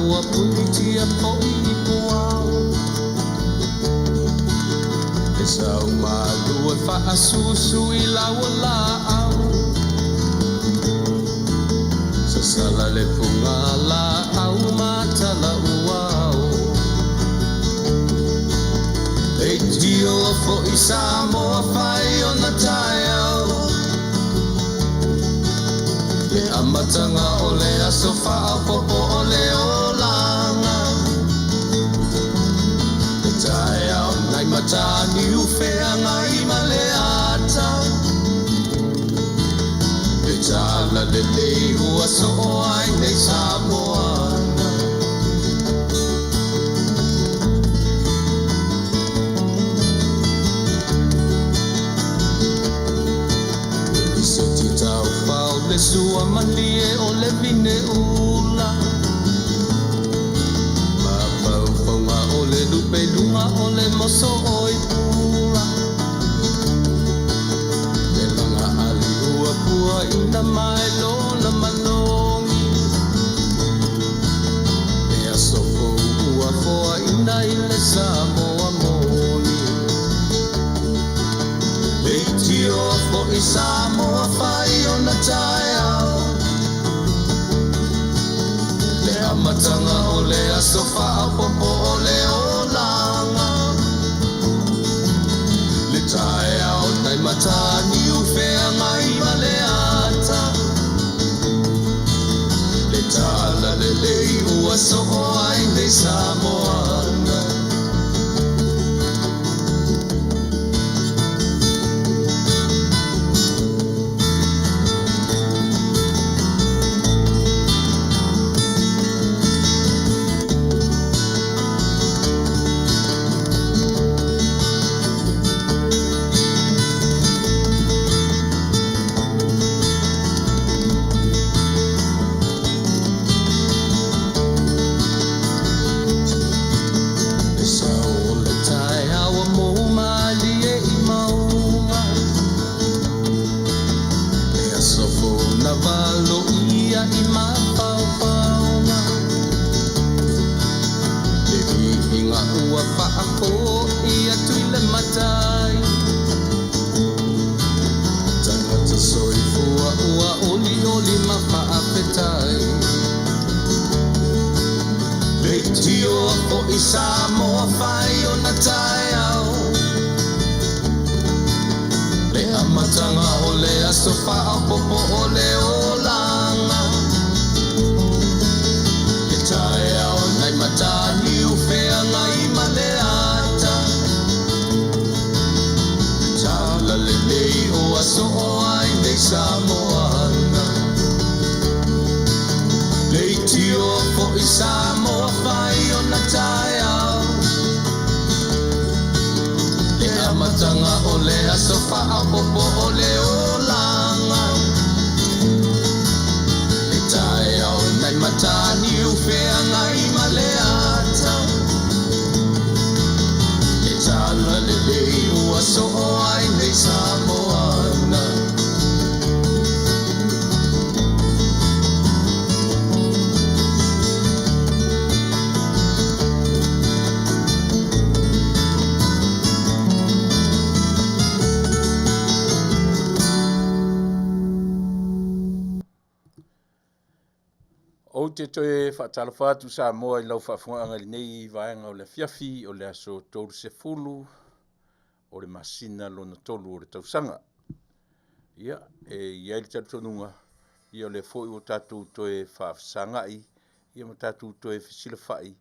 Ua punitia fo'i i puao Le sau malu e faasusu i lau o laau Sasala le fuga laau ma tala uao Leitio fo'i Samoa fai ona taeao Le amataga o le aso faaopoopo o le olaga Le taeao nai Mataniu Feagai ma le ata Le talalelei ua soo ai nei Samoana Eliseti taufao le sua malie o le vine ula Mafaufauga o le lupe i luga o le moso oi pula Le laga ali ua puaina mai lona malogi Le aso fou ua foaina i le Samoa moni Leitio fo'i Samoa fai ona taeao Le amataga o le aso faaopoopo o le olaga Le taeao nai Mataniu Feagai ma le ata Le talalelei ua soo ai nei Samoana. Le sao o le taeao ua mou malie i mauga Le aso fou na valoia i mafaufauga Le viiga ua faafoi atu i le Matai Tagata soifua ua olioli ma faafetai Leitio fo'i Samoa fai ona taeao Le amataga o le aso faaopoopo o le olaga Le taeao nai Mataniu Feagai ma le ata Le talalelei ua soo ai nei Samoana Leitio fo'i Samoa fai ona taeao Le amataga o le aso faaopoopo o le olaga Le taeao nai Mataniu Feagai ma le ata Le talalelei ua soo ai nei Samoana. Ou te toe faatalofa atu Samoa i lau faafogaaga i lenei vaega o le afiafi o le aso 30 o le masina lona tolu o le tausaga. Ia, e i ai le talitonuga, ia o lea foi ua tatou toe faafesagai ia ma tatou toe fesilafai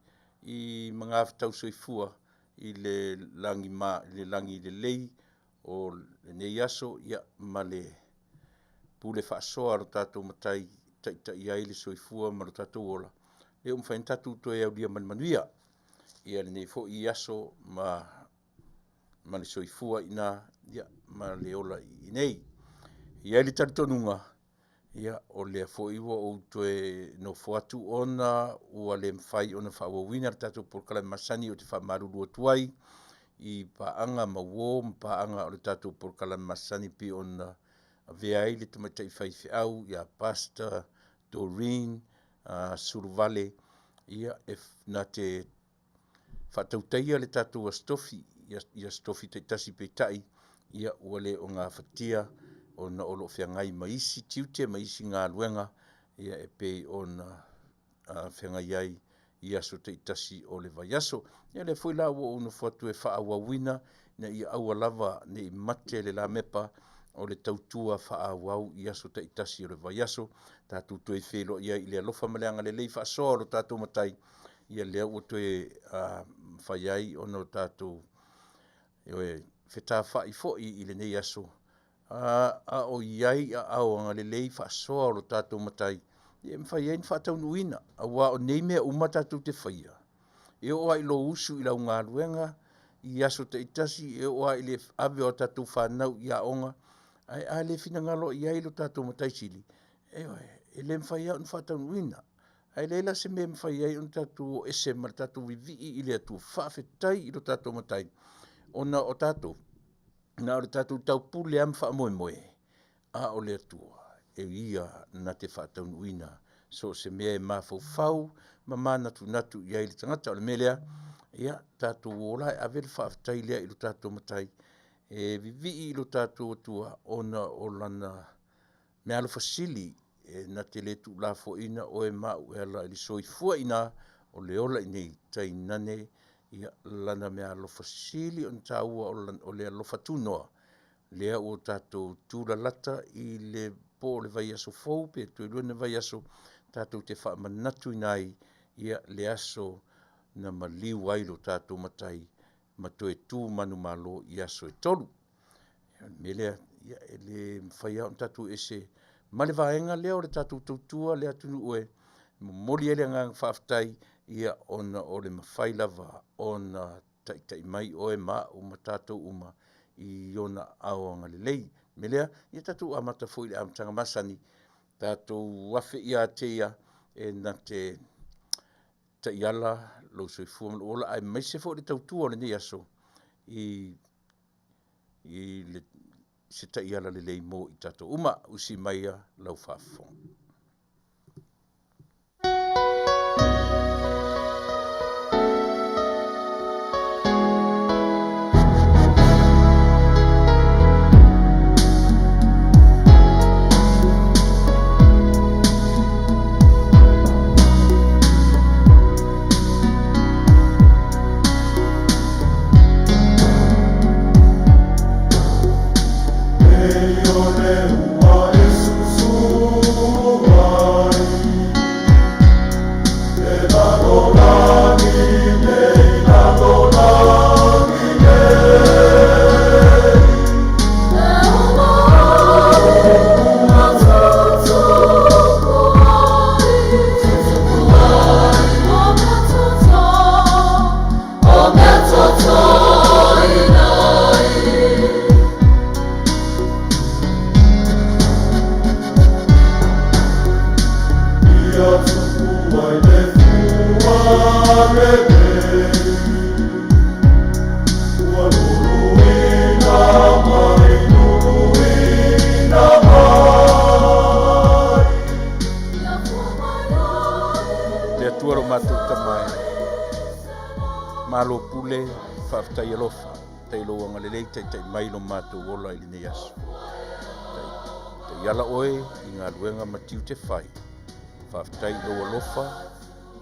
i magafetau soifua i le lagi ma i le lagi lelei o lenei aso, ia ma le pule faasoa a lo tatou Matai taitai ai le soifua ma lo tatou ola, lea ua mafai ona tatou toe aulia ma le manuia ia lenei foi aso ma ma le soifua i ina, ia, ma le ola i inei. E i ai le talitonuga, ia, o lea foi ua ou toe nofo atu ona ua le mafai ona faaauauina le tatou polokalame masani ou te faamalulu atu ai i paaga ma uo ma paaga o le tatou polokalame masani pei ona avea ai le tamaitai faifeau ia Pastor Doreen Suluvale. Ia, e na te faatautaia le tatou Aso Tofi, i Aso Tofi taitasi peitai, ia ua le o gafatia ona o lo o feagai ma isi tiute ma isi galuega ia e pei ona feagai ai i aso taitasi o le vaiaso. Ia lea foi la ua ou nofo atu e faaauauina ina ia aua lava ne i mate le lamepa o le tautua faaauau i aso taitasi o le vaiaso, tatou toe feiloai ai i le alofa ma le agalelei faasoa o lo tatou Matai, ia lea ua toe mafai ai ona o tatou fetafai foi i lenei aso, a o i ai aao agalelei faasoa o lo tatou Matai e mafai ai ona faataunuuina, aua o nei mea uma tatou te faia, e oo lava i lou usu i lau galuega i aso taitasi, e oo lava i le ave o tatou fanau i aoga, ae a le finagalo i ai lo tatou Matai Sili, ioe, e le mafai lava ona faataunuuina. Ae leai la se mea e mafai ai ona tatou o ese ma le tatou vivii i le Atua, faafetai i lo tatou Matai, ona o tatou, na o le tatou taupule lava ma faamoemoe, a o le Atua, e Ia na te faataunuuina so o se mea e mafaufau ma manatunatu i ai le tagata. O le mea lea, ia tatou o la e ave le faafetai lea i lo tatou Matai, e vivii i lo tatou Atua ona o Lana meaalofa sili e na te le tuulafoaiina oe ma au e ala i le soifua i ina, o le ola i inei, tainane ia Lana meaalofa sili ona taua o le alofa tunoa, lea ua tatou tulalata i le po o le vaiaso fou pe toe lua ni vaiaso, tatou te faamanatuina ai ia le aso na maliu ai lo tatou Matai ma toe tu manumalo i aso e tolu. O le mea lea, ia, e le mafai lava ona tatou ese ma le vaega lea o le tatou tautua le atunuu e momoli ai le agaga faafetai, ia ona o le mafai lava ona taitai mai oe ma au ma tatou uma i ona aao agalelei. O le mea lea, ia tatou amata foi i le amataga masani, tatou afe ia te ia e na te taiala lou soifua ma lou ola, aemaise foi le tautua o lenei aso i se taiala lelei mo i tatou uma. Usi maia lau faafofoga. Le Atua lo matou Tama e malo pule, faafetai alofa, tai lou agalelei, taitai mai lo matou ola i lenei aso. Taiala oe i galuega ma tiute fai. Faafetai i lou alofa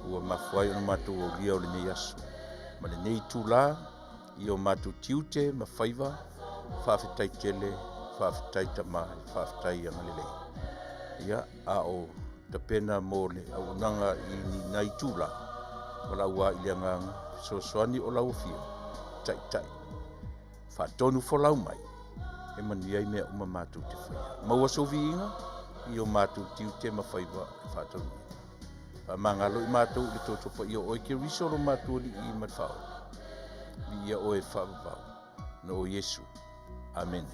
ua mafua ai ona matou aulia o lenei aso ma lenei itulā i o matou tiute ma faiva. Faafetai tele, faafetai Tama, faafetai agalelei. Ia, a o tapena mo le auaunaga i ni nai itulā, valaau lava i le Agaga fesoasoani o lau Afio, Taitai. Faatonu folau mai, e manuia ai mea uma matou te faia. Maua sou viiga i o matou tiute ma faiva e faataunuuina. Faamagalo i matou i le toto paia o oe Keriso lo matou Alii ma le Faaola. Viia oe e faavavau, na o Iesu. Amene.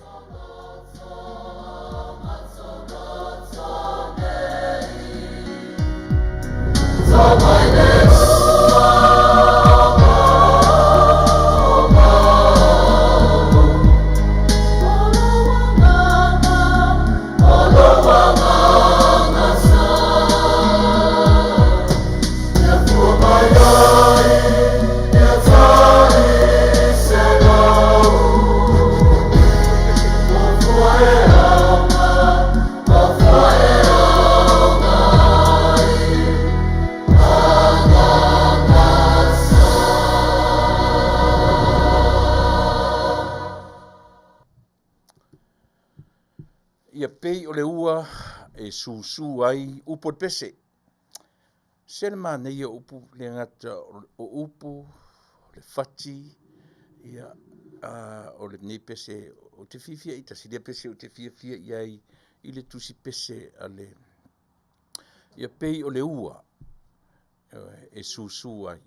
Pei o le ua e susū ai upu o le pese. Se le manaia o upu le gata o upu, o le fati, ia, a, o lenei pese, ou te fiafia i tasi lea pese ou te fiafia i ai i le tusi pese a le, ia pei o le ua e susū ai.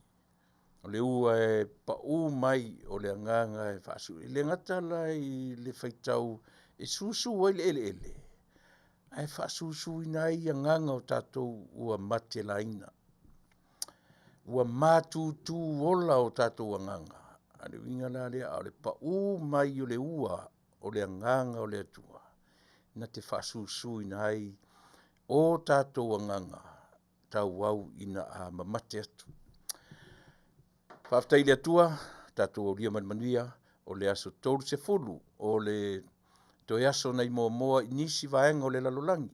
O le ua e paū mai o le agaga e faasu, e le gata la i le faitau e susū ai le eleele, ae faasusuina ai agaga o tatou ua matelaina. Ua matutu ola o tatou agaga. A le uiga la lea, a o le paū mai o le ua o le agaga o le Atua, na te faasusuina ai o tatou agaga tauau ina a mamate atu. Faafetai i le Atua, tatou aulia ma le manuia o le aso 30 o le toe aso nai Moamoa i nisi vaega o le lalolagi,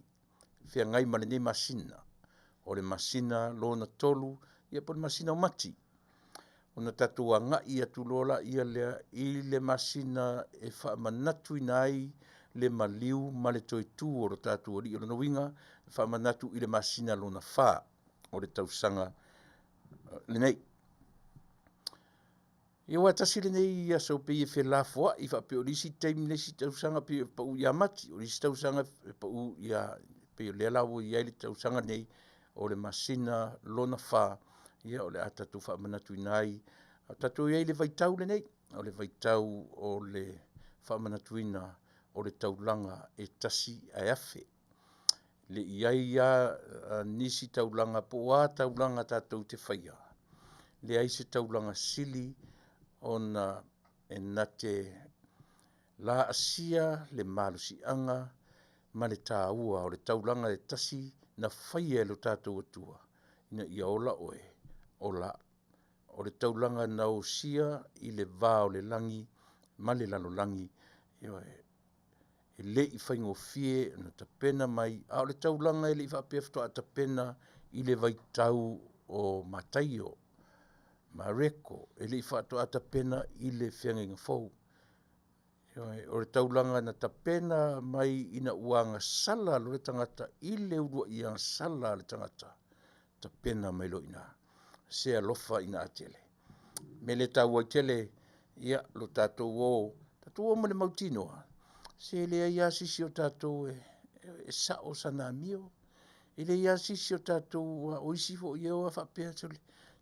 feagai ma lenei masina, o le masina lona tolu, ia po o le masina o Mati. Ona tatou agai atu loa laia lea i le masina e faamanatuina ai le maliu ma le toe tu o lo tatou Alii. O lona uiga, e faamanatu i le masina lona fa o le tausaga lenei. Ia aua e tasi lenei aso pei e felafoai faapea o le isi taimi le isi tausaga pei e pau ia Mati, o le isi tausaga e pau ia, pei o lea la ua i ai le tausaga nei o le masina lona fa, ia o le a tatou faamanatuina ai, a o tatou i ai i le vaitau lenei, o le vaitau o le faamanatuina o le taulaga e tasi ae afe. Le i ai a nisi taulaga po o a taulaga tatou te faia, leai se taulaga sili ona e na te laasia le malosiaga ma le taua o le taulaga e tasi na faia e lo tatou Atua ina ia ola oe, ola au. O le taulaga na osia i le va o le lagi ma le lalolagi, ioe, e le i faigofie ona tapena mai, a o le taulaga e le i faapea faatoa tapena i le vaitau o Mataio, Mareko, e le i faatoa tapena i le Feagaiga Fou. Ioe, o le taulaga na tapena mai ina ua agasala loa le tagata i le uluai agasala a le tagata, tapena mai loa i ina. Se alofa ina a tele. O le mea lea e taua ai tele, ia, lo tatou o, tatou o ma le mautinoa, se leai lava se isi o tatou e sao sana amio. E leai lava se isi o tatou, o isi foi e o lava faapea,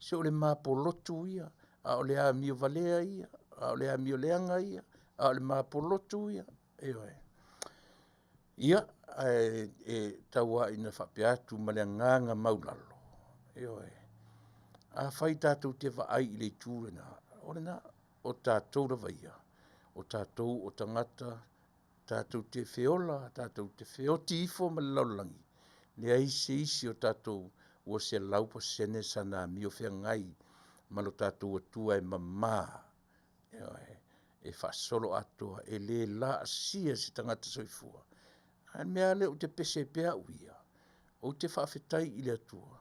se o le mapolotu ia, a o le amio valea ia, a o le amio leaga ia, a o le mapolotu ia. Ioe. Ia, ae e tau lava ina faapea atu ma le agaga maulalo, ioe, afai tatou te vaai i le itu lena, o lena, o tatou lava ia, o tatou o tagata tatou te feola, tatou te feoti ifo ma le lalolagi, leai se isi o tatou ua 100% sana amio feagai ma lo tatou Atua e mama, ioe, e faasoloatoa, e le laasia se tagata soifua. A o le mea lava lea ou te pese ai pea au ia, ou te faafetai i le Atua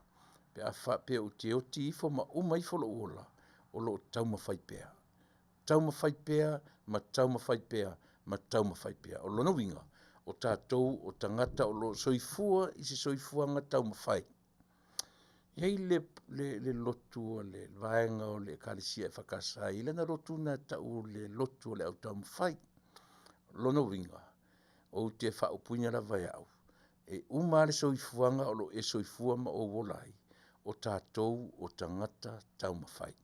pe a faapea ou te oti ifo ma uma ifo lou ola, o lo o taumafai pea, taumafai pea ma taumafai pea ma taumafai pea. O lona uiga, o tatou o tagata o lo o soifua i se soifuaga taumafai. E i ai le, le, le lotu a le vaega o le Ekalesia EFKS, e i ai lana lotu na e tau o le lotu o le au taumafai. O lona uiga, ou te faaupuina lava e au, e uma lava le soifuaga o lo o e soifua ma ou ola ai, o tatou o tagata taumafai.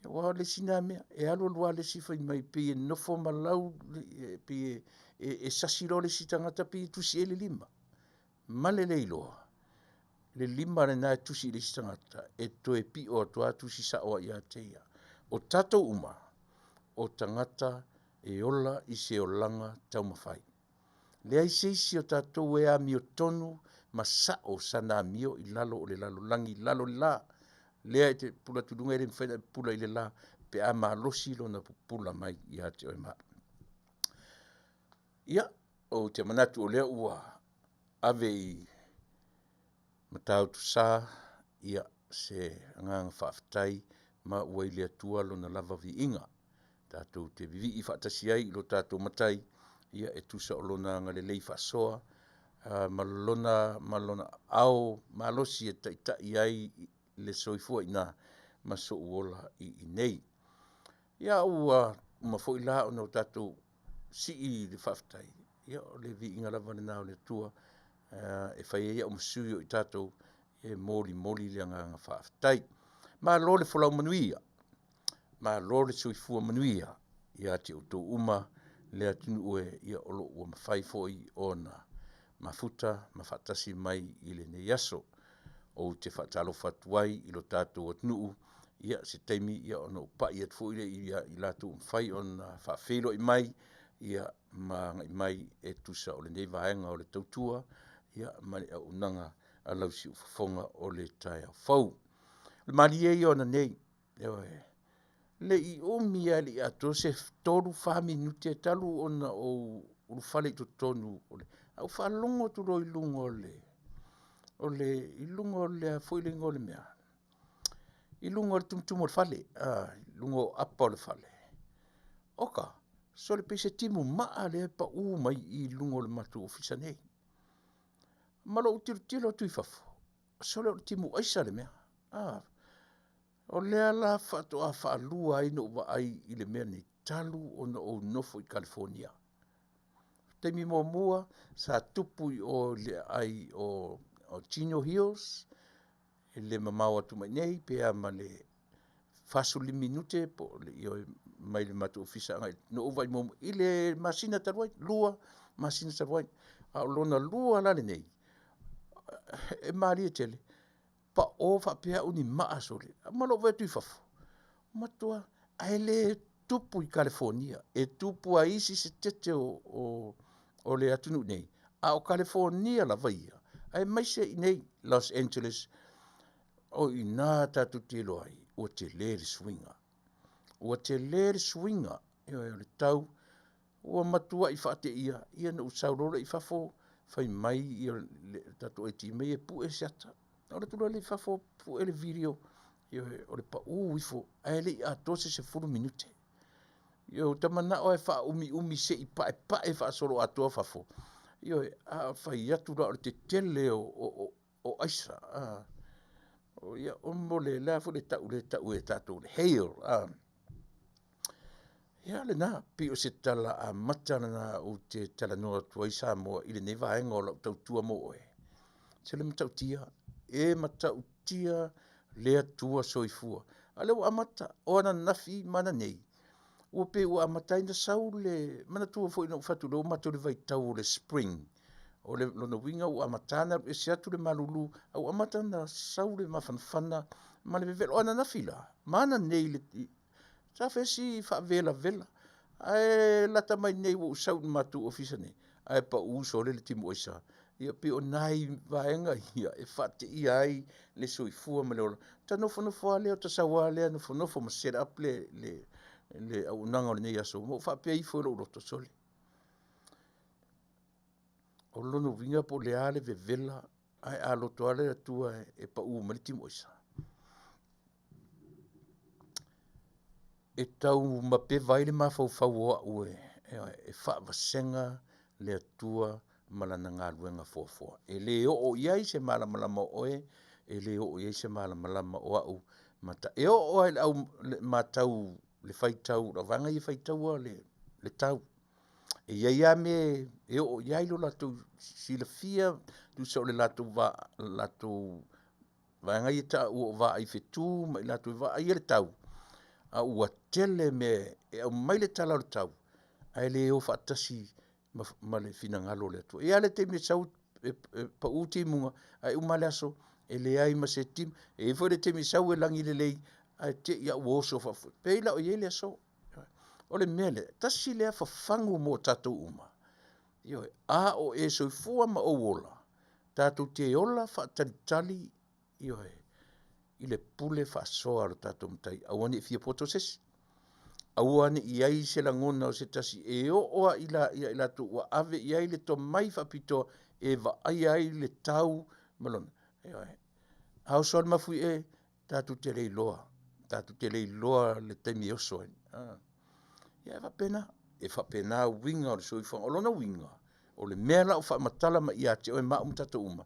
Aua o le isi lena mea, e alu alu lava le isi fai mai pei e nofo ma lau, pei e sasi loa le isi tagata pei e tusi i ai le lima. Ma le le iloa, le lima lena e tusi i le isi tagata, e toe pio atu lava tusi sao lava ia te ia. O tatou uma, o tagata e ola i se olaga taumafai. Leai se isi o tatou e amiotonu ma sao sana amio i lalo o le lalolagi, i lalo o le la. Lea e te pupula atu i luga e le mafai ona e pupula i le la pe a malosi lona pupula mai ia te oe ma au. Ia, ou te manatu o lea ua ave i Matautu-sa, ia, se agaga faafetai ma ua i le Atua lona lava viiga. Tatou te vivii faatasi ai i lo tatou Matai. Ia e tusa o lona agalelei faasoa ma lona ma lona ao malosi e taitai ai le soifua i ina ma so'u ola i inei. Ia ua uma foi la ona o tatou sii le faafetai, ia o le viiga lava lena o le Atua e fai ai au ma sui o i tatou e molimoli le agaga faafetai. Malo le folau manuia, malo le soifua manuia ia te outou uma le atunuu e, ia o lo o ua mafai foi ona mafuta ma faatasi mai i lenei aso. Ou te faatalofa atu ai i lo tatou atunuu, ia se taimi ona ou pai atu foi lea ia i latou ua mafai ona faafeiloai mai, ia ma agai mai e tusa o lenei vaega o le tautua, ia ma le auaunaga a lau siufofoga o le taeao fou. O le malie ia o ananei, ioe, e le i umi lava e le i atoa se 3, 4 minute talu ona ou ulufale i totonu ae ou faalogo atu loa i luga o le, i luga o le a foi le igoa o le mea, i luga o le tumutumu o le fale, i luga o apa o le fale. Oka, sole pei se timu maa lea e pau mai i luga o le matou ofisa nei. Ma lou tilotilo atu i fafo, sole o le timu aisa le mea. O lea la faatoa faalua ai ona ou vaai i le mea lenei talu ona ou nofo i Kalifonia. O le taimi muamua sa tupu i o i le aai o Chino Hills, e le mamao atu ma i inei pe a ma le 45 minute po o le, ioe, mai le matou ofisa agai na ou vaai muamua i le masina talu ai, 2 masina talu ai. A o lona lua la lenei, e malie tele, pao faapea au ni maa sole, ma lou vaai atu i fafo, matua, ae le tupu i Kalifonia, e tupu lava i isi setete o le atunuu nei, a o Kalifonia lava ia, aemaise i inei Los Angeles, o i ina tatou te iloa ai ua tele le suiga. Ua tele le suiga, ioe, o le tau ua matuai faateia, ia na ou sau loa lea i fafo fai mai le tatou IT mea e pue se ata. Ona ou alu atu loa lea i fafo pue le video, ioe, o le pau ifo ae le i atoa se 10 minute. Ioe, ua ta manao lava e faaumiumi se i paepae faasoloatoa fafo. Ioe, a fai atu la o le tetele o aisa, ia, o le a foi le tau lea e tau e tatou o le hail, ia lena, pei o se tala amata lena ou te talanoa atu ai Samoa i lenei vaega o lau tautua mo oe. Se le matautia, e matautia le Atua soifua. A o lea ua amata, o ananafi ma ananei, ua pei ua amata ai ona sau le, manatua foi na ou fai atu o lea ua matou i le vaitau o le spring, o lona uiga ua amata ona alu ese atu le malulu, a ua amata ona sau le mafanafana ma le vevela. O ananafi la, ma ananei, sa fesi faavelavela, ae lata mai nei ua ou sau i le matou ofisa nei, ae pau sole le timu aisa. Ia pei o nai vaega ia e faateia ai le soifua ma le ola. Ta nofonofo lava lea, ta sau lava lea nofonofo ma set up le auaunaga o lenei aso, ma ou faapea ifo i lou loto, sole, o lona uiga po o le a le vevela, ae a loto lava le Atua e pau mai le timu aisa, e tau mapeva ai le mafaufau o au e faavasega le Atua ma Lana galuega foafoa. E le oo i ai se malamalama o oe, e le oo i ai se malamalama o au. E oo lava i le au matau, le faitau, o vaega ia e faitaua le tau, e i ai lava mea e oo i ai lo latou silafia, tusa o le latou vaega ia e taua o vaai fetu ma i latou e vaaia le tau, a ua tele mea e aumai le tala o le tau, ae le o faatasi ma le finagalo o le Atua. E i ai lava le taimi e sau e pau timuga, ae uma lava le aso e leai ma se timu. E i ai foi le taimi e sau e lagi lelei, ae te i lava ua oso faafuasei, pei la o i ai le aso. O le mea lea, tasi lea fafagu mo tatou uma, ioe, a o e soifua ma ou ola, tatou te ola faatalitali, ioe, i le pule faasoa a lo tatou Matai, aua ne i fia poto se isi, aua ne i i ai se lagona o se tasi e oo lava i la, ia i latou ua ave i ai le tomai faapitoa e vaaia ai le tau ma lona, ioe. A oso lava le mafuie, tatou te le iloa, tatou te le iloa le taimi e oso ai. Ia e faapena. E faapena uiga o le soifuaga. O lona uiga, o le mea la o faamatala mai ia te oe ma au ma tatou uma,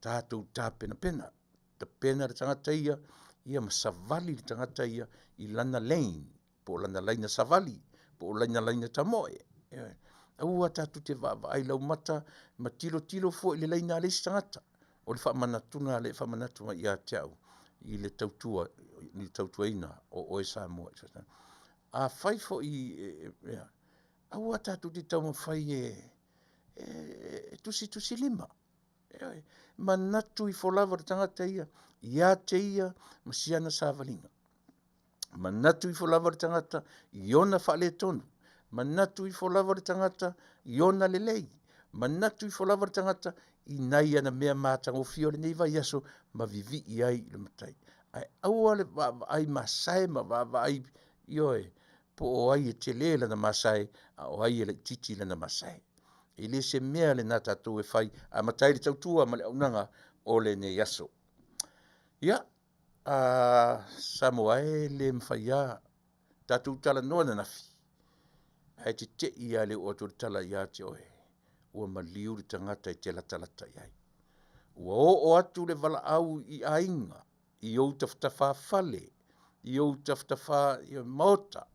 tatou tapenapena, tapena le tagata ia, ia ma savali le tagata ia i lana lane, po o lana laina savali, po o lana laina tamoe. Ioe. Aua tatou te vaavaai laumata ma tilotilo fua i le laina a le isi tagata. O le faamanatuga lea e faamanatu mai ia te au i le tautua, i le tautuaina o oe Samoa. Afai foi e, aua tatou te taumafai e tusitusilima. Ioe. Manatu ifo lava le tagata ia ia te ia ma siana savaliga. Manatu ifo lava le tagata i ona faaletonu. Manatu ifo lava le tagata i ona lelei. Manatu ifo lava le tagata i nai ana mea matagofie o lenei vaiaso ma vivii ai i le Matai. Ae aua le vaavaai masae ma vaavaai, ioe, po o ai e tele lana masae a o ai e laitiiti lana masae. E le se mea lena tatou e fai, amata ai le tautua ma le auaunaga o lenei aso. Ia, a Samoa e, e le mafai lava tatou talanoa ananafi, ae tetei lava i le oo atu o le tala ia te oe, ua maliu le tagata e te latalata i ai. Ua oo atu le valaau i aiga, i ou tafatafafale, i ou tafatafa maota,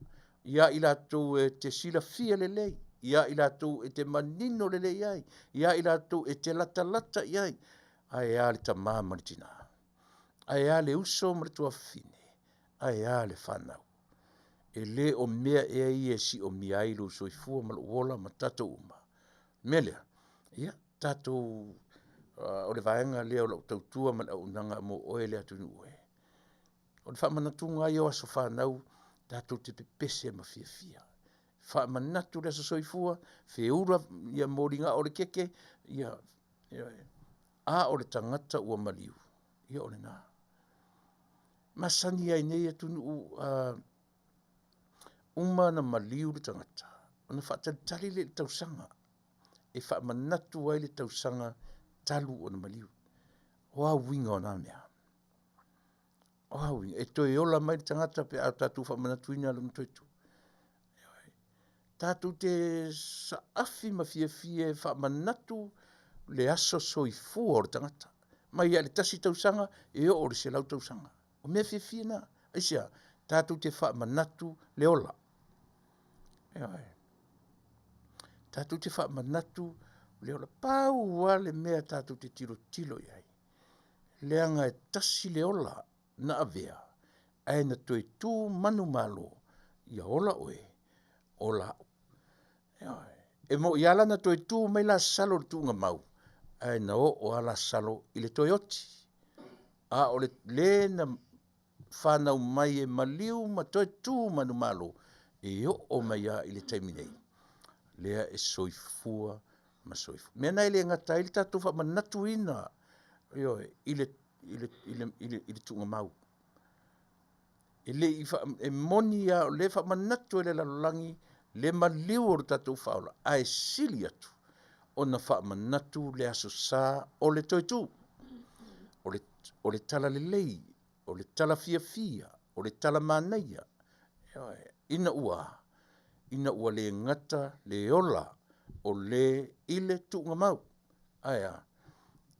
ia i latou e te silafia lelei, ia i latou e te manino lelei ai, ia i latou e te latalata i ai, ae a le tama ma le tina, ae a le uso ma le tuafafine, ae a le fanau. E le o mea ea ia e siomia ai lou soifua ma lou ola ma tatou uma. O le mea lea, ia tatou, o le vaega lea o lau tautua ma le auaunaga mo oe le atunuu e. O le faamanatuga lava ia o aso fanau, tatou te pepese ma fiafia. Faamanatu le aso soifua, feula ia moliga o le keke, ia, ia, a o le tagata ua maliu, ia o lena. Masani ai nei atunuu, uma ona maliu le tagata, ona faatalitali lea i le tausaga e faamanatu ai le tausaga talu ona maliu. O a uiga o na mea? O a uiga? E toe ola mai le tagata pe a tatou faamanatuina lona toe tu. Tatou te saafi ma fiafia e faamanatu le aso soifua o le tagata. Mai lava i le 1 tausaga e oo i le 100 tausaga. O mea fiafia na. Aisea? Tatou te faamanatu le ola. Ioe. Tatou te faamanatu le ola. Pau lava le mea tatou te tilotilo i ai, leaga e tasi le ola na avea, ae na toe tu manumalo, ia ola oe, ola au. Ioe. E moi lava la na toe tu mai Lasalo i le tuugamau, ae na oo lava Lasalo i le toe oti. A o le le na fanau mai e maliu ma toe tu manumalo, e oo mai lava i le taimi nei, lea e soifua ma soifua. Mea na e le gata ai le tatou faamanatuina, ioe, i le, i le, i le, i le, i le tuugamau. E le i fa, e moni lava o lea e faamanatu e le lalolagi le maliu o le tatou faaola, ae sili atu ona faamanatu le aso sa o le toe tu. O le, o le talalelei, o le tala fiafia, o le tala manaia, ioe, ina ua, ina ua le gata le ola o le i le tuugamau. Ae a?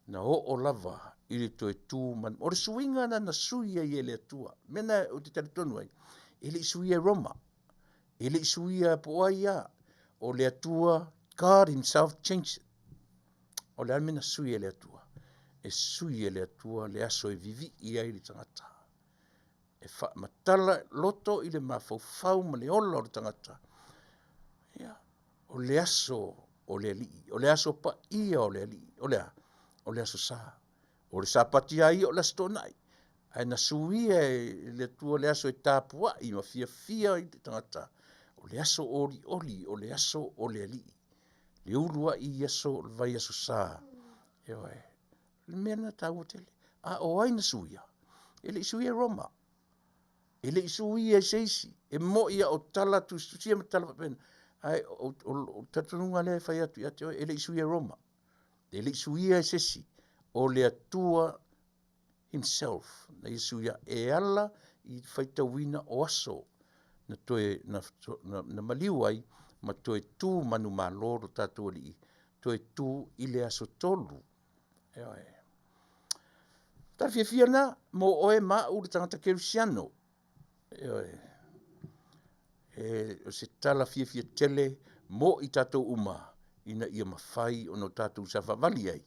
Na oo lava i le toe tu ma, o le suiga lena na sui ai e le Atua. Mea na ou te talitonu ai, e le i suia e Roma, e le i suia po o ai lava. O le Atua, God himself changed it. O le a le mea na sui e le Atua? E sui e le Atua le aso e vivii ai le tagata. E faamatala loto i le mafaufau ma le ola o le tagata. Ia, o le aso o le Alii, o le aso paia o le Alii, o le a? O le aso sa. O le Sapati lava ia o le Aso Toonai, ae na suia e le Atua le aso e tapuai ma fiafia ai le tagata. O le aso olioli, o le aso o le Alii. Le uluai i aso o le vaiaso sa. Ioe. O le mea lena taua tele. A o ai na suia? E le i suia e Roma. E le i suia e se isi. E moi a o tala tusitusia ma tala faapena. Ae o le talitonuga lea e fai atu ia te oe, e le i suia e Roma. E le i suia e se isi. O le Atua himself na ia suia e ala i le faitauina o aso na toe na, na, na maliu ai ma toe tu manumalo lo tatou Alii, toe tu i le aso 3. Ioe. Tala fiafia lena mo oe ma au le tagata kerisiano. Ioe. E, o se tala fiafia tele mo i tatou uma ina ia mafai ona o tatou savavali ai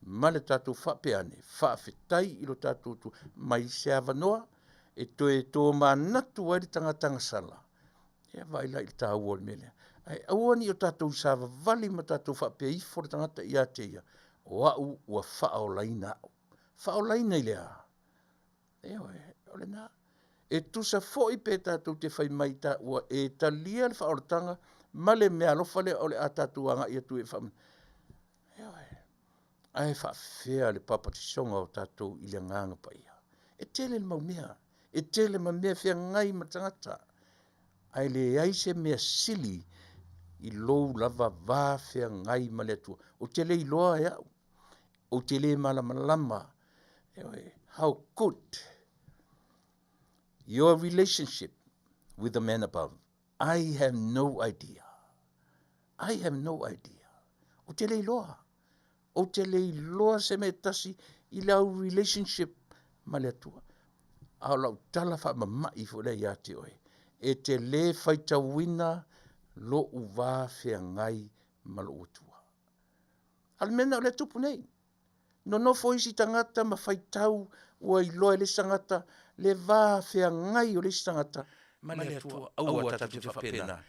ma le tatou faapea ane, faafetai i lo tatou Atua mai se avanoa e toe tomanatu ai le tagata agasala. Ia vaai la i le taua o le mea lea. Ae aua ne i o tatou savavali ma tatou faapea ifo le tagata ia te ia, o au ua faaolaina au. Faaolaina i le a? Ioe, o lena. E tusa foi pe tatou te fai mai ta, ua e talia le faaolataga ma le meaalofa lea o le a tatou agai atu e faa... Ioe. Ae faafefea le papatisoga o tatou i le Agaga Paia. E tele le mau mea, e tele ma mea feagai ma tagata, ae leai se mea sili i lou lava va feagai ma le Atua. Ou te le iloa e au, ou te le malamalama, ioe, how good your relationship with the man above. I have no idea. I have no idea. Ou te le iloa. Ou te le iloa se mea e tasi i lau relationship ma le Atua. A o lau tala faamama'i foi lea ia te oe, e te le faitauina lo'u va feagai ma lo'u Atua. A o le mea lena o lea e tupu nei. Nonofo isi tagata ma faitau ua iloa e le isi tagata le va feagai o le isi tagata ma le Atua. Aua tatou te faapena.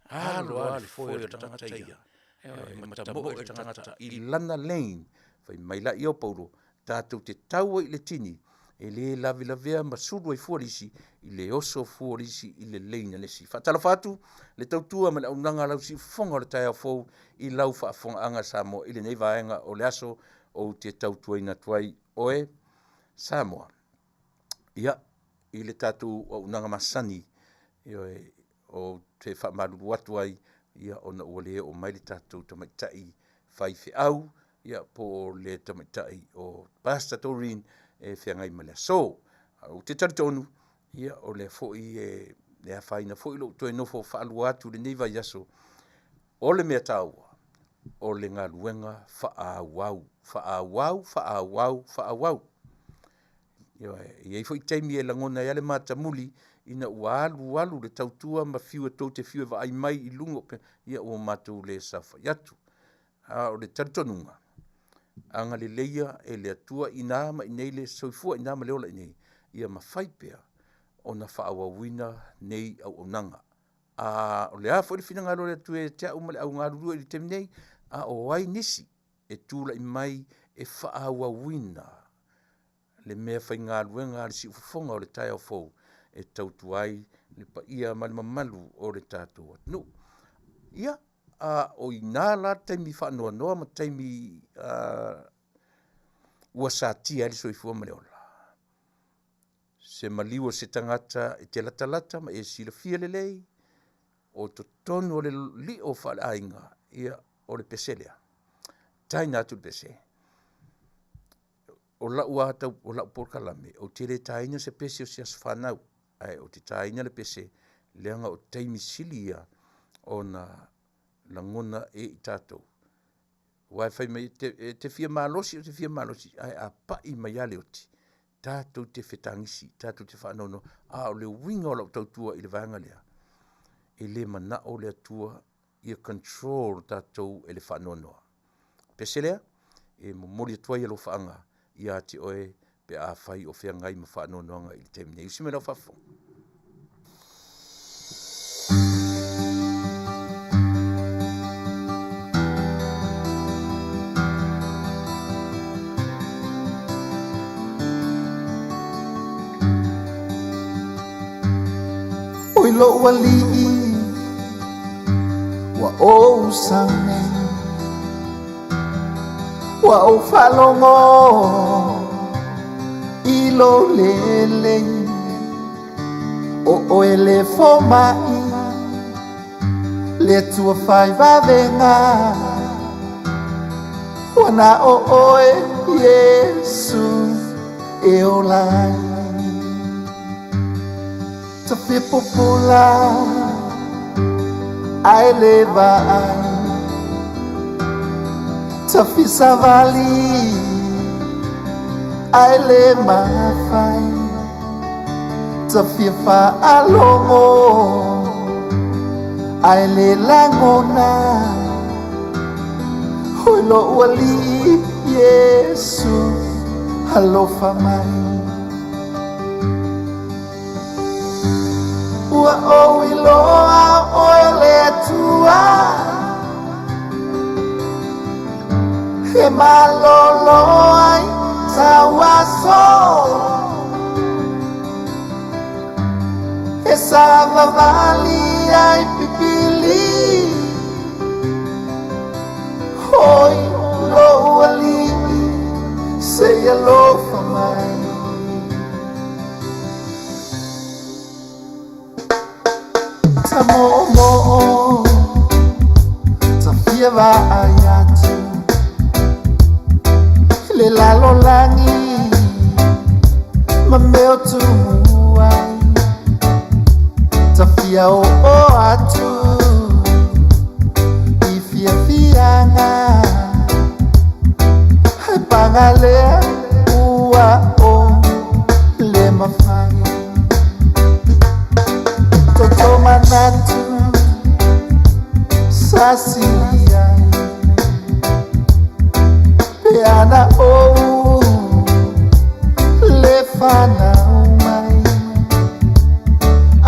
Alo lava le foe o le tagata ia. E matamoe le tagata i lana lane. Fai mai laia o Paulo, tatou te tau ai i le tini, e le lavelavea ma sulu ai fua le isi i le oso fua o le isi i le lane a le isi. Faatalofa atu le tautua ma le auaunaga a lau siufofoga o le taeao fou i lau faafofogaaga Samoa i lenei vaega o le aso ou te tautuaina atu ai oe Samoa. Ia, i le tatou auaunaga masani, ioe, ou te faamalulu atu ai, ia, ona ua le oo mai le tatou tamaitai faifeau, ia, po o le tamaitai o Pastor Doreen e feagai ma le aso. Ou te talitonu, ia, o lea foi e, e afaina foi lou toe nofo faalua atu i lenei vaiaso. O le mea taua, o le galuega faaauau, faaauau, faaauau, faaauau. Ioe, e i ai foi taimi e lagona ai lava le matamuli ina ua alu alu le tautua ma fiu e tou te fiu e vaai mai i luga o ia ua matou le saofai atu. A o le talitonuga, agaleleia e le Atua i ina ma i inei le soifua i ina ma le ola i inei, ia mafai pea ona faaauauina nei auaunaga. A o le a foi le finagalo o le Atua ia te au ma le au galulue i le taimi nei, a o ai nisi e tulai mai e faaauauina le mea faigaluega a le siufofoga o le taeao fou e tautua ai le paia ma le mamalu o le tatou atunuu. Ia, a o i ina la le taimi faanoanoa ma taimi ua satia ai le soifua ma le ola. Se maliu o se tagata e te latalata ma e silafia lelei, o totonu o le lio faaleaiga, ia, o le pese lea. Taina atu le pese. O lau a tau, o lau polokalame, ou te le taina se pese o se aso fanau, ae ou te taina le pese leaga o taimi sili ia ona lagona e i tatou. Aua e fai mai, e te fia malosi, ou te fia malosi, ae a pai mai lava le oti, tatou te fetagisi, tatou te faanoanoa. A o le uiga o lau tautua i le vaega lea, e le manao le Atua ia control tatou e le faanoanoa. Pese lea, e momoli atu ai alofaaga ia te oe pe afai o feagai ma faanoanoaga i le taimi nei. Usi mai lau faafofoga. Oi lou alii ua ou sau nei Ua ou faalogo i lou lelei O oe le fomai Le Atua fai vavega Ua na o oe Iesu e ola ai Tafe popola. Ae le vaai Tafisavali Ae le mafai Tafia faalogo Ae le lagona Hoi lo'u Alii Iesu Alofa mai Ua ou iloa oe le Atua E malolo ai tau aso E savavali ai pipili Hoi lou Alii se i alofa mai Ta moomoo Ta fia vaai atu I le lalolagi Ma mea o tumu ai Ta fia oo atu I fiafiaga Ae paga lea ua ou le mafai Toto manatu sasili ai Pe ana ou le fanau mai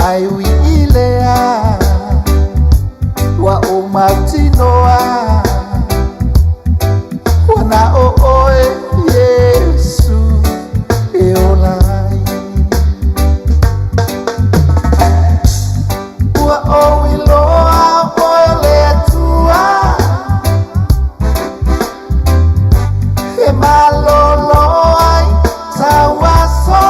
Ae ui i lea ua ou mautinoa Ua na o oe Iesu e ola ai Ua ou iloa oe le Atua E malolo ai tau aso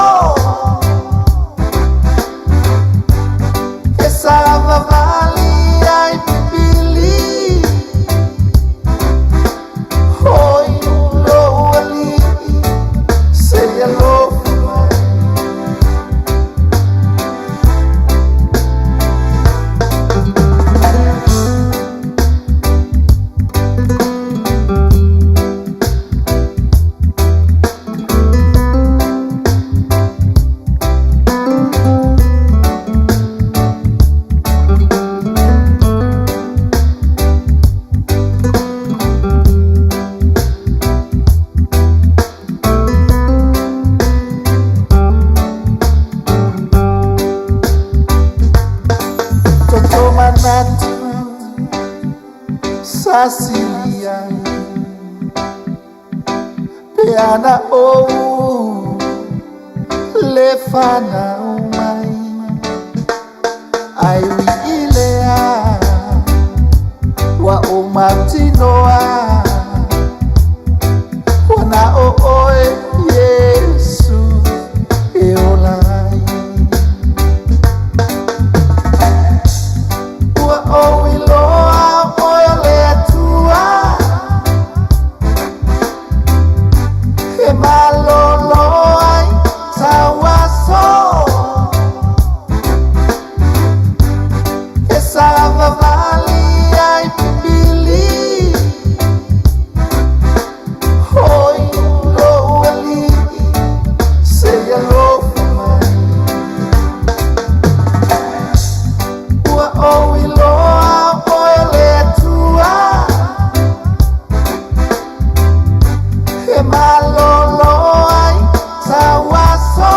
E savavali ai pipili Hoi lou Alii se i alofa mai Toto manatu sasili ai Pe ana ou le fanau mai Ae ui i lea ua ou mautinoa Ua na o oe Iesu e ola ai Ua ou iloa oe o le Atua E malolo ai tau aso E savavali ai pipili Hoi lou Alii se i alofa mai Ua ou iloa oe o le Atua E malolo ai tau aso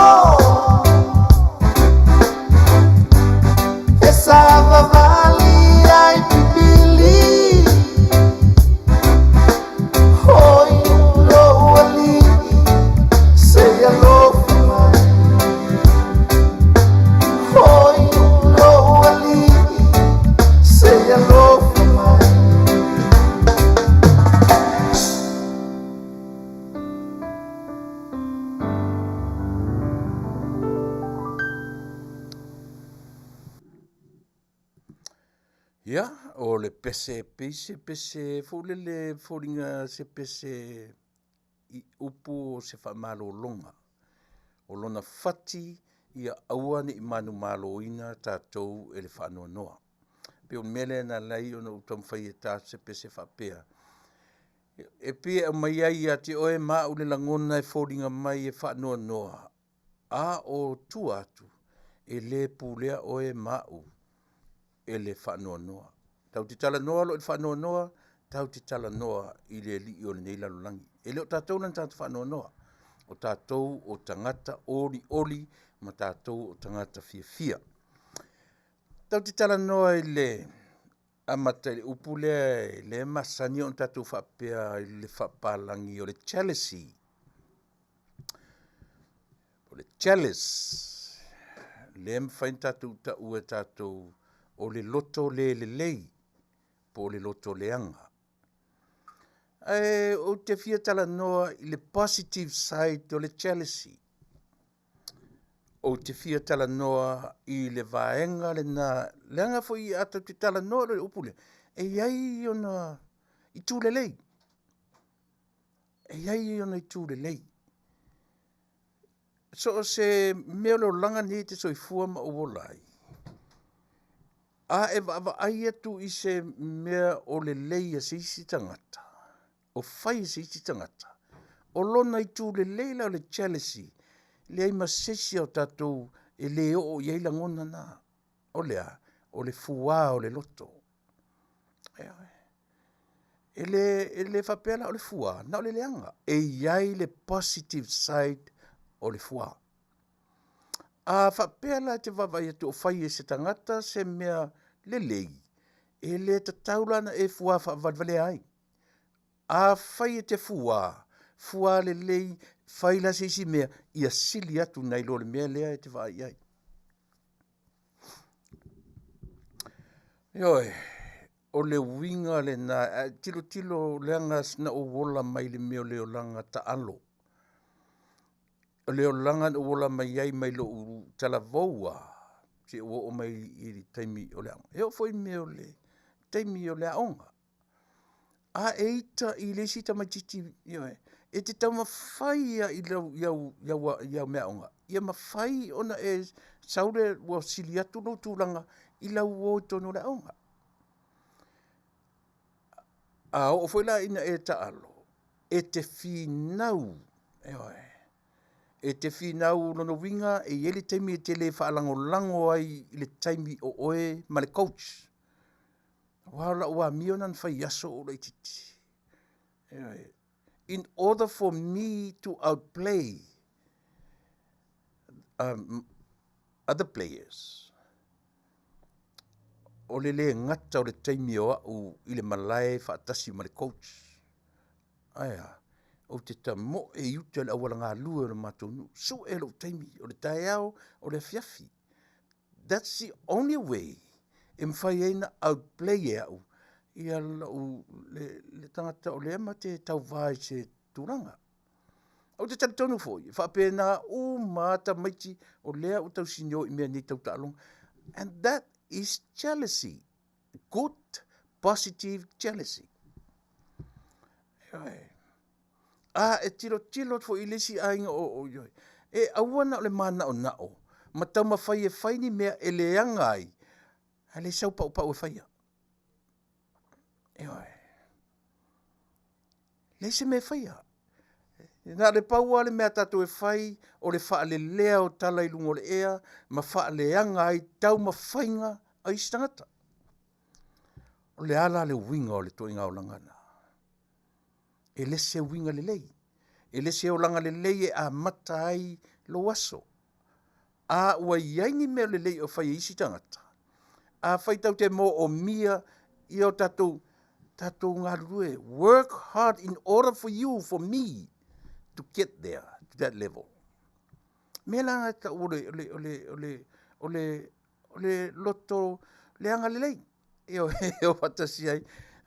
E savavali ai pipili Hoi lou Alii se i alofa mai Hoi lou Alii se i alofa mai Ia, o le pese pei se pese foi lele foliga se pese i upu o se faamalologa. O lona fati ia aua ne i manumaloina tatou e le faanoanoa. Pei o le mea lea na ala ai ona ou taumafai e ta se pese faapea, e pei e aumai ai ia te oe ma au le lagona e foliga mai e faanoanoa, a o tua atu, e le pulea oe ma au e le faanoanoa. Tatou te talanoa loa i le faanoanoa, tatou te talanoa i le alii o lenei lalolagi. E le o tatou la ni tagata faanoanoa, o tatou o tagata olioli ma tatou o tagata fiafia. Tatou te talanoa i le amata i le upu lea e le masani ona tatou faapea i le faapalagi o le jealousy. O le jealous, lea e mafai ona tatou taua e tatou o le loto le lelei po o le loto leaga. Ae ou te fia talanoa i le positive side o le jealousy. Ou te fia talanoa i le vaega lena, leaga foi a tatou te talanoa loa i le upu lea, e i ai ona itu lelei, e i ai ona itu lelei. So o se mea o le olaga lenei e te soifua ma ou ola ai, a e vaavaai atu i se mea o lelei a se isi tagata, o fai e se isi tagata, o lona itu lelei la o le jealousy, leai ma se isi o tatou e le oo i ai lagona na. O le a? O le fuā o le loto. E le faapea la o le fuā na o le leaga, e i ai le positive side o le fuā. A faapea la e te vaavaai atu o fai e se tagata se mea lelei, e le tatau la ona e fuā faavalevalea ai. Afai e te fuā, fuā lelei, fai la se isi mea ia sili atu nai lo le mea lea e te vaai i ai. Ioe, o le uiga lena, ae tilotilo leaga na ou ola mai le mea o le olaga taalo. O le olaga na ou ola mai ai mai lou talavou lava seia ou oo mai i le taimi o le aoga. E oo foi i mea o le taimi o le aoga, a e ita i le isi tamaitiiti, ioe, e te taumafai lava i au meaaoga ia mafai ona e sau le ua sili atu lou tulaga i lau uo i totonu o le aoga. A oo foi la ina e taalo, e te finau, ioe, e te finau, lona uiga e i ai le taimi e te le faalagolago ai i le taimi o oe ma le coach. Aua o lau amio lena na fai i aso o ou laitiiti. Ioe. In order for me to outplay other players, o le le gata o le taimi o au i le malae faatasi ma le coach. Ae a? Ou te tamoe i uta i le auala galue o le matou nuu, sue lou taimi, o le taeao, o le afiafi. That's the only way e mafai ai ona outplay e au ia lou, le, le tagata o lea ma te tauva i se tulaga. Ou te talitonu foi, e faapena uma lava tamaiti o lea ua tausinio i mea nei tau taaloga. And that is jealousy. Good, positive jealousy. Ioe. A e tilotilo foi i le isi aiga o, o, ioe, e aua na o le manaonao ma taumafai e fai ni mea e leaga ai, ae le sau paupau e faia. Ioe. Leai se mea e faia. Na o le pau lava le mea a tatou e fai, o le faalelea o tala i luga o le ea ma faaleaga ai taumafaiga a isi tagata. O le a la le uiga o le ituaiga olaga lena? E le se uiga lelei. E le se olaga lelei e amata ai lou aso. A ua i ai ni mea lelei o fai e isi tagata, afai tatou te moomia ia o tatou tatou galulue, work hard in order for you, for me to get there, to that level. Mea la e tau o le, o le, o le, o le, o le, o le loto leaga lelei e o faatasi ai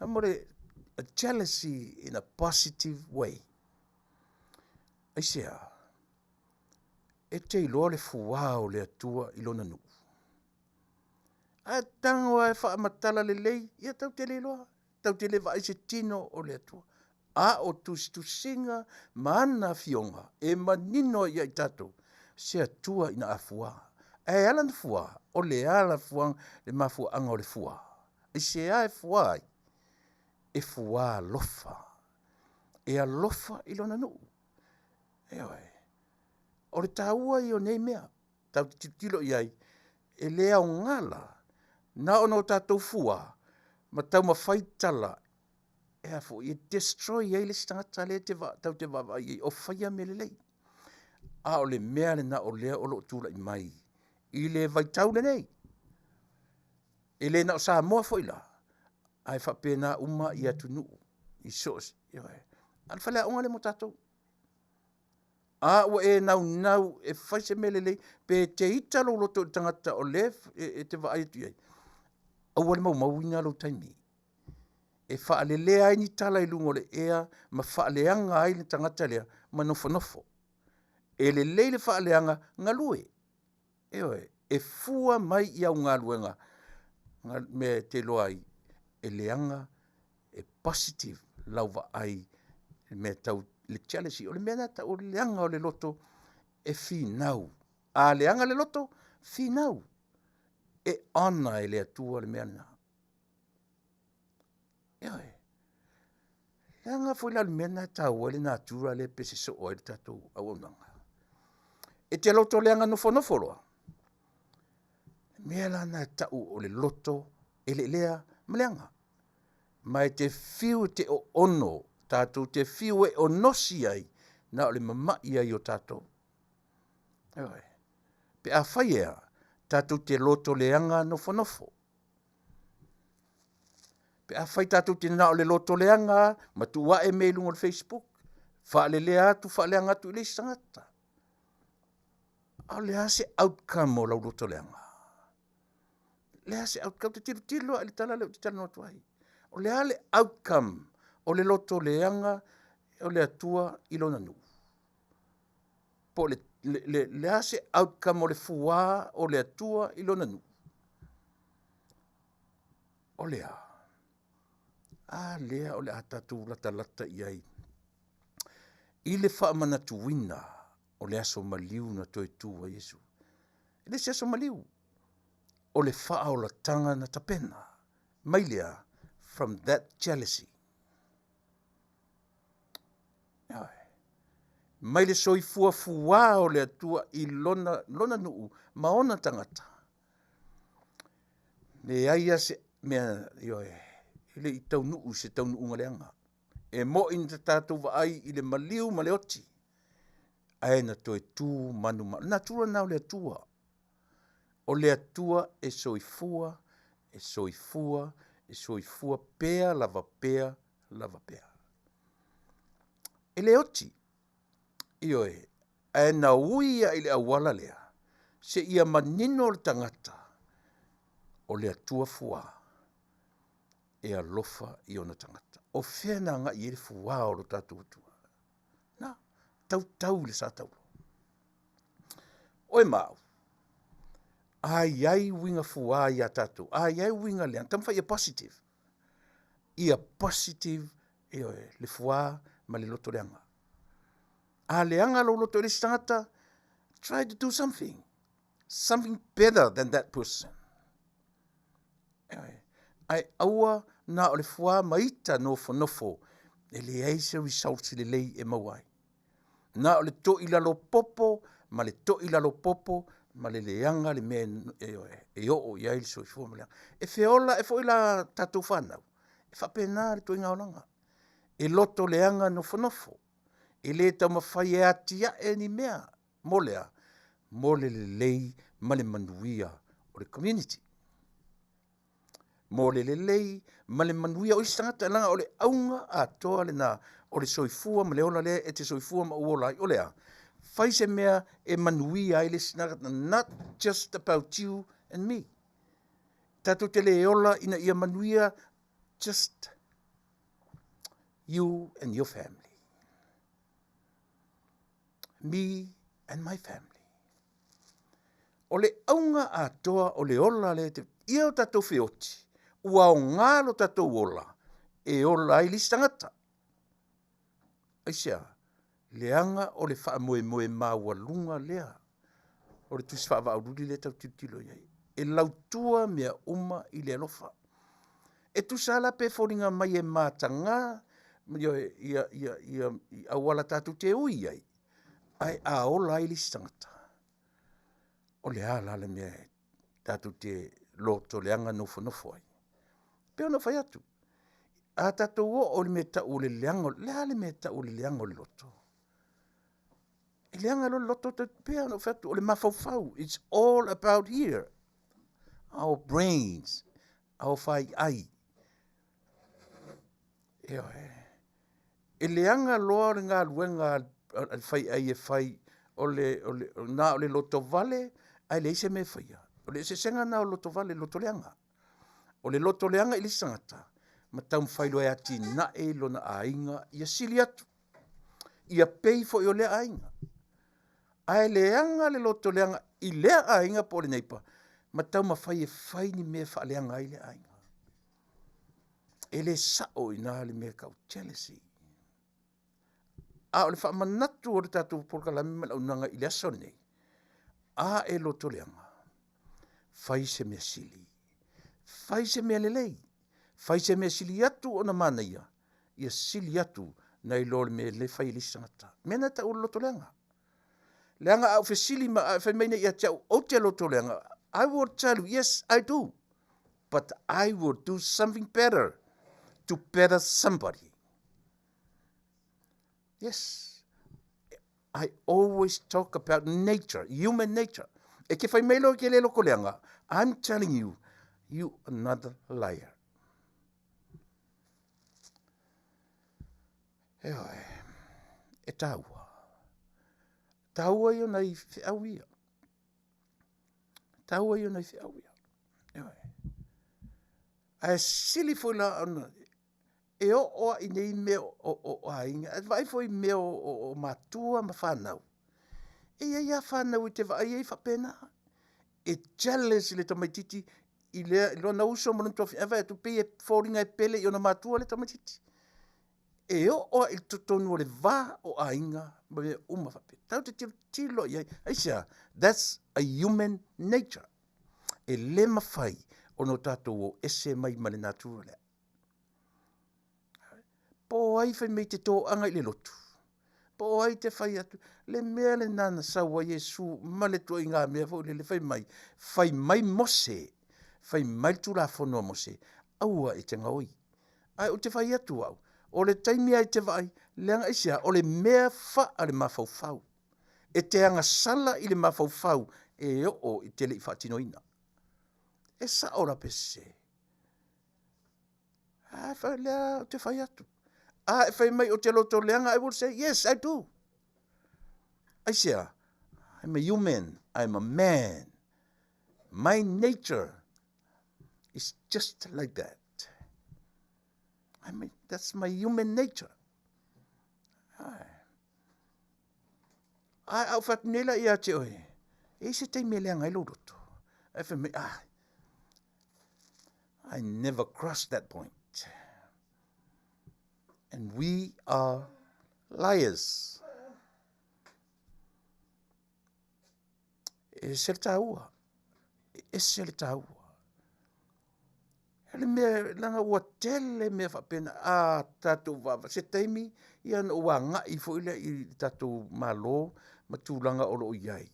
mo le a jealousy in a positive way. Aisea? E te iloa le fuā o le Atua i lona nuu. A tago lava e faamatala lelei, ia tatou te le iloa, tatou te le vaai se tino o le Atua. A o tusitusiga ma ana afioga e manino ai ia i tatou, se Atua ina a fuā. Ae ala na fuā, o le ala fuaga, le mafuaaga o le fuā. Aisea e fua ai? E fua alofa. E alofa i lona nuu. Ioe. O le taua ia o nei mea, tatou te tilotilo i ai, e le aoga la na ona o tatou fua ma taumafai tala e a foi, e destroy ai le isi tagata lea te tatou te vaavaai i ai o faia mea lelei. A o le mea lena o lea o lo o tulai mai i le vaitau lenei. E le na o Samoa foi la, ae faapena uma i atunuu i so o se, ioe. A o le faleaoga lea mo tatou. A ua e naunau e fai se mea lelei, pe te ita lou loto i le tagata o lea e te vaai atu i ai, aua le maumauina lou taimi e faalelea ai ni tala i luga o le ea ma faaleaga ai le tagata lea ma nofonofo. E lelei le faaleaga, galue. Ioe, e fua mai i au galuega mea e te iloa ai e leaga, e positive lau vaai i mea tau le jealousy. O le mea lena e tau o le leaga o le loto e finau. A leaga le loto, finau. E honor e le Atua le mea lena. Ioe. Leaga foi la le mea lena e taua ai le natura lea e pese soo ai le tatou auaunaga. E te loto leaga nofonofo loa, le mea la lena e tau o le loto eleelea ma leaga. Ma e te fiu e te oono, tatou te fiu e onosi ai, na o le mamai ai o tatou. Ioe. Pe afai e a, tatou te loto leaga nofonofo. Pe afai tatou te na o le loto leaga lava ma tuu ae mea i luga o le facebook, faalelea atu faaleaga atu i le isi tagata. A o le a se outcome o lau loto leaga? O le a se outcome? Ou te tilotilo lava i le tala lea ou te talanoa atu ai. O le a le outcome o le loto leaga o le Atua i lona nuu? Po o le a se outcome o le fuā o le Atua i lona nuu? O le a? A lea o le a tatou latalata i ai i le faamanatuina o le aso maliu na toe tu ai Iesu. E le se aso maliu, o le faaolataga na tapena mai le a? From that jealousy. Ioe. Mai le soifua fuā o le Atua i lona, lona nuu ma ona tagata. Leai lava se mea, ioe, e le i taunuu i se taunuuga leaga. E moi na tatou vaai i le maliu ma le oti, ae na toe tu manumalo. O le natura lena o le Atua. O le Atua e soifua, e soifua, e soifua pea lava pea lava pea. E le oti, ioe, ae na ui lava i le auala lea, seia manino le tagata, o le Atua fuā e alofa i ona tagata. O fea na agai i ai le fuā o lo tatou Atua? Na, tautau i le sa taula. Oe ma au, a i ai uiga fuā ia tatou, a i ai uiga leaga, taumafai ia positive. Ia positive, ioe, le fuā ma le loto leaga. A leaga lou loto i le isi tagata, try to do something. Something better than that person. Ioe. Ae aua na o le fuā ma ita nofonofo e leai se results lelei e maua ai. Na o le to'i lalo popo ma le to'i lalo popo ma le leaga le mea e oo i ai le soifua ma le leaga. E feola ae foi la tatou fanau, e faapena le ituaiga olaga. E loto leaga nofonofo, e le taumafai e atiae ni mea mo le a? Mo le lelei ma le manuia o le community. Mo le lelei ma le manuia o isi tagata, leaga o le auga atoa lena o le soifua ma le ola lea e te soifua ma ou ola ai, o le a? Fai se mea e manuia ai le isi tagata, not just about you and me. Tatou te le ola ina ia manuia just you and your family. Me and my family. O le auga atoa o le ola lea te, ia o tatou feoti, ua aoga lo tatou ola e ola ai le isi tagata. Aisea? Leaga o le faamoemoe maualuga lea o le Tusi Faavaululi lea e tau tilotilo i ai. E lautua mea uma i le alofa. E tusa la pe foliga mai e mataga ia, ia, ia, ia i auala tatou te ui ai, ae a ola ai le isi tagata, o le a la le mea e tatou te lotoleaga nofonofo ai? E pei ona ou fai atu, a tatou oo i le mea e tau o le leaga, o le a le mea e tau o le leaga o le loto? E leaga loa le loto, e pei ona ou fai atu, o le mafaufau, it's all about here, our brains, our faiai. Ioe. E leaga loa le galuega a le faiai e fai o le, o le, na o le lotovale ae leai se mea e faia. O le eseesega lena o le lotovale i le lotoleaga. O le lotoleaga i le isi tagata, ma taumafai loa e atinae lona aiga ia sili atu, ia pei foi o lea aiga. Ae leaga le lotoleaga i lea aiga po o le neighbour ma taumafai e fai ni mea e faaleaga ai lea aiga. E le sao i ina le mea e tau jealousy. A o le faamanatu o le tatou polokalame ma le auaunaga i le aso lenei, a e lotoleaga, fai se mea sili, fai se mea lelei, fai se mea sili atu ona manaia, ia sili atu nai lo le mea lea e fai e le isi tagata. Mea na e tau o le lotoleaga. Leaga a ou fesili ma a e fai mai nei ia te au, ou te lotoleaga, I will tell you, yes, I do. But I will do something better to better somebody. Yes. I always talk about nature, human nature. E ke fai mai loa ke le lokoleaga, I'm telling you, you another liar. Eoe, e tāua. Tāua ia nai wheau ia. Tāua ia nai wheau ia. Eoe. Ae sili foi la ona e oo ai nei mea o, o, o aiga, e vaai foi i mea o, o, o matua ma whanau. E iai a whanau i te vaai ai faapena. E jealous le tamaititi i lea i lona uso ma lona tuafafine, ae vaai atu pei e foliga e pele i ona matua le tamaititi. E oo lava i totonu o le va o aiga ma mea uma faapea. Tatou te tilotilo i ai. Aisea? That's a human nature. E le mafai ona o tatou o ese mai ma le natura lea. Po o ai fai mai te toaga i le lotu? Po o ai te fai atu? Le mea lena na sau ai Iesu ma le tuaiga mea foi lele fai mai, fai mai Mose, fai mai le Tulafono a Mose, aua e te gaoi. Ae ou te fai atu au, o le taimi lava e te vaai, leaga aisea, o le mea faa le mafaufau. E te agasala i le mafaufau e oo i te le i faatinoina. E sao la pe sese? A fai lea ou te fai atu. A e fai mai ou te loto leaga, I will say, yes, I do. Aisea, I'm a human, I'm a man. My nature is just like that. I mean, that's my human nature. Ai. Ai, au whatu nei la ia te oe. E se taimi e leaga ai lou loto. Ai fai mai, ah, I never crossed that point. And we are liars. E ese le taua. E ese le taua. Le mea, leaga ua tele mea faapena, a tatou vaavaai, se taimi ia ona ou agai foi lea i le tatou Malo ma tulaga o lo o i ai.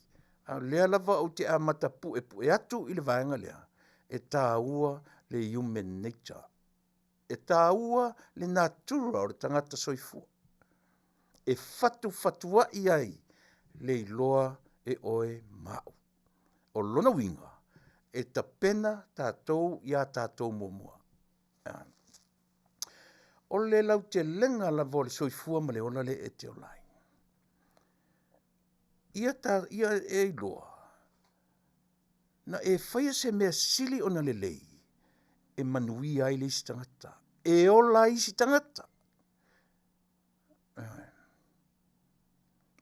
A o lea lava ou te amata puepue atu i le vaega lea, e taua le human nature. E taua le natura o le tagata soifua. E fatufatuai ai le iloa e oe ma au. O lona uiga, e tapena tatou iā tatou muamua. O le lautelega lava o le soifua ma le ola lea e te ola ai. Ia, ta, ia e iloa, na e faia se mea sili ona lelei e manuia ai le isi tagata, e ola ai isi tagata.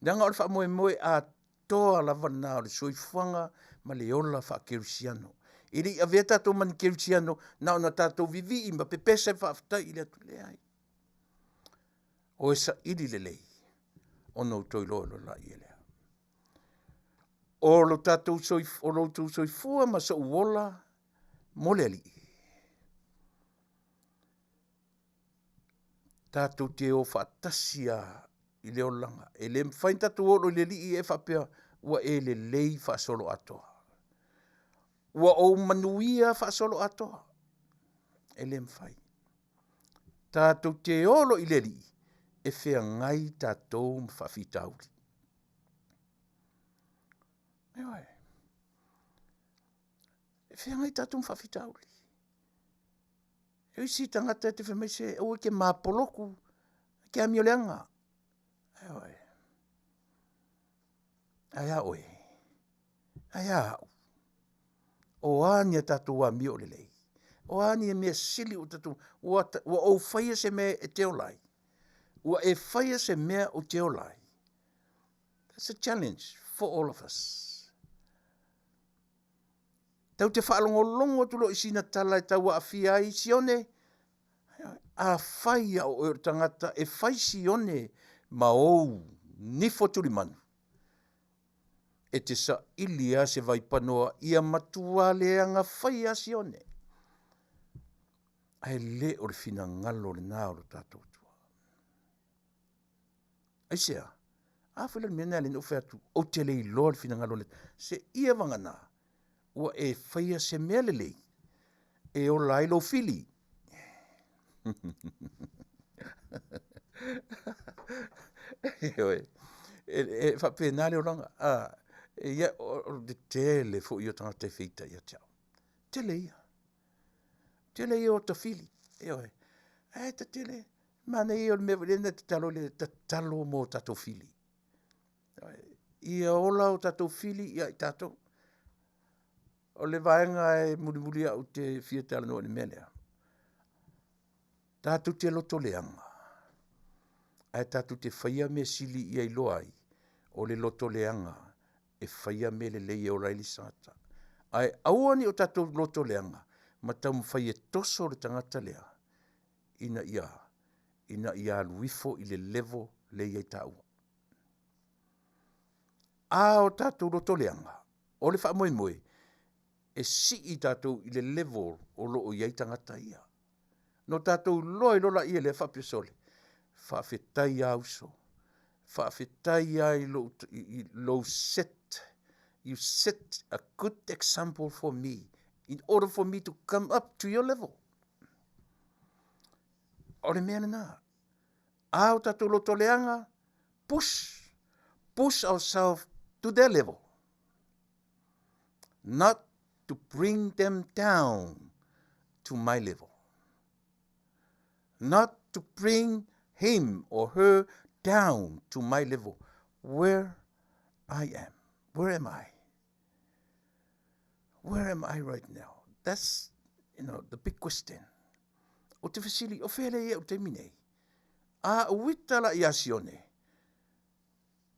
Leaga o le faamoemoe atoa lava lena o le soifuaga ma le ola faakerisiano. E le i avea tatou ma ni kerisiano na ona tatou vivii ma pepese faafetai i le Atua. Leai. O e saili lelei ona outou iloa loa laia lea. O lo tatou soifua, o lo outou soifua ma sou ola mo le Alii. Tatou te o faatasi a i le olaga. E le mafai ona tatou olo i le Alii e faapea ua e lelei faasoloatoa. Ua ou manuia faasoloatoa. E le mafai. Tatou te olo i le Alii e feagai tatou ma faafitauli. Ioe. E feagai tatou ma faafitauli. E isi tagata e te fai mai se aua e te mapolotu, e te amioleaga. Ioe. Ae a oe? Ae a au? O a ni a tatou amio lelei? O a ni mea sili ua tatou, ua ou faia se mea e te ola ai? Ua e faia se mea ou te ola ai? That's a challenge for all of us. Tau te faalogologo atu loa i sina tala e tau aafia ai Sione, afai a o oe o le tagata e fai Sione ma ou nifo tulimanu, e te saili lava se vaipanoa ia matua leaga faia Sione. Ae le o le finagalo lena o lo tatou Atua. Aisea? A foi la le mea lena lea na ou fai atu, ou te le iloa le finagalo o le se ia vagana ua e faia se mea lelei e ola ai lou fili. Ioe, e faapena le olaga. Ia, o le tele foi o tagata e feita ia te au. Tele ia. Tele ia o ta fili. Ioe. Ae ta tele, manaia ia o le mea foi lea na tatalo le tatalo mo tatou fili. Ia ola o tatou fili ia i tatou. O le vaega e mulimuli au te fia talanoa i le mea lea. Tatou te loto leaga, ae tatou te faia mea sili ia iloa ai, o le loto leaga e faia mea lelei e ola ai le isi tagata. Ae aua ne i o tatou loto leaga ma taumafai e toso le tagata lea ina ia ina ia alu ifo i le level lea e i ai taua. A o tatou loto leaga, o le faamoemoe e sii tatou i le level o lo o i ai tagata ia. No tatou iloa ai loa lea lea faapea, sole, faafetai lava uso, faafetai lava i lou, i lou set, you set a good example for me in order for me to come up to your level. O le mea lena. A o tatou lotoleaga, push, push ourselves to their level. Not to bring them down to my level. Not to bring him or her down to my level. Where I am. Where am I? Where am I right now? That's, you know, the big question. O te fesili, o whea le ia o taimi nei? A uita la ia Sione,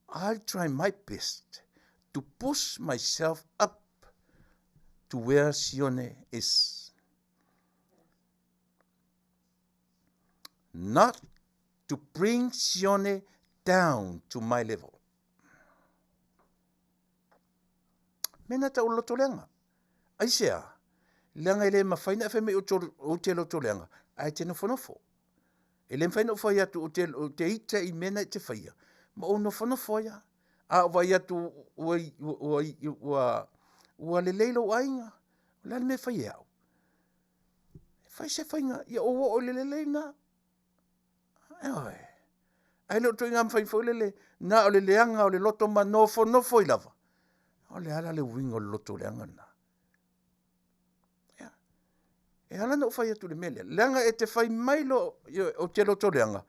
I'll try my best to push myself up to where Sione is. Not to bring Sione down to my level. Mena ta o lotoleaga. Aisea, leaga e le mafai na fai mai o te lotoleaga, ae te nofonofo. E le mafai na ou fai atu ou te ita i mea na e te faia, ma ou nofonofo ai lava. A ou vaai atu ua, ua, ua, ua lelei lou aiga, o le a le mea e fai e au? E fai se faiga, ia ou oo i le lelei lena. Ioe. Ae le o ituaiga mafai foi lele, na o le leaga o le loto ma nofonofo ai lava. O le a la le uiga o le loto leaga lena? Ia. E ala ona ou fai atu i le mea lea, leaga e te fai mai lo, ou te loto leaga,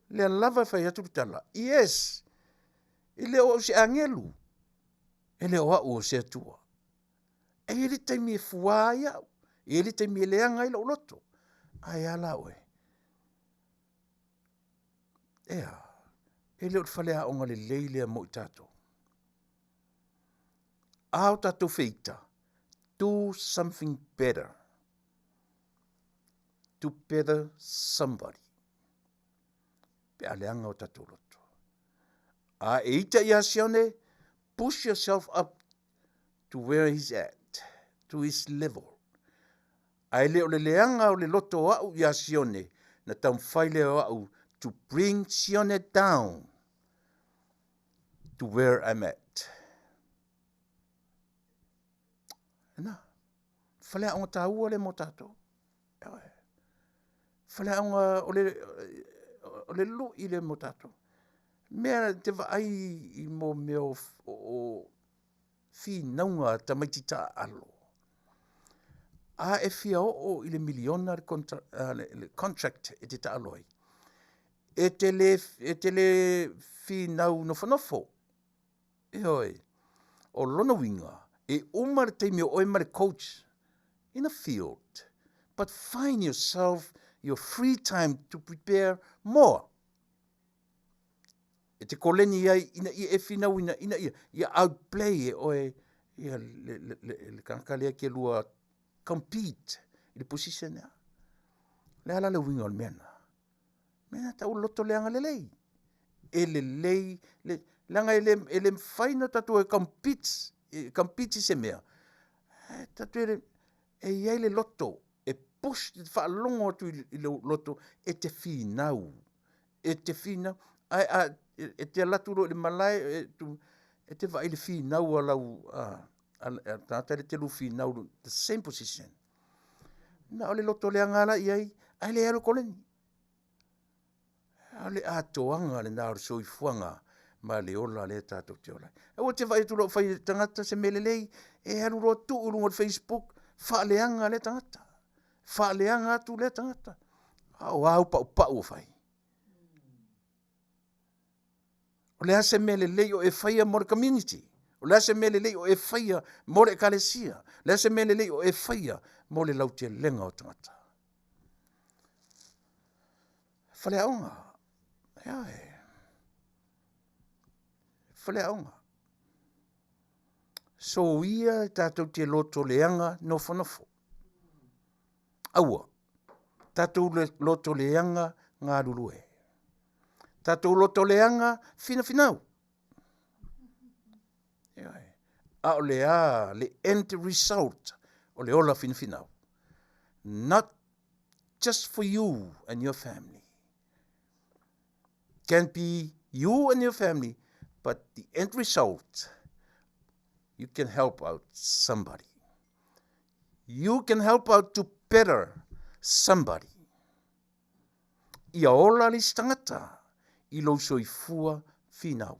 lea lava e fai atu le tala, yes, e le o au se agelu, e le o au o se Atua. E i ai le taimi e fuā ai au, e i ai le taimi e leaga ai lou loto. Ae a la oe? Ea, e le o le faleaoga lelei lea mo i tatou. A o tatou feita, do something better to better somebody. Pe a leaga o tatou loto. A e ita ia Sione, push yourself up to where he's at, to his level. Ae le o le leaga o le loto o au ia Sione, na taumafai lea o au to bring Sione down to where I'm at. Lena, faleaoga taua lea mo tatou. Faleaoga o le, o le lui lea mo tatou. Mea te vaai i mo mea o, o finauga a tamaiti taaalo, a e fia oo i le miliona le, contra, le, le contract e te taalo ai, e te le, e te le finau nofonofo. Ioe. O lona uiga, e uma le taimi o oe ma le coach in a field, but find yourself your free time to prepare more. E te koleni ai ina ia e finauina ina ia ia outplay e oe ia le, le, le, le kanaka lea ke lua compete i le position lea. Le a la le uiga o le mea na? Mea tau loto leaga lelei. E lelei, le, leaga e le, e le mafai ona tatou e compete, e compete i se mea. E tatou e, le, e i ai le loto, e push, e faalogo atu i, i le loto, e te finau. E te finau. Ae a, e te alu atu loa i le malae, e, tu, e te vaai i le finau a lau, a, a, a tagata lea e te lua finau, the same position. Na o le loto leaga la i ai, ae le alu e koleni. O le atoaga lena o le soifuaga ma le ola lea tatou te ola ai. Aua te vaai atu loa fai e tagata se mea lelei, e alu loa tuu i luga o le Facebook, faaleaga lea tagata. Faaleaga atu lea tagata. A o au paupau o fai. O le a se mea lelei o e faia mo le community? O le a se mea lelei o e faia mo le ekalesia? O le a se mea lelei o e faia mo le lautelega o tagata? Faleaoga. Ioe. Faleaoga. Soia e tatou te loto leaga nofonofo. Aua. Tatou loto leaga galulue. Tatou loto leaga finafinau. Ioe. A o le a le end result o le ola finafinau. Not just for you and your family. Can be you and your family, but the end result, you can help out somebody. You can help out to better somebody. Ia ola le isi tagata i lou soifua finau.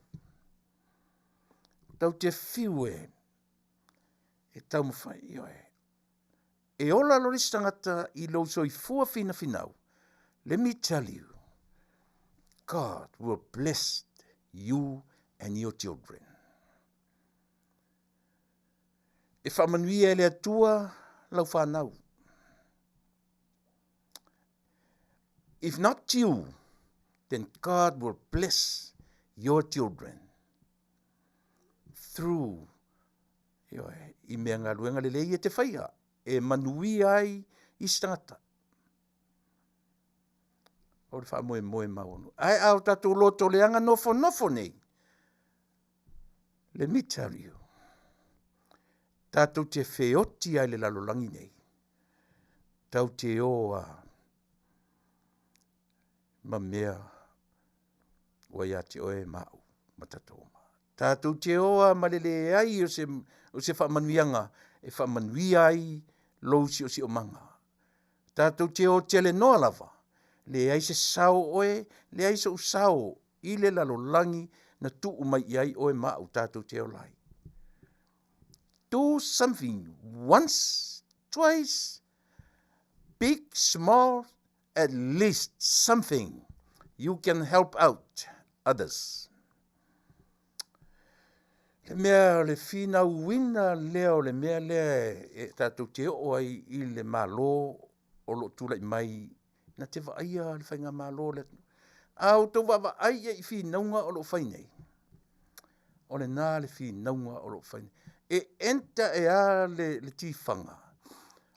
Tau te fiu e, e taumafai, ioe. E ola lo le isi tagata i lou soifua finafinau. Let me tell you, God will bless you and your children. E faamanuia e le Atua lau fanau. If not you, then God will bless your children through ioe, i mea galuega lelei e te whaia, e manuia ai isi tagata. O le faamoemoe maualuga. Ae a o tatou loto leaga nofonofo nei, let me tell you, tatou te feoti ai le lalolagi nei, tau te o a ma mea ua ia te oe ma au ma tatou uma. Tatou te o a ma le leai o se, o se faamanuiaga e faamanuia ai lou siosiomaga. Tatou te o tele noa lava, leai se sao o oe, leai sou sao i le lalolagi na tuu mai i ai oe ma au tatou te ola ai. Do something once, twice, big, small, at least something you can help out others. Le mea o le finauina lea o le mea lea e tatou te oo ai i le Malo o lo o tulai mai na te vaaia le faigamalo o le atunuu. A outou vaavaai i ai i finauga o lo o fai nei, o lena le finauga o lo o fai nei. E enter e a le, le tifaga,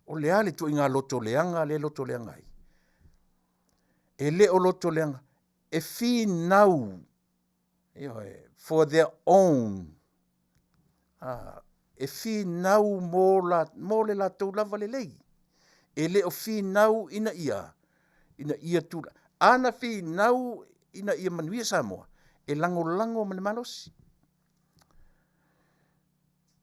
o le a le ituaiga loto leaga lea e loto leaga ai. E le o loto leaga, e finau Ioe, for their own, uh, e finau mo, la, mo le latou lava lelei. E le o finau ina ia, ina ia tula. Ana finau ina ia manuia Samoa, e lagolago ma le malosi.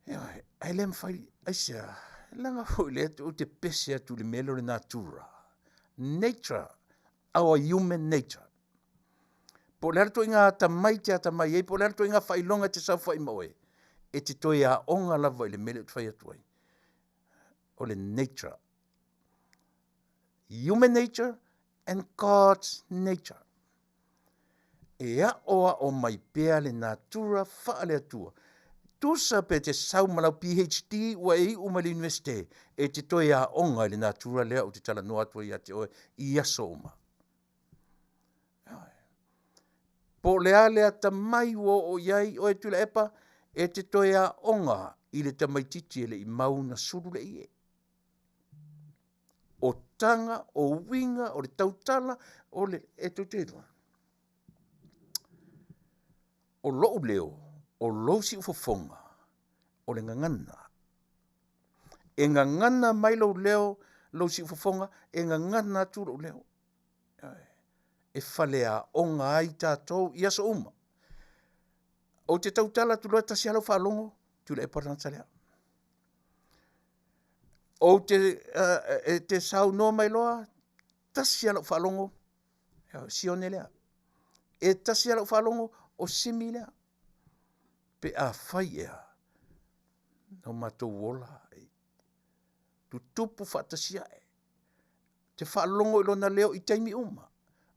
Ioe, ae le mafai, aisea, leaga foi lea ou te pese atu i le mea lea o le natura. Nature, our human nature. Po o le a le ituaiga atamai e te atamai ai, po o le a le ituaiga faailoga e te saofai ma oe, e te toe aoga lava i le mea lea ou te fai atu ai. O le nature. Human nature and God's nature. E aoao mai pea le natura faale-Atua. Tusa pe te sau ma lau PhD ua e iu mai le Universite, e te toe aoga i le natura lea ou te talanoa atu ai ia te oe i aso uma. Po o le a le atamai ua oo i ai oe Tuilaepa, e te toe aoga i le tamaitiiti e le i mau na sulu le ie. O taga, o uiga, o le tautala, o le e tou te iloa. O lou leo, o lou siufofoga, o le gagana. E gagana mai lou leo, lou siufofoga, e gagana atu lou leo. E faleaoga ai tatou i aso uma. Ou te tautala atu loa e tasi lava lau faalogo, Tuilaepa le tagata lea. Ou te, e te saunoa mai loa, tasi lava lau faalogo, Sione lea. E tasi lava lau faalogo, o Simi lea. Pe afai ea, na o matou ola, tutupu faatasi ae. Te faalogo i lona leo i taimi uma.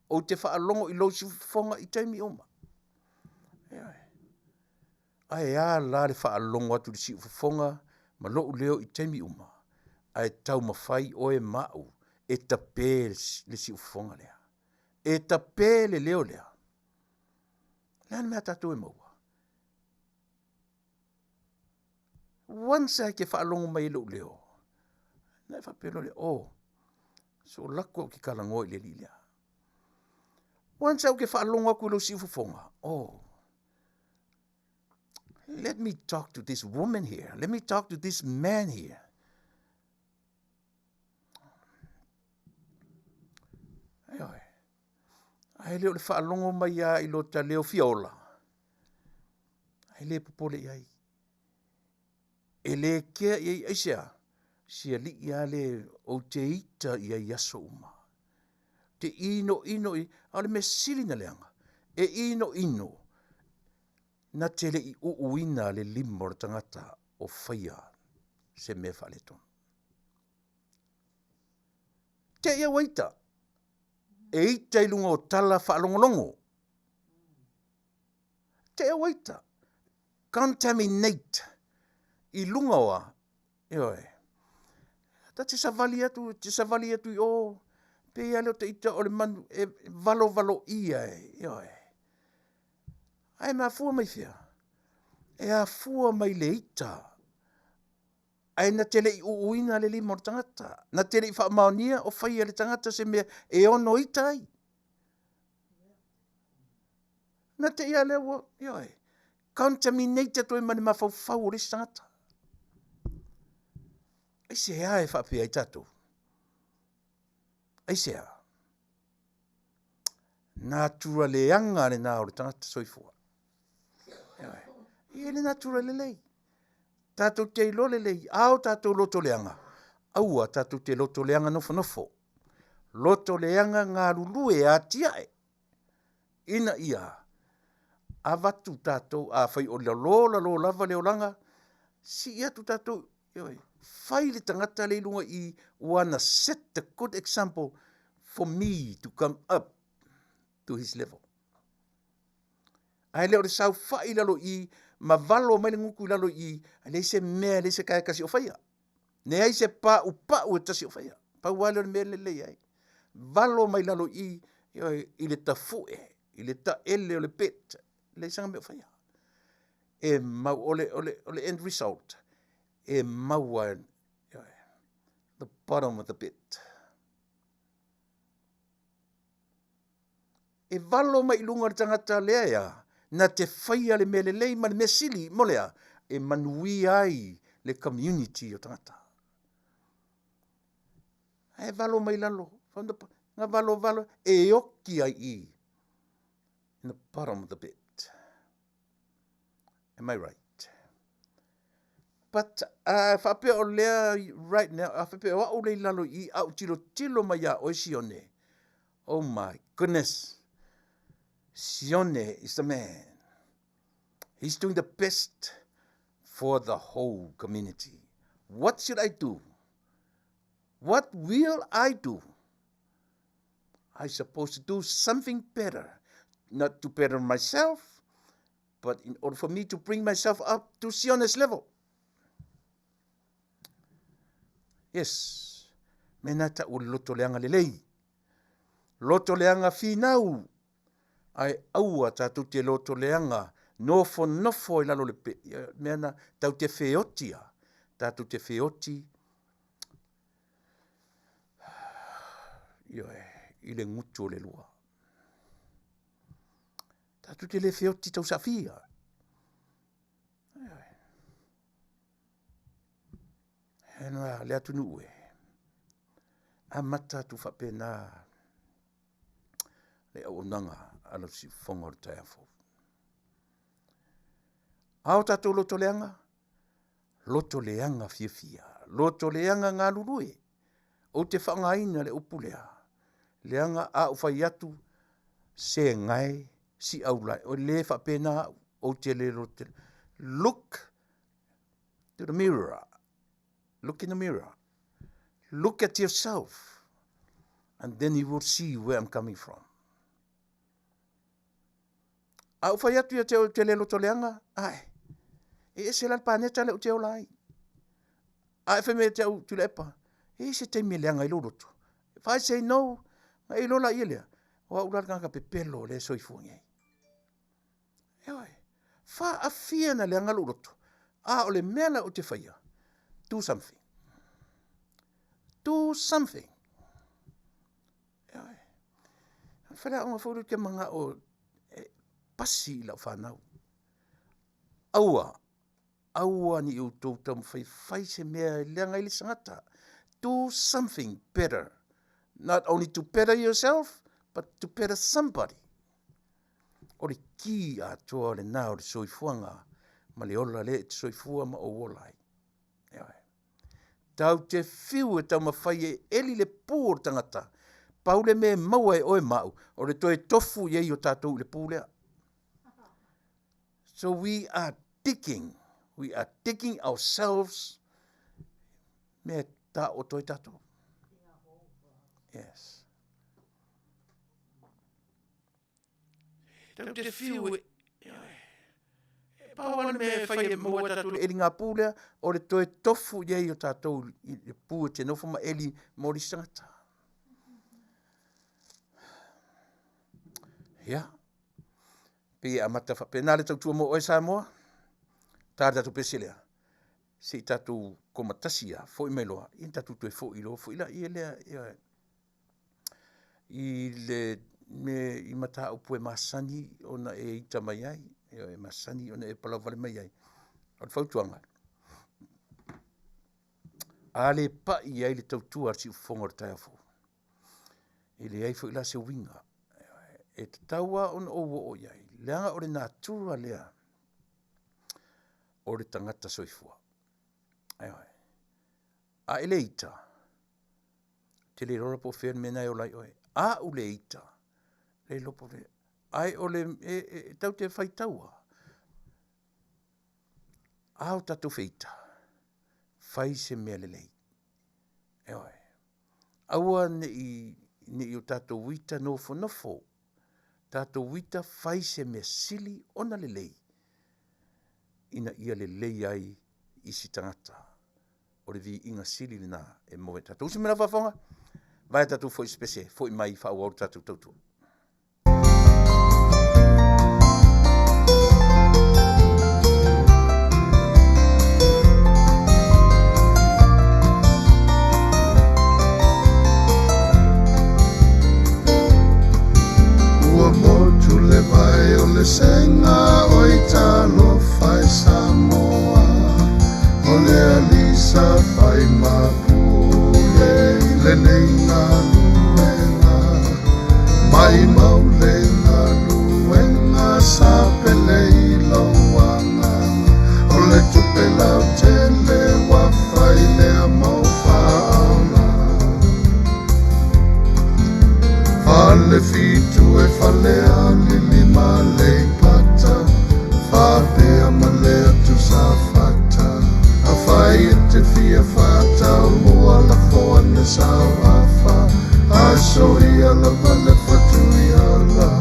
Ou te faalogo i lou siufofoga i taimi uma. Ioe. Ae a la le faalogo atu i le siufofoga ma lou leo i taimi uma, ae taumafai oe ma au e tape le siufofoga lea, e tape le leo lea. O le a le mea a tatou e maua? Once lava e te faalogo mai i lou leo, ona e faapea loa lea, oh, se o laku au ou te talanoa i le alii lea. Once lava ou te faalogo atu i lou siufofoga, oh, let me talk to this woman here, let me talk to this man here. Ioe. Ae le o le faalogo mai lava i lo ta leo fia ola, ae le popole i ai. E le kea i ai, aisea? Si alii lava le ou te ita i ai i aso uma. Te inoino i, a o le mea sili na leaga, e inoino na te le i uuina le lima o le tagata o faia se mea faaletonu. Te i au a ita, e ita i luga o tala faalogologo. Te au a ita, contaminate i luga o a, ioe. Ta te savali atu, te savali atu i o, pei lava lea o te ita o le manu e valovaloia e, ioe. Ae mafua mai fea? E afua mai le ita ae na te le i uuina le lima o le tagata, na te le i faamaonia o faia e le tagata se mea e ono ita ai. Na te i a lea ua, ioe, contaminate atu ai ma le mafaufau o le isi tagata. Aisea e faapea ai tatou? Aisea? Natura leaga lena o le tagata soifua. Ioe. E le natura lelei. Tatou te iloa lelei, a o tatou loto leaga, aua tatou te loto leaga nofonofo. Loto leaga galulue atiae ina ia avatu tatou, afai o lalo lalo lava le olaga, sii atu tatou, ioe, fai le tagata lea i luga i i, ua na set the good example for me to come up to his level. Ae le o le saofai i lalo i i ma valo mai le gutu i lalo i i, e leai se mea, e leai se tae tasi o faia. Leai se paupau e tasi o faia. Pau lava lea o le mea e lelei ai. Valo mai lalo i i, i le tafue, i le taele o le pet, leai sana mea o faia. E mau, o le, o le, o le end result, e maua the bottom of the pit. E valo mai i luga le tagata lea ea, na te faia le mea lelei ma le mea sili mo le a, e manuia ai le community o tagata. Ae valo mai lalo, Na valovalo e oki ai i in the bottom of the pit. Am I right? But uh, faapea o lea right now, a faapea o au le i lalo i au tilo tilo mai a oe Sione. Oh my goodness. Sione is the man. He's doing the best for the whole community. What should I do? What will I do? I supposed to do something better, not to better myself, but in order for me to bring myself up to Sione's level. Yes, mena ta o loto leanga lelei. Loto leanga finau. Ai aua tātou te loto leanga nofo nofo i lalo le pe, mea na tau te wheotia, tātou te wheoti Ioe, i le gutu o le lua. Tatou te le feoti tau safia. Ioe. Hena le atunuu e. Amata atu faapena le auaunaga a lau siufofoga o le taeao fou. A o tatou loto leaga, loto leaga fiafia, loto leaga galulue. Ou te faaaogaina le upu lea, leaga a ou fai atu se gae si aulai, o le faapena au, ou te le loto. Look to the mirror. Look in the mirror. Look at yourself. And then you will see where I'm coming from. A ou fai atu ia te te le loto leaga, ae, e ese la le paneta le ou te ola ai. A e fai mai te au Tuilaepa, e i se taimi e leaga ai lou loto. If I say no, na e iloa laia lea, o au la le tagata pepelo lea e soifua nei. Ioe, faafia na leaga lou loto, a o le mea la ou te faia, do something. Do something. Ioe. O le faleaoga foi lea ou te manao e pasi i lau fanau. Aua, aua ne i outou taumafai e fai se mea e leaga ai le isi tagata. Do something better. Not only to better yourself, but to better somebody. O le ki atoa lena o le soifuaga ma le ola lea e te soifua ma ou ola ai. Ioe. Tau te whiu e taumafai e eli le pū o le tangata. Pau le mea e maua e oe ma au, o le toe tofu i ai o tatou i le pū lea. So we are digging, we are digging ourselves mea taoto ai tatou. Yes. Tau te whiu e, e pau ana mea e whai e maua tatou le eli ngā pū lea, o le toe tofu i ai o tatou i le pū e te nofo ma eli mō le isi tangata. Ia, pei e amata faapena le tautua mo oe Samoa, tā le tatou pese lea, se i tatou koma tasi ia, foi mai loa, ia tatou toe foi loa foi laia lea, ia, i le me i mataupu e masani ona e ita mai ai, e masani ona e palauvale mai ai. O le fautuaga, a le pai ai le tautua a le siufofoga o le taeao fou, e leai foi la se uiga e tatau lava ona ou oo i ai, leaga o le natura lea o le tagata soifua. Ioe. A e le ita, te le iloa la po o fea le mea na e ola ai oe. A u le ita, le iloa po o fea. Ae o le, e, e, e tau te faitaua. A o tatou feita, fai se mea lelei. Ioe. Aua ne i, ne i o tatou ita nofonofo. Tatou ita fai se mea sili ona lelei ina ia lelei ai isi tagata. O le viiga sili lena e maua e tatou. Usi mai lau faafofoga, vaea tatou foi spese, foi mai faaauau le tatou tautua. Ua motu le vai o le sega oi talofa e Samoa O le alii sa fai ma pule i lenei galuega. lava le fatu iala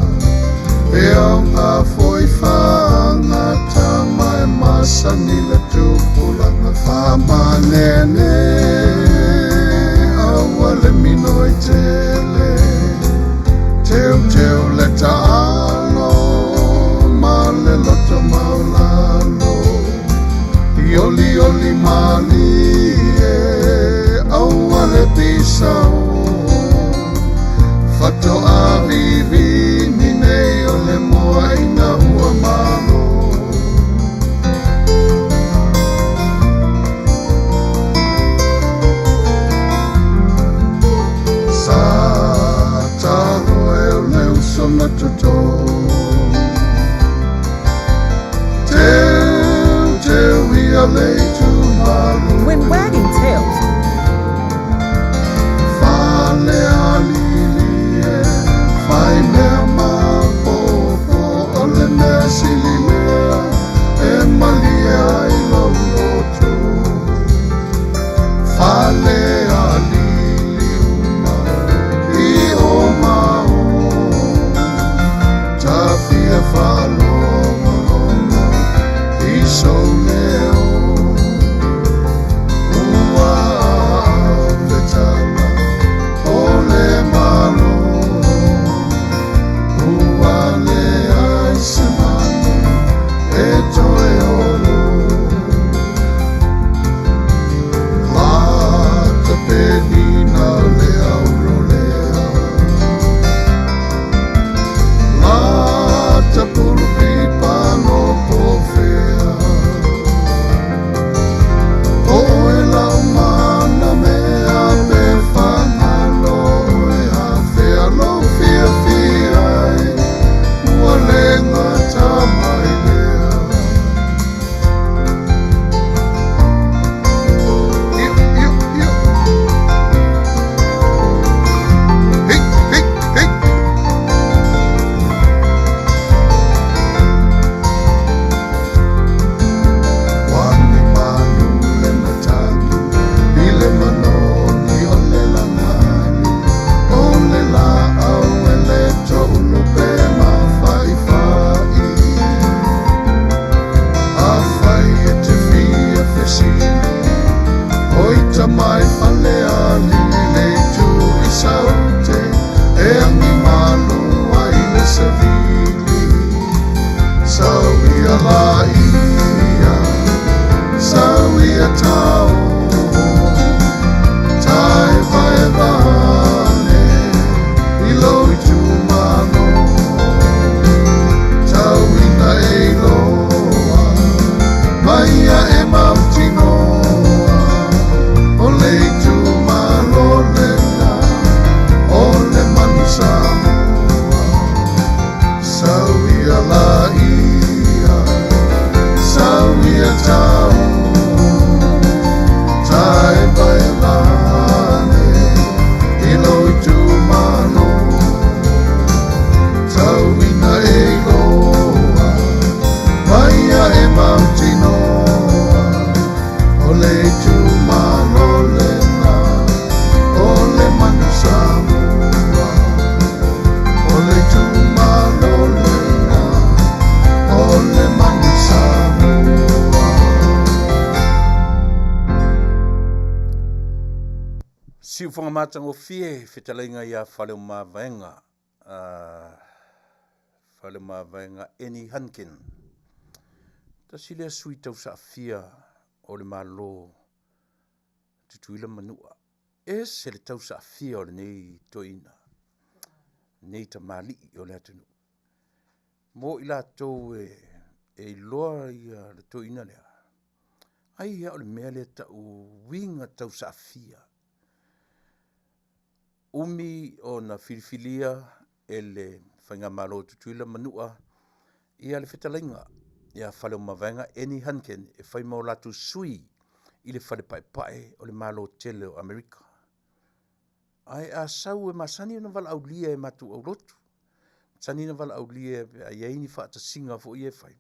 E aoga foi faagata ma e masani le tupulaga Faamanene aua le minoi tele Teuteu le taalo ma le loto maulalo Olioli malie aua le pisao Fatoa vivini nei o le moa ina ua malo. Sa talo e o le uso na toto Teu teu ia le itumalo When wagging tails, Fale alili e fai mea mapopo O le mea sili lea e malie ai lou loto Fale alili uma i o ma o Tafia faalogologo i sou leo Ua ave tala o le Malo Ua leai se manu e toe olo Lata penina le aurolea Lata pulupipa no pofea O oe lau mana mea pe fagalo oe afea lou fiafia ai Ua le gata mai lea Iu, iu, iu. Hei, hei, hei. Wani malu le matagi i le manoni o le lagani O le laau e le toulu pe mafaifai Afai e te fia fesili O ita mai fale ali le itu i saute E angi malu ai le savili Sau ia la ia Sau ia tau Tai vai vale I lou itumalo Tau ina e iloa Mai ia e mautinoa O le itumalo lena O le manu Samoa Sau ia la ia Sau ia tau Tai vai vale I lou itumalo Tau ina e iloa Mai ia e mautinoa O le itumalo lena O le manu Samoa O le itumalo lena O le manu Samoa. Siufoga matagofie fetalaiga ia Faleomavaega Faleomavaega Eni Hunkin. Tasi lea sui tausaafia o le Malo Tutuila Manua. Ese le tausaafia o lenei toeaina, lenei tamalii o le atunuu. Mo i latou e iloa ia le toeaina lea, ai ia o le mea lea tau uiga tausaafia. Umi ona filifilia e le Faigamalo Tutuila Manua ia le fetalaiga ia Faleomavaega Eni Hunkin e fai ma o latou sui i le fale paepae o le Malo tele o Amerika. Ae a sau e masani ona valaaulia e matou aulotu, masani ona valaaulia pe a i ai ni faatasiga foi e fai,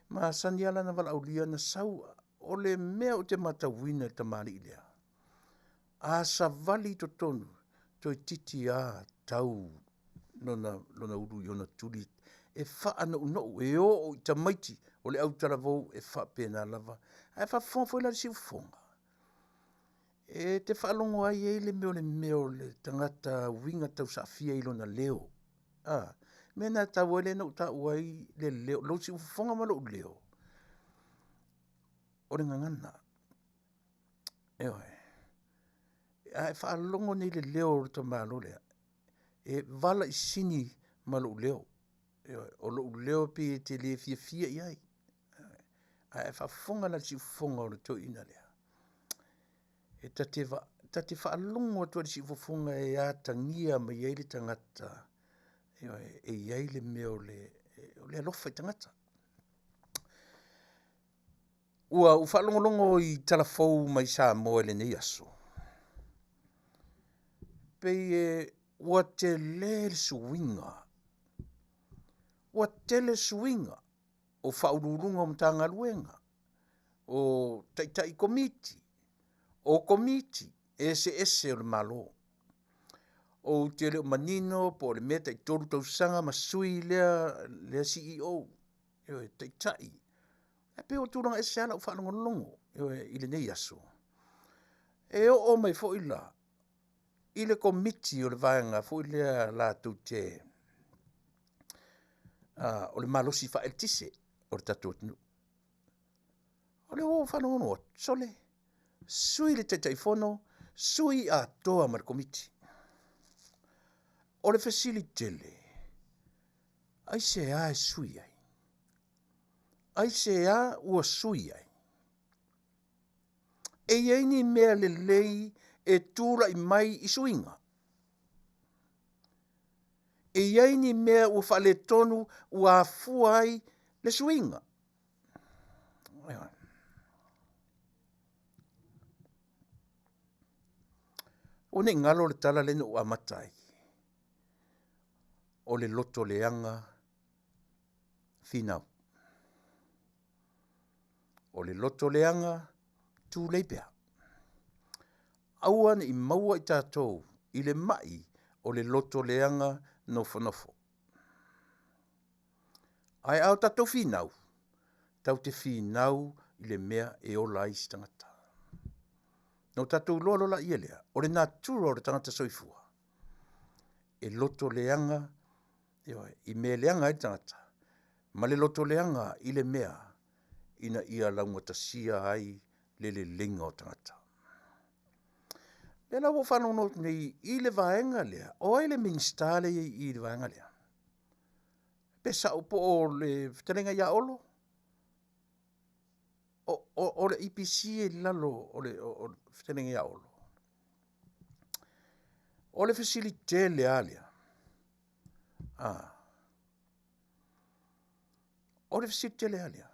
masani lava lana valaaulia na sau. O le mea ou te matauina i le tamalii lea, a savali i totonu, Toeitiiti a tau lona, lona ulu i ona tuli e faanounou, e oo i tamaiti o le autalavou e faapena lava. Ae faafofoga foi la i le siufofoga, e te faalogo ai e i ai le mea o le mea o le tagata uiga tausaafia i lona leo. A, mea lena e taua ai lea na ou taua ai le leo, lou siufofoga ma lou leo, o le gagana. Ioe. A e faalogo nei i le leo o le tamaloa lea, e valaisini ma lou leo. Ioe. O lou leo e pei e te le fiafia i ai. Ae a e faafofoga la i le siufofoga o le toeaina lea, e ta te ta te faalogo atu lava i le siufofoga e atagia mai ai le tagata, ioe, e i ai le mea o le alofa i tagata. Ua ou faalogologo i tala fou mai Samoa i lenei aso, pei e ua tele le suiga, ua tele suiga o Faauluuluga o Matagaluega, o Taitai Komiti, o Komiti eseese o le Malo. Ou te le o manino po o le mea tai 3 tausaga ma sui lea, lea CEO, ioe, Taitai. Ae pei ua tulaga ese lava lau faalogologo, ioe, i lenei aso. E oo mai foi la i le Komiti o le vaega foi lea latou te o le malosi faaeletise o le tatou atunuu. O lea ua ou faalogologo atu, sole, sui le Taitaifono, sui atoa ma le Komiti. O le fesili tele, aisea e sui ai? Aisea ua sui ai? E i ai ni mea lelei e tulai mai i suiga? E i ai ni mea ua faaletonu ua afua ai le suiga? Ua ne i galo le tala lea na ou amata ai, o le loto leaga finau. O le loto leaga tulei pea. Aua ne i maua i tatou i le mai o le loto leaga nofonofo. Ae a o tatou finau, tatou te finau i le mea e ola ai se tagata. Na o tatou iloa loa laia lea, o le natura o le tagata soifua, e loto leaga, ioe, i mea e leaga ai le tagata, ma le loto leaga i le mea ina ia laugatasia ai le leleiga o tagata. O lea la ua ou faalogologo atu nei i le vaega lea, o ai le Minisita lea e i ai i i i le vaega lea? Pe sao po o le fetalaiga ia Olo? O le EPC e i lalo o le fetalaiga ia Olo. O le fesili tele lava lea, o le fesili tele lava lea,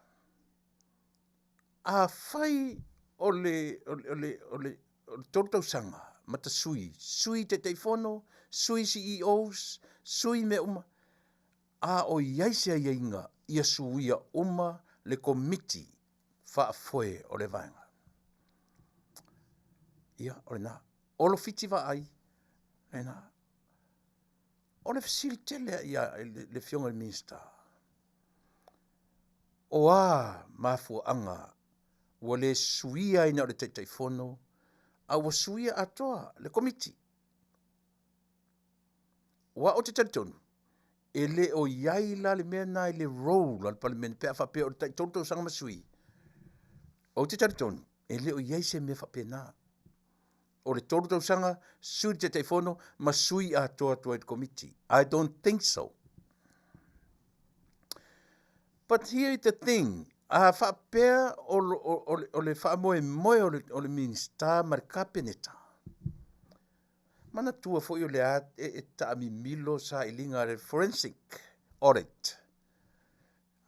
afai o le 3 tausaga ma ta sui, sui Taitaifono, sui CEOs, sui mea uma, a o i ai se aiaiga ia suia uma le Komiti Faafoe o le Vaega? Ia, o lena. Olo Fiti Vaai, lena. O le fesili tele ia le Afioga i le Minisita, o a mafuaaga ua le suia ai na o le Taitaifono, a ua suia atoa le Komiti? Aua ou te talitonu, e le o i ai la le mea lena i le role a le Palemene pe a faapea o le tai 3 tausaga ma sui. Ou te talitonu, e le o i ai se mea faapena. O le 3 tausaga, sui le Taitaifono ma sui atoa atu ai le Komiti. I don't think so. But here is the thing, a faapea o, o, o, o le faamoemoe o le, o le Minisita ma le Kapeneta, manatua foi o le a e, e taamimilo sailiga a le forensic audit.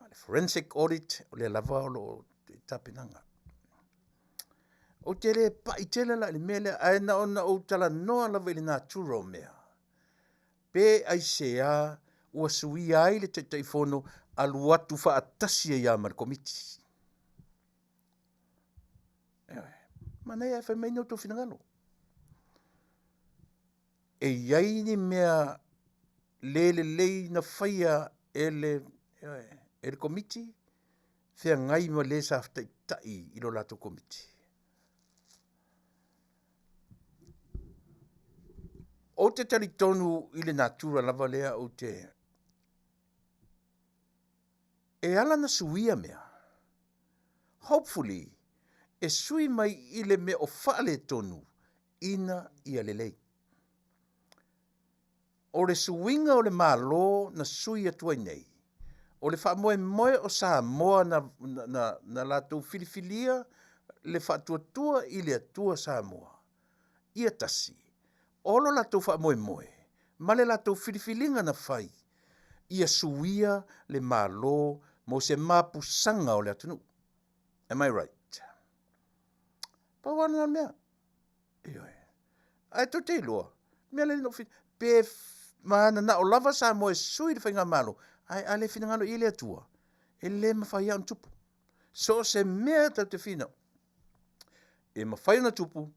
A le forensic audit, o lea lava o lo o tapenaga. Ou te le pai tele la i le mea lea, ae na ona ou talanoa lava i le natura o mea. Pe aisea ua suia ai le Taitaifono alu atu faatasi ai lava ma le Komiti. Ioe. Manaia ae fai mai ni outou finagalo. E i ai ni mea le lelei na faia e le, e le Komiti, feagai ma le sa taitai i lo latou Komiti. Ou te talitonu i le natura lava lea ou te e ala na suia mea. Hopefully e sui mai i le mea o faaletonu ina ia lelei. O le suiga o le Malo na sui atu ai nei, o le faamoemoe o Samoa na, na, na latou filifilia le faatuatua i le Atua Samoa, ia tasi, o lo latou faamoemoe ma le latou filifiliga na fai, ia suia le Malo mo se mapusaga o le atunuu. Am I right? Pau lava lena mea. Ioe. Ae tou te iloa, mea lea na ou pe mananao lava Samoa e sui le faigamalo, ae a le finagalo i ai le Atua, e le mafai lava ona tupu. So o se mea tatou te finau, e mafai ona tupu,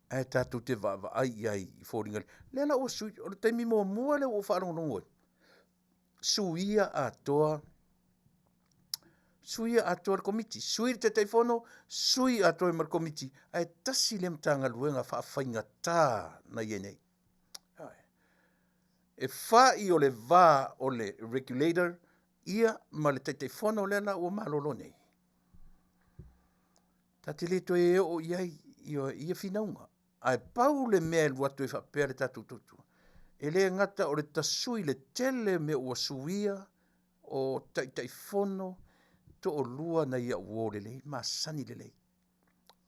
ae tatou te vaavaai i ai i foliga. Lea la ua sui, o le taimi muamua lea ua ou faalogologo ai, suia atoa suia atoa le Komiti, sui le Taitaifono, sui atoa ma le Komiti, ae tasi lea Matagaluega faafaigata na i ai nei. E fai o le va o le regulator ia ma le Taitaifono lea la ua malolo nei. Ta te le toe oo i ai ia finauga. Ae pau le mea e alu atu ai faapea le tatou tautua, e le gata o le tasui le tele mea ua suia o Taitaifono toalua nai au uo lelei, masani lelei.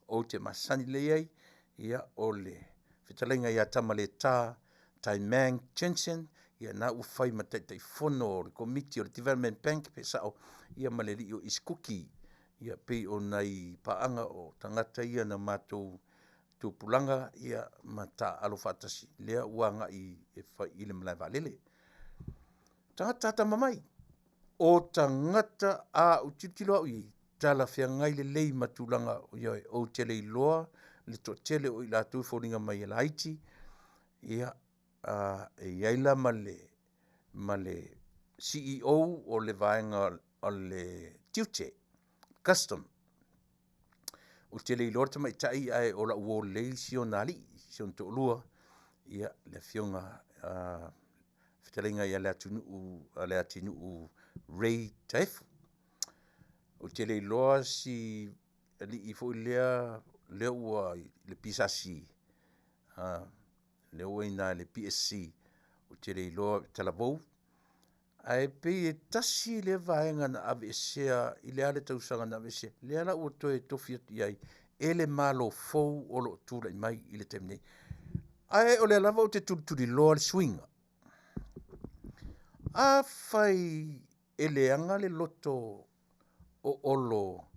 Ou te masani lelei ai, ia, o le fetalaiga ia Tamaleta Taimang Jensen, ia na ua fai ma Taitaifono o le Komiti o le Development Bank pe sao, ia ma le alii o Isikuki, ia pei o nai paaga o tagata ia na matou tupulaga ia ma taaalo faatasi lea ua agai e fai i le malae vaalele. Tagata atamamai, o tagata a ou tilotilo au i ai, talafeagai lelei ma tulaga ioe, ou te le iloa le toatele o i latou e foliga mai e laiti, ia, e i ai la ma le, ma le CEO o le vaega o le tiute, custom. Ou te le iloa le tamaitai ae o lau uo lelei si ona alii, si ona toalua, ia, le afioga fetalaiga ia Leatinuu, Leatinuu Ray Taefu. Ou te le iloa si alii foi lea, lea ua i le PSC, lea ua i ina i le PSC, ou te le iloa Talavou, ae pei e tasi lea vaega na aveesea i le a le tausaga na aveesea, lea la ua toe tofi atu i ai e le Malo fou o lo o tulai mai i le taimi nei. Ae o lea lava ou te tulituliloa le suiga. Afai e leaga le loto o Olo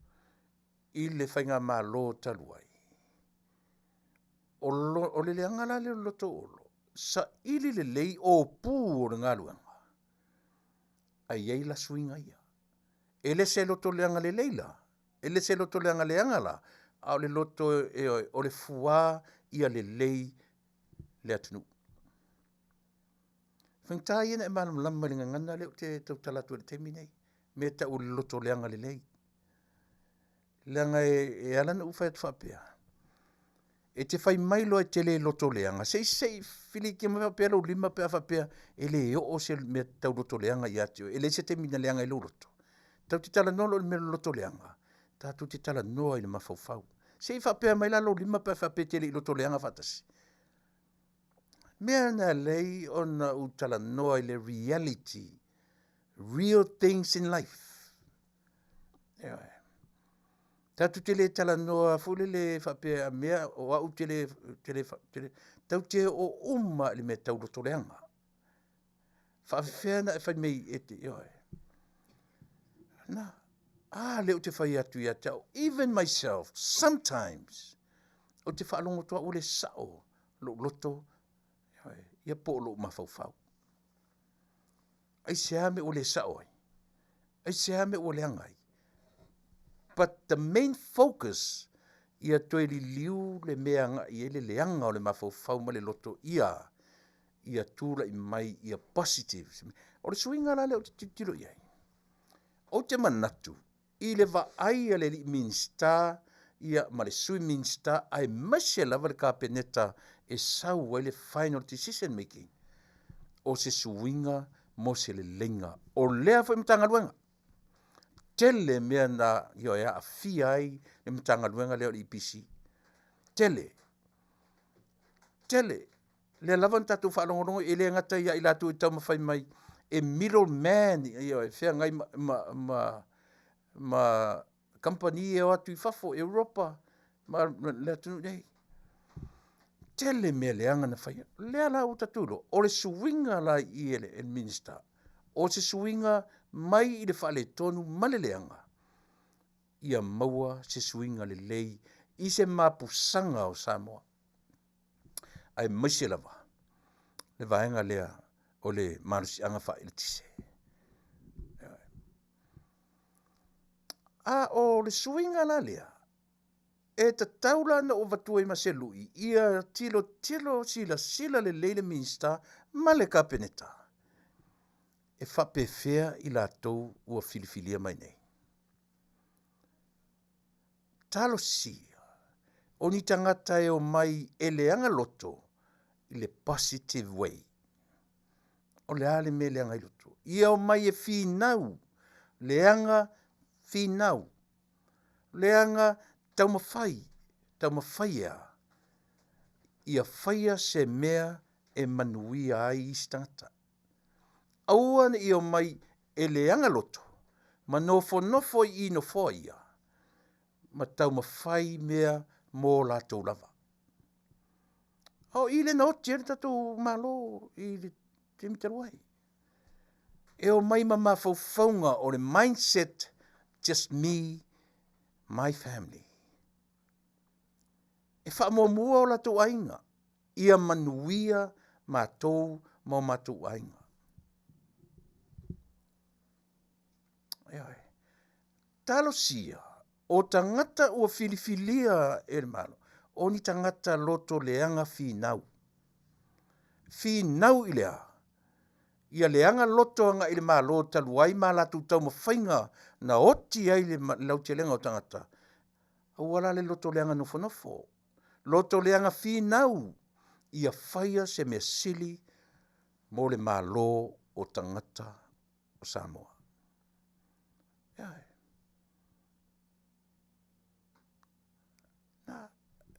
i le faigamalo talu ai, o, lo, o le leaga la lea o le loto o Olo, saili lelei opu o le galuega, ae i ai la suiga ia. E le se loto leaga lelei la, e le se loto leaga leaga la, a o le loto e, o le fuā ia lelei le atunuu. Faigata ia ona e malamalama i le gagana lea ou te tautala atu ai i le taimi nei, mea e tau o le loto leaga lelei. Leaga e, e ala ona ou fai atu faapea, e te fai mai loa e te le loto leaga, se i se i filikia mai faapea lou lima pe a faapea e le oo se mea tau loto leaga ia te oe, e leai se taimi na leaga ai lou loto. Tatou te talanoa loa i le mea o le loto leaga, tatou te talanoa i le mafaufau. Se i faapea mai la lou lima pe a faapea e te le i loto leaga faatasi. Mea na lei ona ou talanoa i le reality, real things in life. Ioe. Tatou te le talanoa foi lele faapea mea o au te le, te le, te le, tatou te oo uma i le mea tau loto leaga. Faafefea ona e fai mai e te, ioe. Na, a lea ou te fai atu ia te au, even myself, sometimes, ou te faalogo atu au ua le sao lou loto, ioe, ia po o lou mafaufau. Aisea mea ua le sao ai? Aisea mea ua leaga ai? But the main focus, ia toe liliu le mea agai i ai le leaga o le mafaufau ma le loto ia. Ia tulai mai ia positive. O le suiga la lea ou te tilotilo i ai, ou te manatu i le vaai a le alii Minisita ia ma le Sui Minisita aemaise lava le Kapeneta e sau ai le final decision making, o se suiga mo se leleiga o lea foi Matagaluega. Tele mea na ioe aafia ai le Matagaluega lea o le EPC. Tele. Tele. Lea lava na tatou faalogologo e le gata ia i latou e taumafai mai e middle man, ioe, feagai ma kamupani e o atu i fafo, Europa ma le atunuu nei. Tele mea leaga na faia. Lea la ua tatou iloa, o le suiga la i i e le Minisita, o se suiga mai i le faaletonu ma le leaga, ia maua se suiga lelei i se mapusaga o Samoa, aemaise lava le vaega lea o le malosiaga faaeletise. A o le suiga la lea, e tatau la ona ou avatua ai ma se lui, ia tilotilo silasila lelei le Minisita ma le Kapeneta, e faapefea i latou ua filifilia mai nei. Talosia, o ni tagata e omai e leaga loto i le positive way. O le a le mea e leaga ai loto? Ia omai e finau, leaga finau, leaga taumafai, taumafai e a? Ia faia se mea e manuia ai isi tagata. Aua ne i omai e leaga loto ma nofonofo i i nofoa ia ma taumafai mea mo latou lava. A o i lea na oti ai le tatou Malo i le taimi talu ai. E omai ma mafaufauga o le mindset, just me, my family. E faamuamua o latou aiga, ia manuia matou ma o matou aiga. Ioe. Talosia, o tagata ua filifilia e le Malo, o ni tagata loto leaga finau. Finau i le a? Ia leaga loto agai i le Malo talu ai ma latou taumafaiga na oti ai le lautelega o tagata. Aua la le loto leaga nofonofo, loto leaga finau, ia faia se mea sili mo le Malo o tagata o Samoa.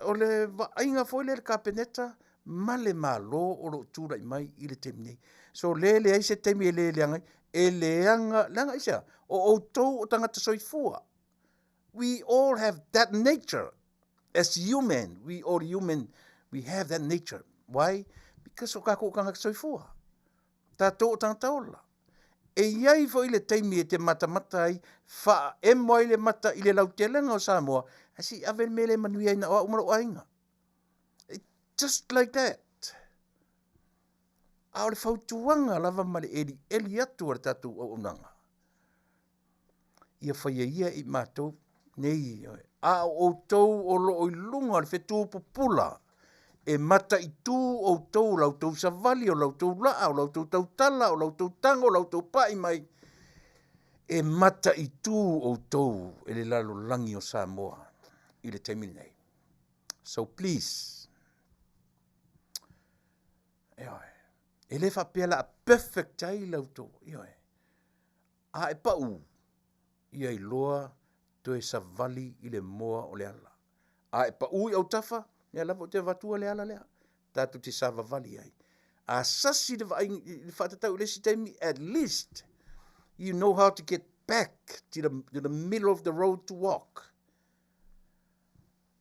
O le vaaiga foi lea i le Kapeneta ma le Malo o lo o tulai mai i le taimi nei. So le leai se taimi e le leaga ai, e leaga, leaga aisea? O outou o tagata soifua. We all have that nature. As human, we all human, we have that nature. Why? Because o kākou o tagata soifua. Tātou o tagata ola. E i ai foi le taimi e te matamata ai, faaemo ai le mata i le lautelega o Samoa, ae se i ave le mea lea e manuia ai na o au ma lou aiga. Just like that. A o le fautuaga lava ma le elieli atu a le tatou auaunaga, ia faia ia i matou nei, a o outou o lo o i luga o le fetu pupula, e mataitu outou, la outou savali, o la outou laa, o la outou tautala, o la outou tago, o la outou pai mai, e mataitu outou e le lalolagi o Samoa i le taimi lenei. So please, ioe, e le faapea la perfect ai la outou, ioe, a e pau, ia iloa toe savali i le moa o le ala. A e pau i autafa, lea lava ou te avatua le ala lea, tatou te savavali ai. A sasi le vaai i le faatatau i le isi taimi, at least you know how to get back to the middle of the road to walk.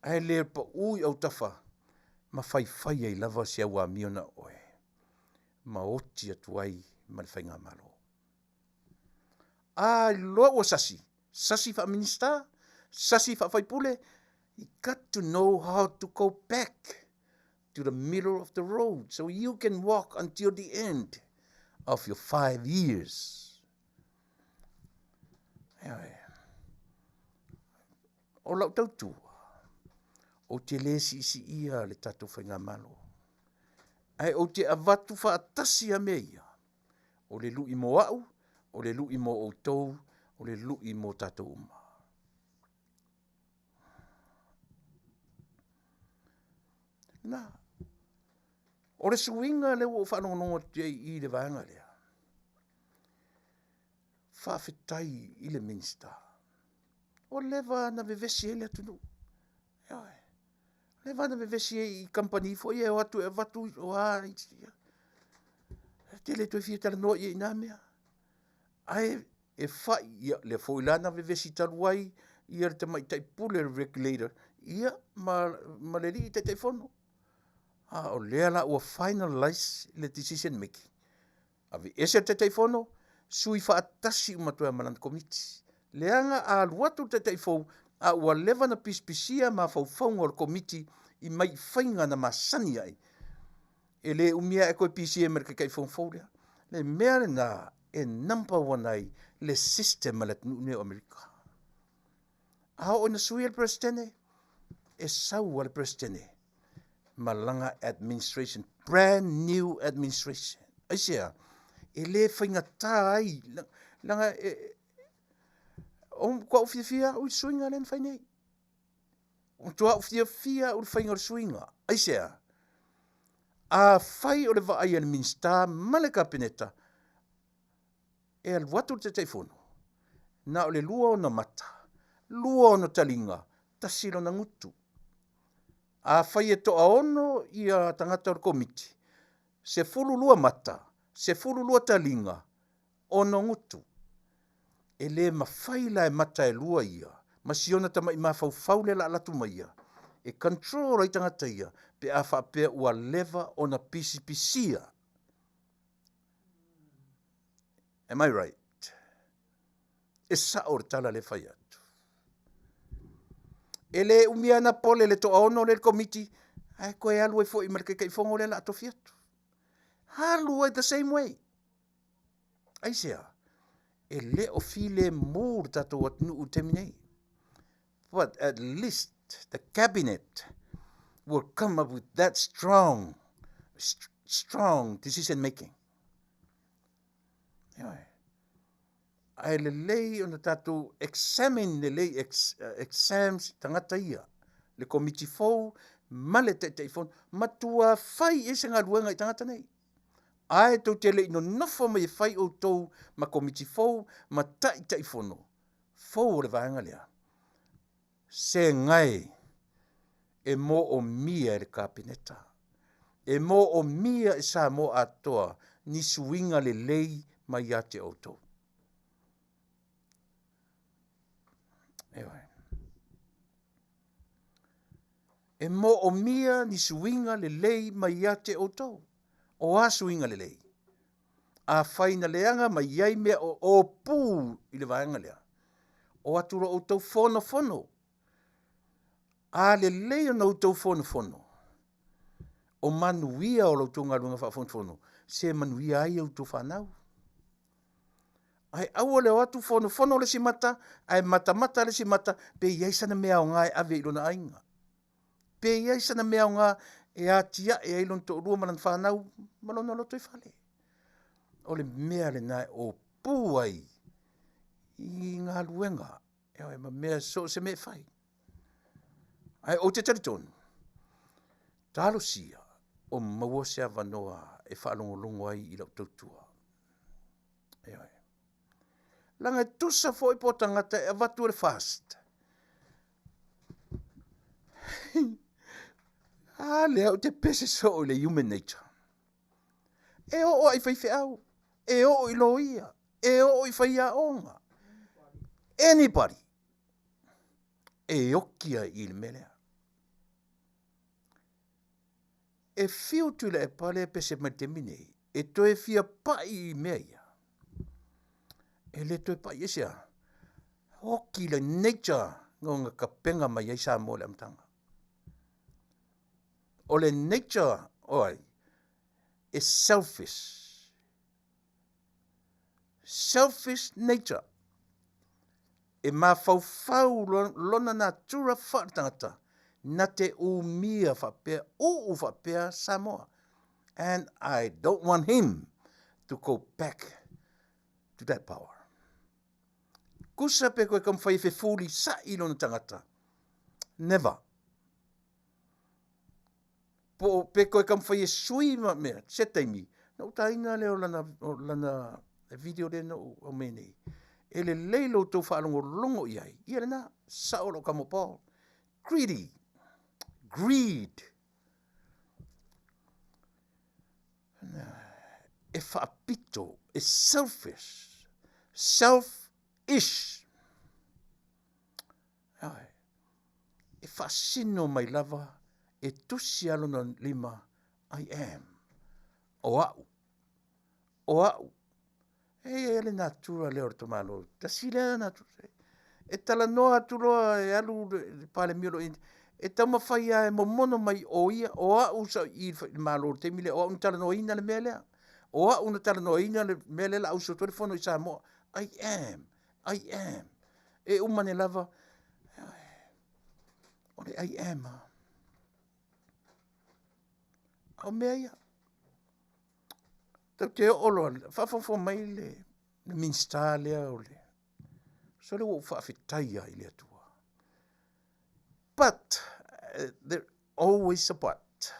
Ae le pau i autafa ma faifai ai lava si au amio na oe ma oti atu ai ma le faigamalo. A iloa ua sasi, sasi faa-Minista, sasi faa-faipule, you got to know how to go back to the middle of the road so you can walk until the end of your 5 years. Ioe. O lau tautua, ou te le siisiia le tatou faigamalo. Ae ou te avatu faatasi a mea ia, o le lui mo au, o le lui mo outou, o le lui mo tatou uma. Na, o le suiga lea ua ou faalogologo atu ai i le vaega lea, faafetai i le Minisita, ua leva ona vevesi ai le atunuu. Ioe. Leva ona vevesi ai i kamupani foi ia e o atu e avatu o a isi. Ou te le toe fia talanoa i ai i na mea. Ae e fai, ia lea foi la na vevesi talu ai ia le tamaitai pule le regulator, ia ma le alii Taitaifono. A o lea la ua finalize le decision making. Aveese le Taitaifono, sui faatasi uma atu ai ma lana Komiti. Leaga a alu atu le Taitai fou, a ua leva ona pisipisia mafaufauga o le Komiti i mai faiga na masani ai, e le umi lava e toe pisia ma le Taitaifono fou lea. Le mea lena e number one ai le system a le atunuu lenei o Amerika. A oo ina suia le Peresetene, e sau lava le Peresetene ma lana administration, brand new administration. Aisea? E le faigata ai, leaga e, o matua ou fiafia au i le suiga lea na fai nei. O matua ou fiafia au i le faiga o le suiga. Aisea? Afai o le vaai a le Minisita ma le Kapeneta, e alu atu le Taitaifono, na o le 2 ona mata, 2 ona taliga, 1 lona gutu. Afai e toaono ia tagata o le Komiti, 12 mata, 12 taliga, 6 gutu. E le mafai la e mata e 2 ia, ma si ona tamai mafaufau lea la alu atu mai ia, e control ai tagata ia, pe a faapea ua leva ona pisipisia. Am I right? E sao le tala lea fai atu. E le umi ana pole le toaono lea i le komiti, ae toe alu ai foi ma le Taitaifono lea la a tofi atu. Alu ai the same way. Aisea? E le o filemu le tatou atunuu i le taimi nei. But at least the cabinet will come up with that strong, strong decision making. Ioe. Ae lelei ona tatou examine lelei exams tagata ia, le komiti fou ma le Taitaifono, matua fai i ai se galuega i tagata nei. Ae tou te le i nonofo mai e fai outou ma komiti fou ma Taitaifono fou o le vaega lea, segae e moomia e le Kapeneta, e moomia e Samoa atoa ni suiga lelei mai ia te outou. Ioe. E moomia ni suiga lelei mai ia te outou. O a suiga lelei? Afai na leaga mai iai mea o ōpū i le vaega lea, o atu lo outou fonofono. A lelei ona outou fonofono, o manuia o la outou galuega faafonofono, se manuia ai outou fanau. Ae aua le o atu fonofono le isi mata, ae matamata le isi mata, pe i ai sana mea aoga e ave i lona aiga. Pe i ai sana mea aoga e atiae ai lona toalua ma lana fanau ma lona lotoifale. O le mea lena e opū ai i galuega, ioe, ma mea so o se mea e fai. Ae ou te talitonu, talosia o maua se avanoa e faalogologo ai i lau tautua. Ioe. Leaga e tusa foi po o tagata e avatu e le FAST. A lea ou te pese soo i le human nature. E oo lava i faifeau, e oo i loia, e oo i faiaoga. Anybody e oki ai i le mea lea. E fiu Tuilaepa lea e pese mai i le taimi nei e toe fia pai i mea ia. E le toe pai aisea? Oki le nature na tapena mai ai Samoa i le amataga. O le nature o ai? E selfish. Selfish nature. E mafaufau lona natura faaletagata na te umia faapea, uu faapea Samoa. And I don't want him to go back to that power. Kusa pe koe taumawhai e fefuli sa'i lona tagata. Never. Po pe koe taumawhai e sui ma mea, se taimi, na utaina lea o lana, o lana video lea na ou aumai nei. E lelei lo outou faalogologo i ai. Ia lena, sao lou kamo Paul. Greedy. Greed. E faapito, e selfish. Self-ish. Ai. E faasino mai lava e tusi a lona lima, I am. O au. O au. E i ai le natura lea o le tamālo. Tasi lea natura. E talanoa atu loa e alu le Palemia o lo India. E taumafai lava e momono mai o ia, o au sa i le Malo i le taimi lea, o au na talanoaina le mea lea. O au na talanoaina le mea lea o le a usu atu ai le fono i Samoa. I am. I am. E uma ane lava, o le I am lava. A o mea ia, tatou te oo loa, faafogafoga mai le Minisita lea o le, sole ua ou faafetai lava i le Atua. But, there always a but.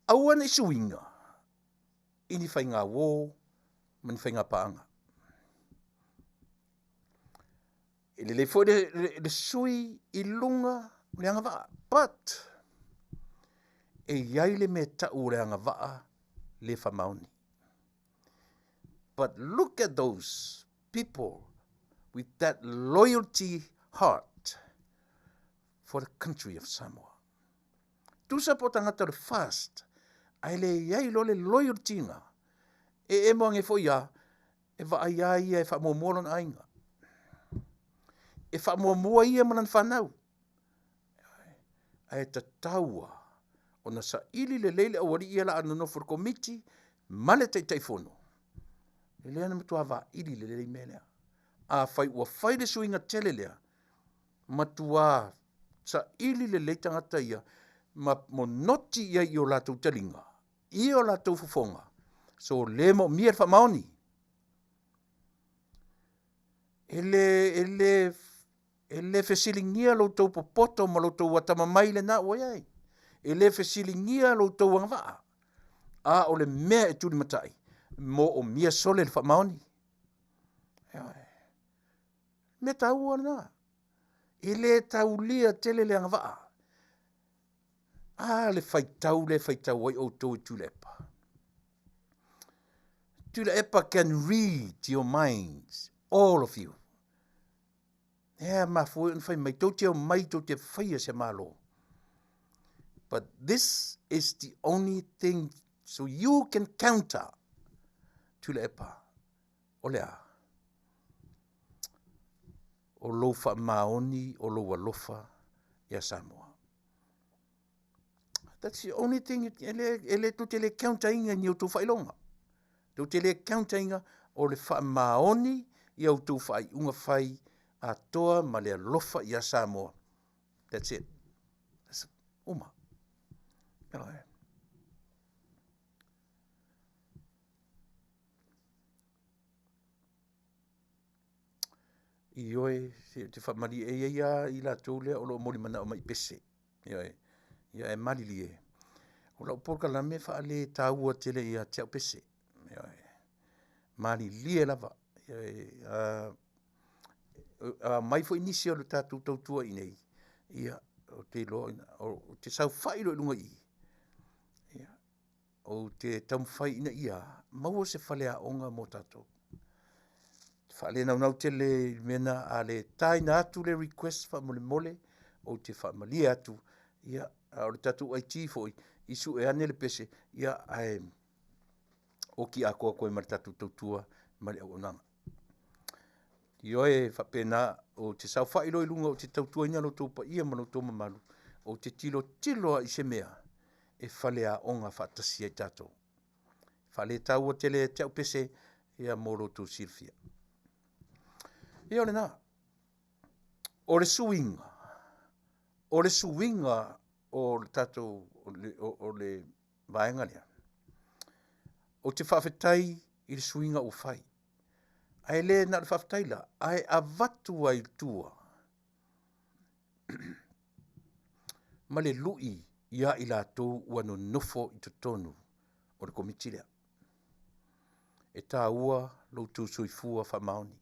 Aua ne i suiga i ni faiga uō ma ni faiga paaga. E lelei foi le, le, le sui i luga o le agavaa, but e i ai le mea tau o le agavaa le faamaoni. But look at those people with that loyalty heart for the country of Samoa. Tusa po tagata o le fast, ae le i ai loa le loyalty na, e emo ange foi a, e vaai a ia e faamuamua lona aiga. E faamuamua ia ma lana fanau. Ae tatau a ona saili lelei le aualii ia la a nonofo i le komiti ma le Taitaifono. E lea na matua vaili lelei mea lea. Afai ua fai le suiga tele lea, matua saili lelei tagata ia ma monoti i ai i o latou taliga, i o latou fofoga, so le moomia le faamaoni. E le, e le, e le fesiligia lo outou popoto ma lo outou atamamai lena ua i ai. E le fesiligia lo outou agavaa. A o le mea e tulimatai, moomia sole le faamaoni. Ioe. Mea taua lena. E le taulia tele le agavaa. A le faitau lea e faitau ai outou i Tuilaepa. Tuilaepa can read your minds, all of you. Ea mafua ai ona fai mai, tou te omai tou te faia se Malo. But this is the only thing so you can counter Tuilaepa. O le a? O lou faamaoni, o lou alofa ia Samoa. That's the only thing, e le, e le, tou te le counter ina ni outou faailoga. Tou te le counter ina o le faamaoni i outou faaiuga fai atoa ma le alofa ia Samoa. That's it. That's uma. Ioe. Ioe, se ou te faamalie e i ai lava i latou lea o lo o molimanao mai i pese. Ioe, ia e malilie. O lau polokalame e faaletaua tele ia te au pese. Ioe, malilie lava. Ioe, a, a mai foi nisi o le tatou tautua i nei, ia, ou te iloa, ou te saofai loa i luga i i, ia, Ou te taumafai ina ia maua se faleaoga mo tatou. Faalenaunau tele i le mea na a le taina atu le request faamolemole, ou te faamalie atu, ia, a o le tatou IT foi, i sue ane le pese, ia, ae oki atoa koe ma le tatou tautua ma le auaunaga. Ioe, faapena, ou te saofai loa i luga, ou te tautuaina lo outou paia ma lo outou mamalu, ou te tilotilo lava i se mea e faleaoga faatasi ai tatou. Faaletaua tele te au pese ia mo lo outou silafia. Ia o lena. O le suiga, o le suiga o le tatou o le vaega lea, ou te faafetai i le suiga ua fai. Ae le na o le faafetai la, ae avatu ai i tua ma le lui ia i latou ua nonofo i totonu o le Komiti lea. E taua lo outou soifua faamaoni.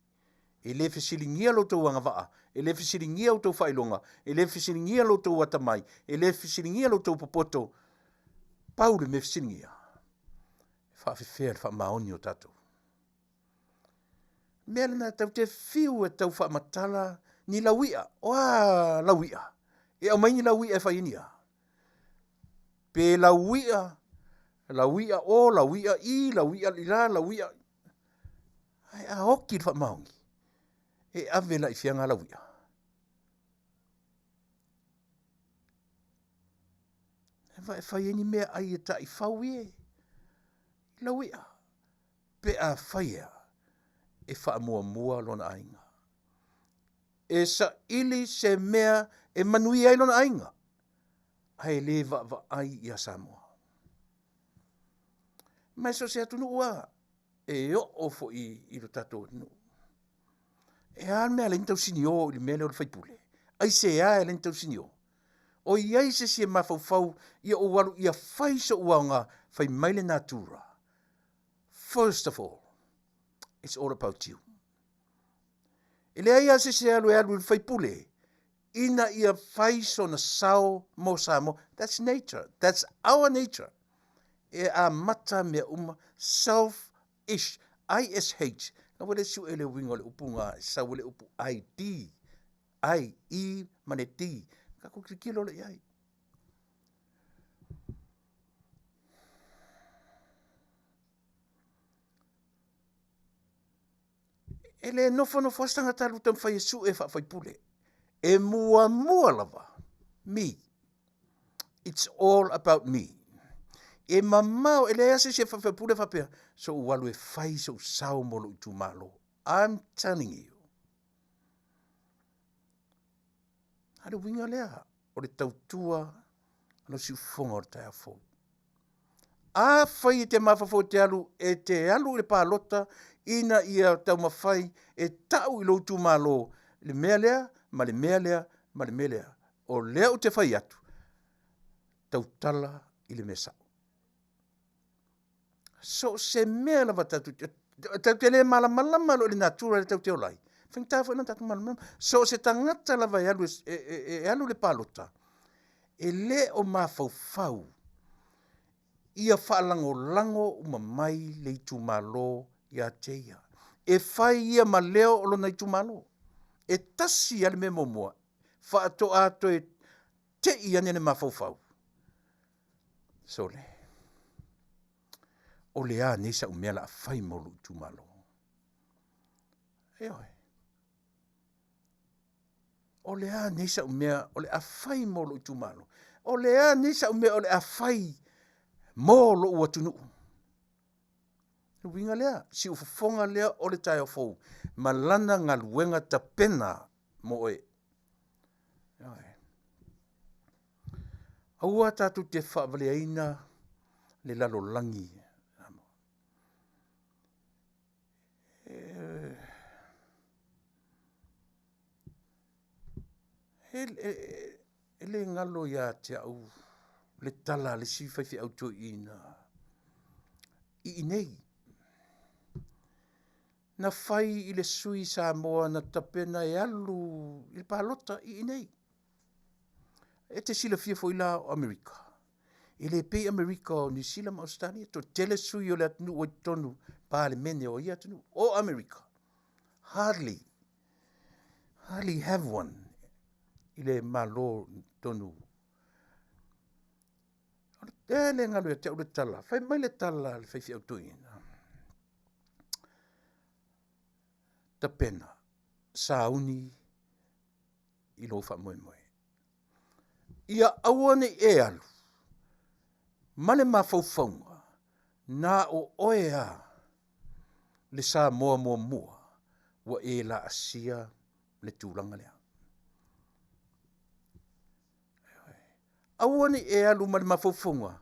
E le fesiligia lo outou agavaa, e le fesiligia outou faailoga, e le fesiligia lo outou atamai, e le fesiligia lo outou popoto. Pau le mea fesiligia, e faafefea le faamaoni o tatou. Mea lena tatou te fiu e tau faamatala ni lauia. O a lauia? E aumai ni lauia e fai ai ni a? Pe lauia, lauia o, lauia i, lauia i la, lauia... Ae a oti le faamaoni, e ave la i fea na lauia? E e fai ai ni mea ai e taifau ie i lauia pe a fai ea e faamuamua lona aiga. E saili se mea e manuia ai lona aiga, ae le vaavaai ia Samoa. Ma e so o se atunuu lava, e oo foi i lo tatou atunuu. E a le mea e ala ai ona tausinio i le mea lea o le faipule? Aisea e ala ai ona tausinio? O i ai se isi e mafaufau ia ou alu ia fai so'u aoga, fai mai le natura. First of all, it's all about you. E leai lava se isi e alu e alu i le faipule ina ia fai sona sao mo Samoa. That's nature. That's our nature. E amata mea uma self-ish. I-S-H. Na ua le sue le uiga o le upu na e sau le upu I-D. I, E ma le D. Tatou tilotilo loa i ai. E le nofonofo lava se tagata alu taumafai e sue faafaipule. E muamua lava, me. It's all about me. E mamao, e leai lava se isi e faafaipule faapea, sou alu e fai sou sao mo lou itumalo. I'm telling you. A le uiga lea o le tautua a lau siufofoga o le taeao fou. Afai e te mafaufau e te alu, e te alu i le palota ina ia taumafai e tau i lou itumalo le mea lea ma le mea lea ma le mea lea. O lea ou te fai atu, tautala i le mea sao. So o se mea lava tatou te, tatou te le malamalama loa i le natura lea tatou te ola ai, faigata foi ona tatou malamalama. So o se tagata lava e alu, e, e, e alu i le palota, e le o mafaufau ia faalagolago uma mai le itumalo ia te ia. E fai ia ma leo o lona itumalo. E tasi lava le mea muamua, faatoa toe tei ane le mafaufau. Sole, o le a nei sa'u mea o le a fai mo lou itumalo? Ioe. O le a nei sa'u mea o le a fai mo lou itumalo? O le a nei sa'u mea o le a fai mo lo'u atunuu? Le uiga lea, siufofoga lea o le taeao fou ma lana galuega tapena mo oe. Ioe. Aua tatou te faavaleaina le lalolagi. E le galo ia te au le tala a le isi faifeau toeaina i inei. Na fai i le sui Samoa na tapena e alu i le palota i inei. E te silafia foi la o Amerika, e le pei Amerika o Niu Sila ma Ausetalia, toatele sui o le atunuu ai totonu Palemene o ia atunuu. O Amerika, hardly, hardly have one i le Malo tonu. E le galo ia te au le tala, fai mai le tala a le faifeau toeaina. Tapena, sauni i lou faamoemoe. Ia aua ne i e alu ma le mafaufauga na o oe a le Samoa muamua ua e laasia le tulaga lea. Aua ne i e alu ma le mafaufauga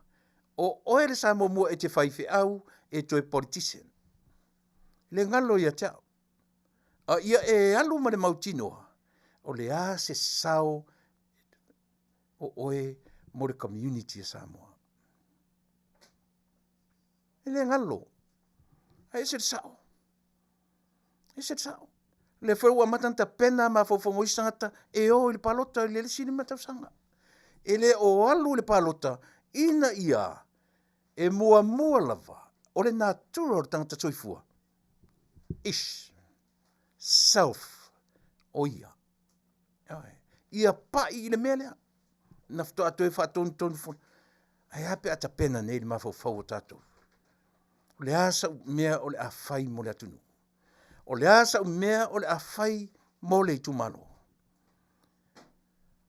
o oe le Samoa mua e te faifeau e toe politician. Le galo ia te au. A ia e alu ma le mautinoa, o le a se sao o oe mo le community a Samoa. E le galo. Ae ese le sao. Ese le sao. O lea foi ua amata ona tapena mafaufauga o isi tagata e o i le palota i le isi 5 tausaga. E le o alu i le palota ina ia e muamua lava o le natura o le tagata soifua. Ish. Self. O ia. Ia pai i le mea lea. Na faatoa toe faatonutonu foi. Ae a pe a tapena nei le mafaufau o tatou? O le a sau mea o le a fai mo le atunuu? O le a sau mea o le a fai mo le itumalo?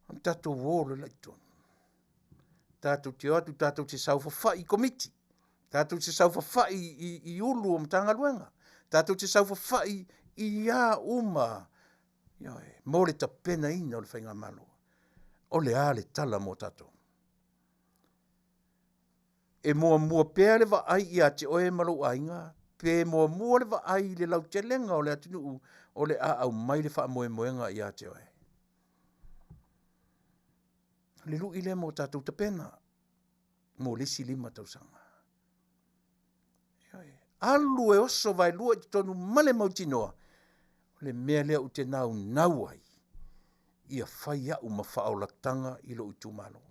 Ona tatou o loa lea i totonu. Tatou te o atu tatou te saofafai i komiti, tatou te saofafai i ulu o Matagaluega, tatou te saofafai i a uma, ioe, mo le tapenaina o le faigamalo. O le a le tala mo tatou? E muamua pea le vaai ia te oe ma lou aiga, pe muamua le vaai i le lautelega o le atunuu o le a aumai le faamoemoega ia te oe? O le lui lea mo tatou tapena mo le isi 5 tausaga. Ioe. Alu e oso vaelua i totonu ma le mautinoa, o le mea lea ou te naunau ai, ia fai au ma faaolataga i lou itumalo.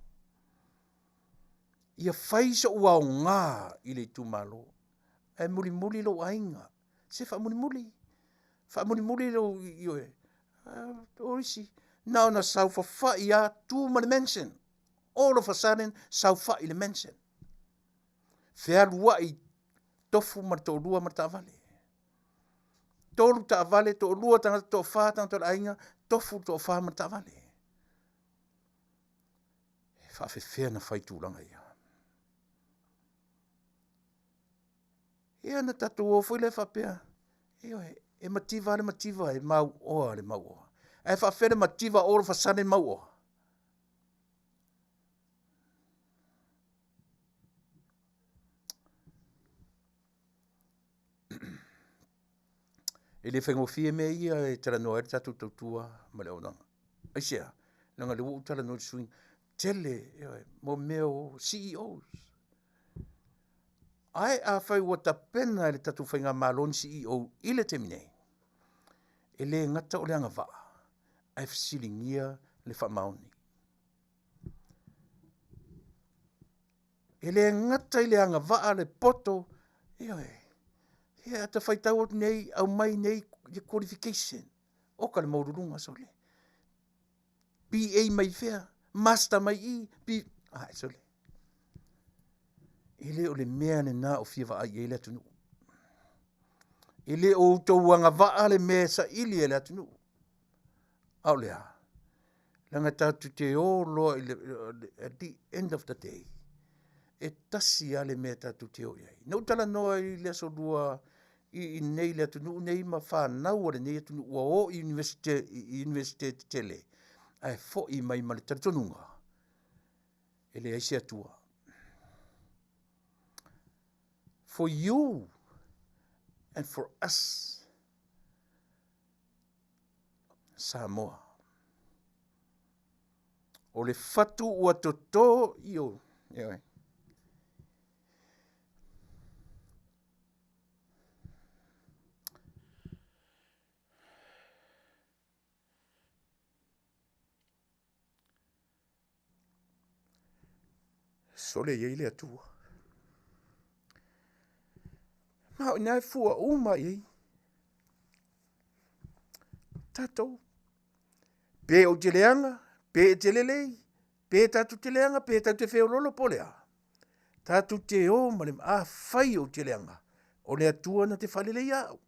Ia fai sou aoga i le itumalo, ae mulimuli lou aiga. Se faamulimuli, faamulimuli lou, ioe, o isi, na ona saofafai lava, tu ma le mansion. All of a sudden, saofai le mansion. Fealuai tofu ma le toalua ma le taavale. 3 taavale, toalua tagata, toafa tagata o le aiga, tofu le toafa ma le taavale. E faafefea na fai tulaga ia. Ia na tatou o foi lea faapea, ioe, e mativa le mativa, e mauoa le mauoa. Ae faafefea le mativa all of a sudden mauoa? E le faigofie mea ia e talanoa ai le tatou tautua ma le auaunaga. Aisea? Leaga o lea ua ou talanoa i le suiga tele, ioe, mo mea o CEOs. Ae afai ua tapena e le tatou faigamalo ni CEO i le taimi nei, e le gata o le agavaa, ae fesiligia le faamaoni. E le gata i le agavaa le poto, ioe, ia ata faitau atu nei, aumai nei qualification, oka le maualuluga sole. BA mai fea, Master mai i, B, ai sole. E le o le mea lena o fia vaai i ai le atunuu. E le o outou agavaa le mea e saili e le atunuu. A o le a? Leaga tatou te o loa i le, at the end of the day, e tasi lava le mea tatou te o i ai. Na ou talanoa i le aso lua i nei le atunuu nei ma fanau a lenei atunuu ua o i universite, i universite tetele, ae foi mai ma le talitonuga, e leai se Atua. For you and for us, Samoa. O le fatu ua toto i o, ioe. Sole i ai le Atua. Ma o ina e fua uma i ai. Tatou. Pe ou te leaga, pe e te lelei, pe tatou te leaga, pe tatou te feololo po o le a. Tatou te o ma le afai ou te leaga, o le Atua na te faaleleia au.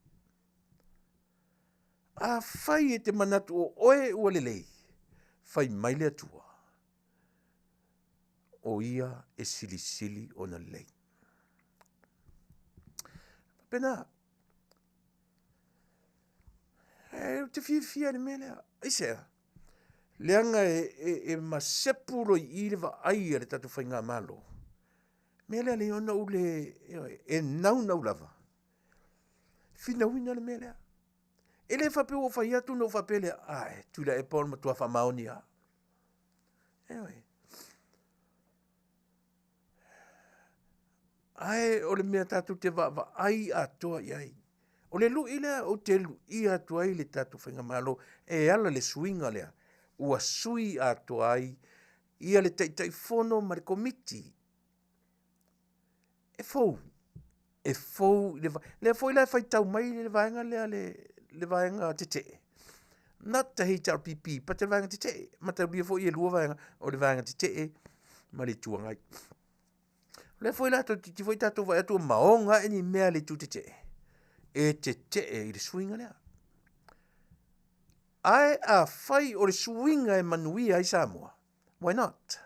Afai e te manatu o oe ua lelei, fai mai le Atua, o ia e silisili ona lelei. Faapena, e, ou te fiafia i le mea lea. Aisea? Leaga e, e, e masepu loa i i le vaai a le tatou faigamalo. Mea lea leai ona ou le, e naunau lava, finauina le mea lea. E le faapea ua ou fai atu ona ou faapea lea, ae Tuilaepa o le matua faamaoni lava. Ioe. Ae o le mea tatou te vaavaai atoa i ai. O le lui lea ou te luia atu ai le tatou faigamalo e ala le suiga lea ua sui atoa ai ia le Taitaifono ma le Komiti. E fou, e fou i le lea foi la e faitau mai le vaega lea le, le vaega tetee. Not the HRPP, but le vaega tetee. Mataulia foi e lua vaega, o le vaega tetee ma le Itu Agai. O lea foi la toeitiiti foi tatou vaai atu ua maoga ae ni mea a le itu tetee e tetee i le suiga lea. Ae afai o le suiga e manuia ai Samoa, why not?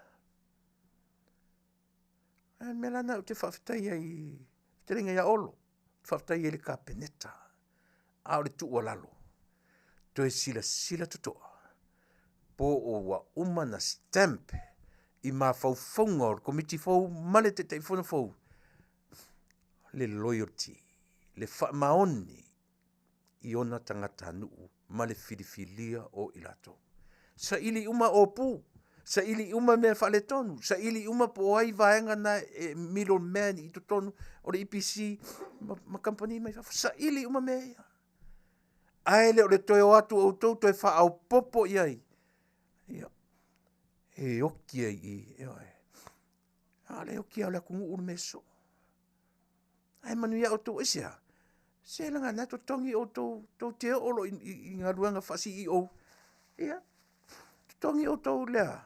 A le mea la lena ou te faafetai ai i fetalaiga ia Olo, faafetai ai i le Kapeneta, a o le tuualalo, toe silasila totoa po o ua uma na stamp i mafaufauga o le Komiti fou ma le Taitaifono fou le loyalty, le faamaoni i ona tagatanuu ma le filifilia o i latou. Saili uma opu, saili uma mea faaletonu, saili uma po o ai vaega na e middle man i totonu o le EPC ma, ma kamupani mai fafo, saili uma mea ia. Ae le o le toe o atu o outou toe faaopoopo i ai, ia, e oki ai i i, ioe. A o le oki lava o le atunuu le mea soo. Ae manuia outou, aisea? Se leaga o lena e totogi outou, tou te oo loa i, i, i galuega faa-CEO, ia, totogi outou le a?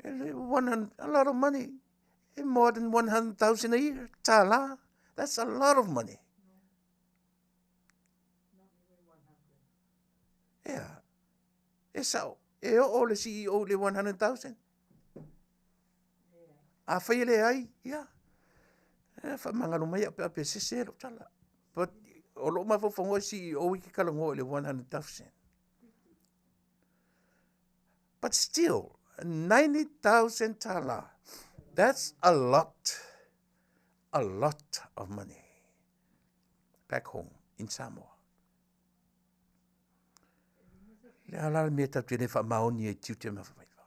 A lot of money, more than 100,000 a year, tala. That's a lot of money. Yeah. E sao, e oo le CEO i le 100,000. Afai e leai, ia, e faamagalo mai au pe a pe sese lou tala. But o lou mafaufauga o le CEO e te talanoa i le 100,000. But still, 90,000 tala, that's a lot, a lot of money back home in Samoa. Le a la le mea tatou te le faamaoni ai i tiute ma faiva.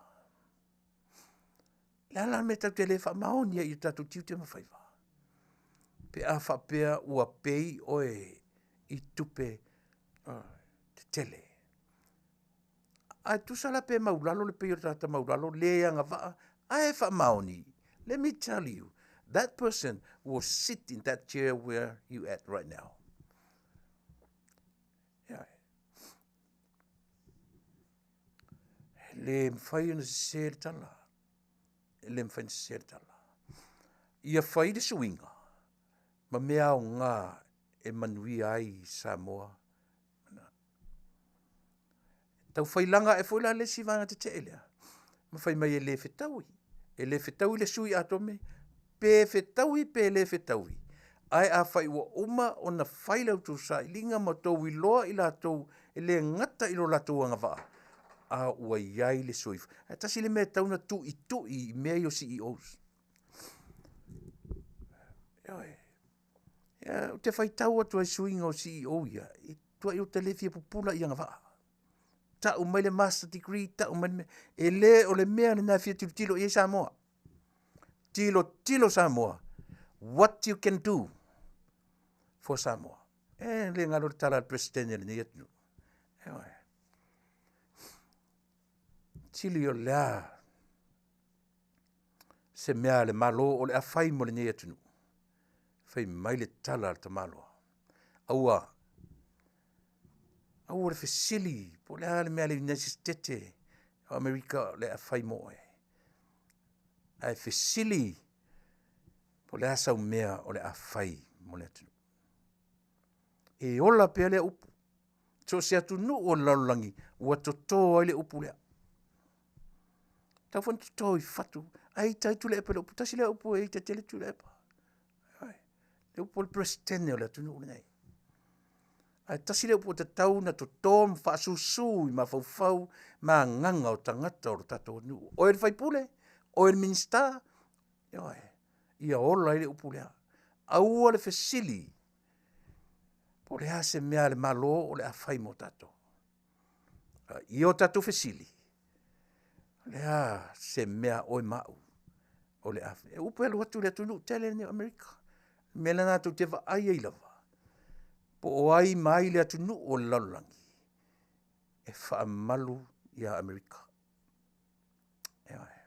Le a la le mea tatou te le faamaoni ai i o tatou tiute ma faiva? Pe a faapea ua pei oe i tupe tetele. Ae tusa la pe maulalo le pei o le tagata maulalo, le agavaa, ae faamaoni. Let me tell you, that person will sit in that chair where you at right now. Yeah. E le mafai ona sese le tala. E le mafai ona sese le tala. Ia fai le suiga ma mea aoga e manuia ai Samoa. Tau fai laga ae foi la le isi vaega tetee lea, ma fai mai e le fetaui. E le fetaui le sui atoa me, pe fetaui pe le fetaui. Ae afai ua uma ona fai la outou sailiga ma outou iloa i latou e le gata i lo latou agavaa, a ua i ai le soifua. Ae tasi le mea e tatau ona tuitui i mea ia o CEOs. Ioe. Ia, ou te faitau atu ai i suiga o CEO ia, e tuai ou te le fia pupula i agavaa. Tau mai le master degree, tau mai le mea. E le o le mea lena e fia tilotilo i ai Samoa. Tilotilo Samoa, what you can do for Samoa. E le galo le tala a le President o lenei atunuu. Ioe. Tili o le a se mea a le Malo o le a fai mo lenei atunuu. Fai mai le tala a le tamaloa. Aua, aua le fesili po o le a le mea a le United States o Amerika o le a fai mo oe. Ae fesili po o le a sau mea o le a fai mo le atunuu. E ola pea lea upu. So o se atunuu o le lalolagi ua toto ai le upu lea. Tau foi toto i fatu. Ae ita ai Tuilaepa i le upu. Tasi lea upu e ita tele Tuilaepa. Le upu o le Peresetene o le atunuu lenei. Ae tasi lea upu ua tatau ona toto ma faasusu i mafaufau ma agaga o tagata o le tatou atunuu. Oe le sui usufono, oe le Minisita, ioe, ia ola ai le upu lea, aua le fesili po o le a se mea a le Malo o le a fai mo tatou. A ia o tatou fesili, o le a se mea a oe ma au o le a fai? O upu e alu atu i le atunuu tele lenei o Amerika. O le mea lena tou te vaai ai lava, po o ai ma ai le atunuu o le lalolagi e faamalu ia Amerika. Ioe.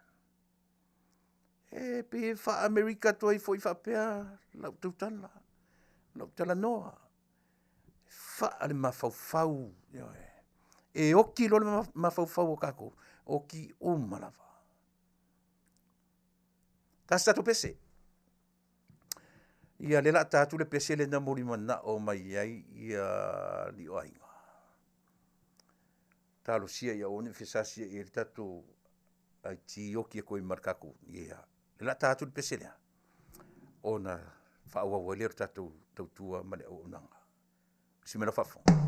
E pei e faa-Amerika atu ai foi faapea lau tautala, lau talanoa, faa le mafaufau, ioe. E oti loa le mafaufau o tatou, oti uma lava. Tasi tatou pese. Ia lea o le a ta atu le pese lea na mulimanao mai ai alii o aiga. Talosia ia aua ne i feasiaiai ai le tatou IT oti atu ai ma le tatou… ia o le a ta atu le pese lea, ona faaauau ai lea o le tatou tautua ma le auaunaga. Usi mai lau faafofoga.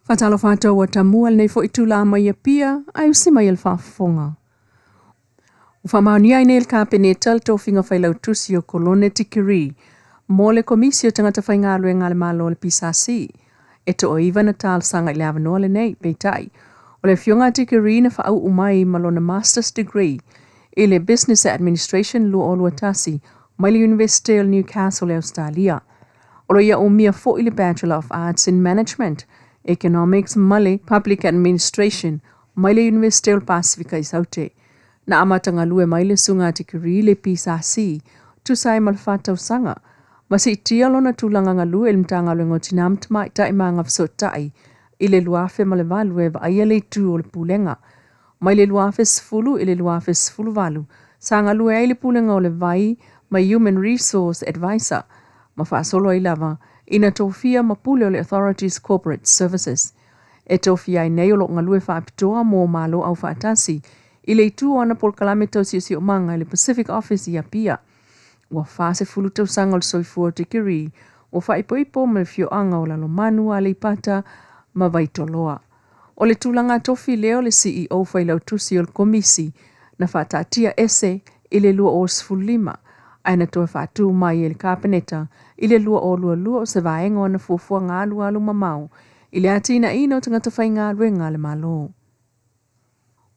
Faatalofa atu ua tamua lenei foi itula mai Apia ae usi mai e le faafofoga. Ua faamaonia ai nei e le Kapeneta le tofiga failautusi o Kolone Tikeri mo le Komisi o Tagata Faigaluega a le Malo le PSC. E toaiva na talosaga i le avanoa lenei, peitai, o le afioga a Tikeri na faauu mai ma lona Master's Degree i le Business Administration 2021 mai le Iunivesite o le Newcastle i Ausetalia. O lo o ia umia foi le Bachelor of Arts in Management, Economics ma le Public Administration mai le Iunivesite o le Pasefika i Saute. Na amata galue mai le Susuga a Tikeri i le PSC tusa ai ma le faatausaga ma siitia lona tulaga galue i le Matagaluega o Tina ma Tamaitai ma Agafesootai i le 2008 e vaaia le itu o le Pulega. Mai le 2010 i le 2018, sa galue ai i le Pulega o le Vai ma Human Resource Advisor ma faasolo ai lava ina tofia ma pule o le Authority's Corporate Services. E tofia ai nei o lo o galue faapitoa mo Malo Aufaatasi i le itu o ana polokalame tau siosiomaga i le Pacific Office i Apia. Ua 40 tausaga o le soifua o Tikeri ua faaipoipo ma le afioaga o Lalomanu, Aleipata ma Vaitoloa. O le tulaga tofi lea o le CEO Failautusi o le Komisi na faataatia ese i le 2015 ae na toe faatu mai e le Kapeneta i le 2022 o se vaega o ana fuafuaga alualu mamao i le atinaeina o tagata faigaluega a le Malo.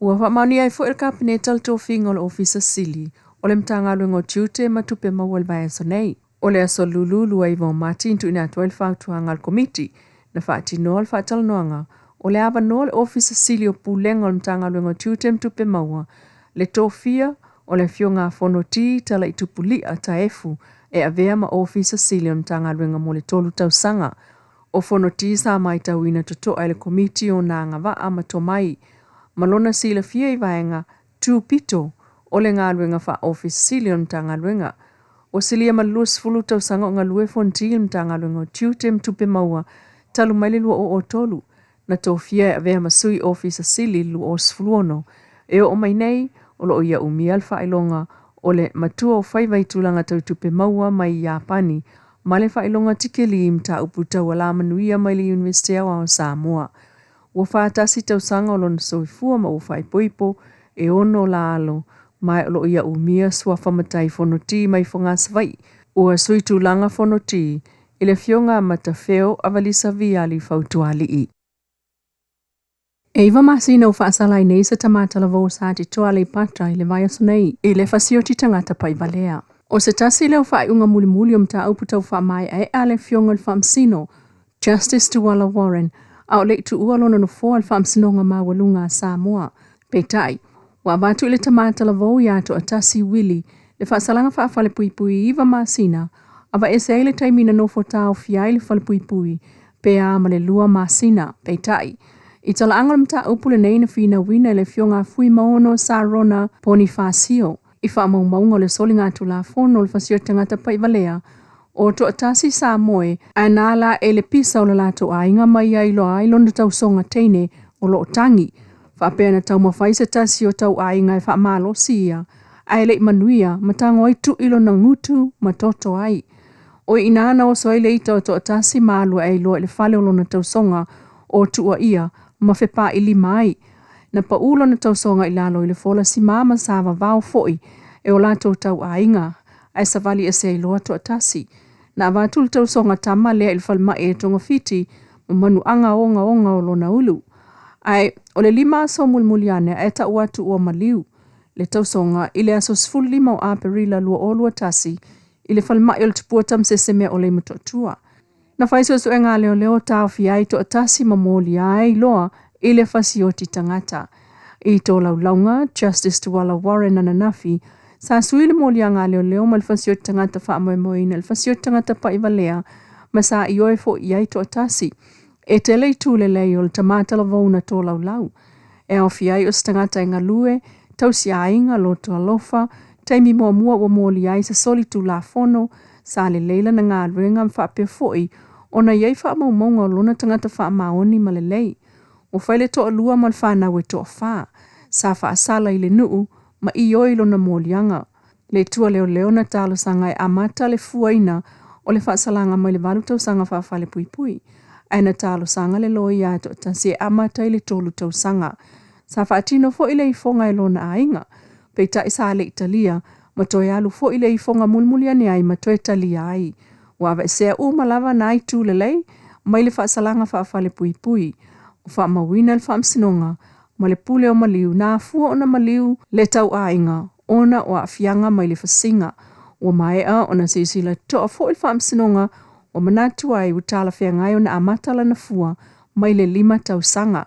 Ua faamaonia ai foi e le Kapeneta le tofiga o le Ofisa Sili o le Matagaluega o Tiute ma Tupe Maua i le vaiaso nei. O le aso Lulu 29 o Mati na tuuina atu ai le fautuaga a le Komiti na faatinoa le faatalanoaga o le avanoa o le Ofisa Sili o Pulega o le Matagaluega o Tiute ma Tupe Maua le tofia o le Afioga a Fonoti Talaitupuli'a Taefu e avea ma Ofisa Sili o le Matagaluega mo le tolu tausaga. O Fonoti sa matauina toto'a e le Komiti o ona agavaa ma tomai ma lona silafia i vaega tupito o le galuega faa-Ofisa Sili o le Matagaluega. Ua silia ma le 20 tausaga o galue Fonoti i le Matagaluega o Tiute ma Tupe Maua talu mai le 2003, na tofia e avea ma Sui Ofisa Sili i le 2016. E oo mai nei, o lo o ia umia le faailoga o le Matua o Faiva i Tulaga Tau Tupe Maua mai Iapani ma le faailoga tikeli i mataupu tau alamanuia mai le Iunivesite Aoao o Samoa. Ua 41 tausaga o lona soifua ma ua faaipoipo e ono la alo, ma o lo o ia umia suafa matai Fonoti mai Fogaa Savaii. Ua sui tulaga Fonoti i le afioga a Matafeo Avalisa Viali Fautualii. E iva masina ua faasala ai nei se tama talavou o Satitoa Aleipata i le vaiaso nei i le fasioti tagata paivalea. O se tasi lea o faaiuga mulimuli o mataupu tau faamae'ae'a a le afioga i le Faamasino Justice Tuala Warren a o le i tuua lona nofoa i le Faamasinoga Maualuga a Samoa. Peitai, ua avatu i le tama talavou ia Toatasi Wili le faasalaga faafalepuipui i iva masina, aveese ai le taimi na nofo taofia ai le falepuipui pe a ma le 2 masina. Peitai, i talaaga o le mataupu lenei na finauina e le afioga a Fuimaono Sarona Ponifasio i faamaumauga o le soligatulafono o le fasioti tagata paivalea o Toatasi sa moe ae na ala e le pisa o le latou aiga mai ai loa ai lona tausoga teine o lo o tagi faapea na taumafai se tasi o tau aiga e faamalosi ia ae le i manuia ma tago ai tui lona gutu ma toto ai. O i ina na oso ai le ita o Toatasi ma alu ae loa i le fale o lona tausoga o tuuaia ma fepailima ai. Na pau lona tausoga i lalo i le fola sima ma sa vavao foi e o latou tau aiga ae savali ese ai loa Toatasi. Na avatu le tausoga tama lea i le falemai e togafiti ma manuaga ogaoga o lona ulu. Ae o le 5 aso mulimuli ane ae tau atu ua maliu le tausoga i le aso 15 o Aperila 2021 i le falemai o le Tupua Tamasese o Leimatotua. Na fai suesuega a leoleo taofia ai Toatasi ma molia ai loa i le fasioti tagata. I tolaulauga Justice Tuala Warren ananafi sa sui le moliaga a leoleo ma le fasioti tagata faamoemoeina i le fasioti tagata paivalea ma sa ioe foi i ai Toatasi. E tele itu lelei o le tama talavou na tolaulau. E aofia ai o se tagata e galue, tausi aiga, loto alofa, taimi muamua ua molia ai se soli tulafono, sa lelei lana galuega ma faapea foi ona i ai faamaumauga o lona tagata faamaoni ma lelei. Ua fai le toalua ma le fanau e toafa, sa faasala i le nuu ma ioe i lona moliaga. Le atua leoleo na talosaga e amata le fuaina o le faasalaga mai le 8 tausaga faafalepuipui. Ae na talosaga le loia toatasi e amata i le 3 tausaga. Sa faatino foi le ifoga e lona aiga, peitai sa le i talia, ma toe alu foi le ifoga mulimuli ane ai ma toe talia ai. Ua aveesea uma lava nai itu lelei mai le faasalaga faafalepuipui. Ua faamauina le faamasinoga ma le pule o maliu na afua ona maliu le tauaiga ona o aafiaga mai le fasiga. Ua maea ona silasila totoa foi le faamasinoga ua manatu ai ua talafeagai ona amata lana fua mai le 5 tausaga.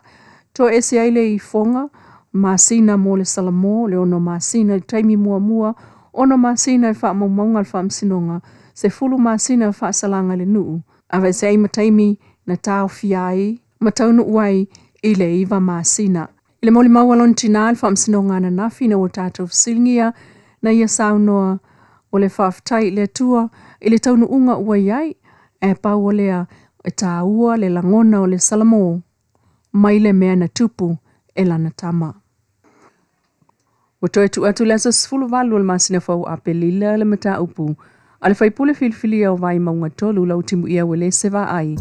Toe ese ai le ifoga masina mo le Salamo, le 6 masina i le taimi muamua, 6 masina i faamaumauga a le faamasinoga, 10 masina i faasalaga i le nuu, aveese ai ma taimi na taofia ai ma taunuu ai i le 9 masina. I le molimau a lona tinā i le faamasinoga ananafi ina ua tatou fesiligia na ia saunoa o le faafetai i le Atua i le taunuuga ua i ai, ae pau o lea e taua le lagona o le Salamo mai le mea na tupu e lana tama. Ua toe tuu atu le aso 18 o le masina fou Aperila le mataupu a le faipule filifilia o Vaimauga 3 Lautimuia Uelese Vaai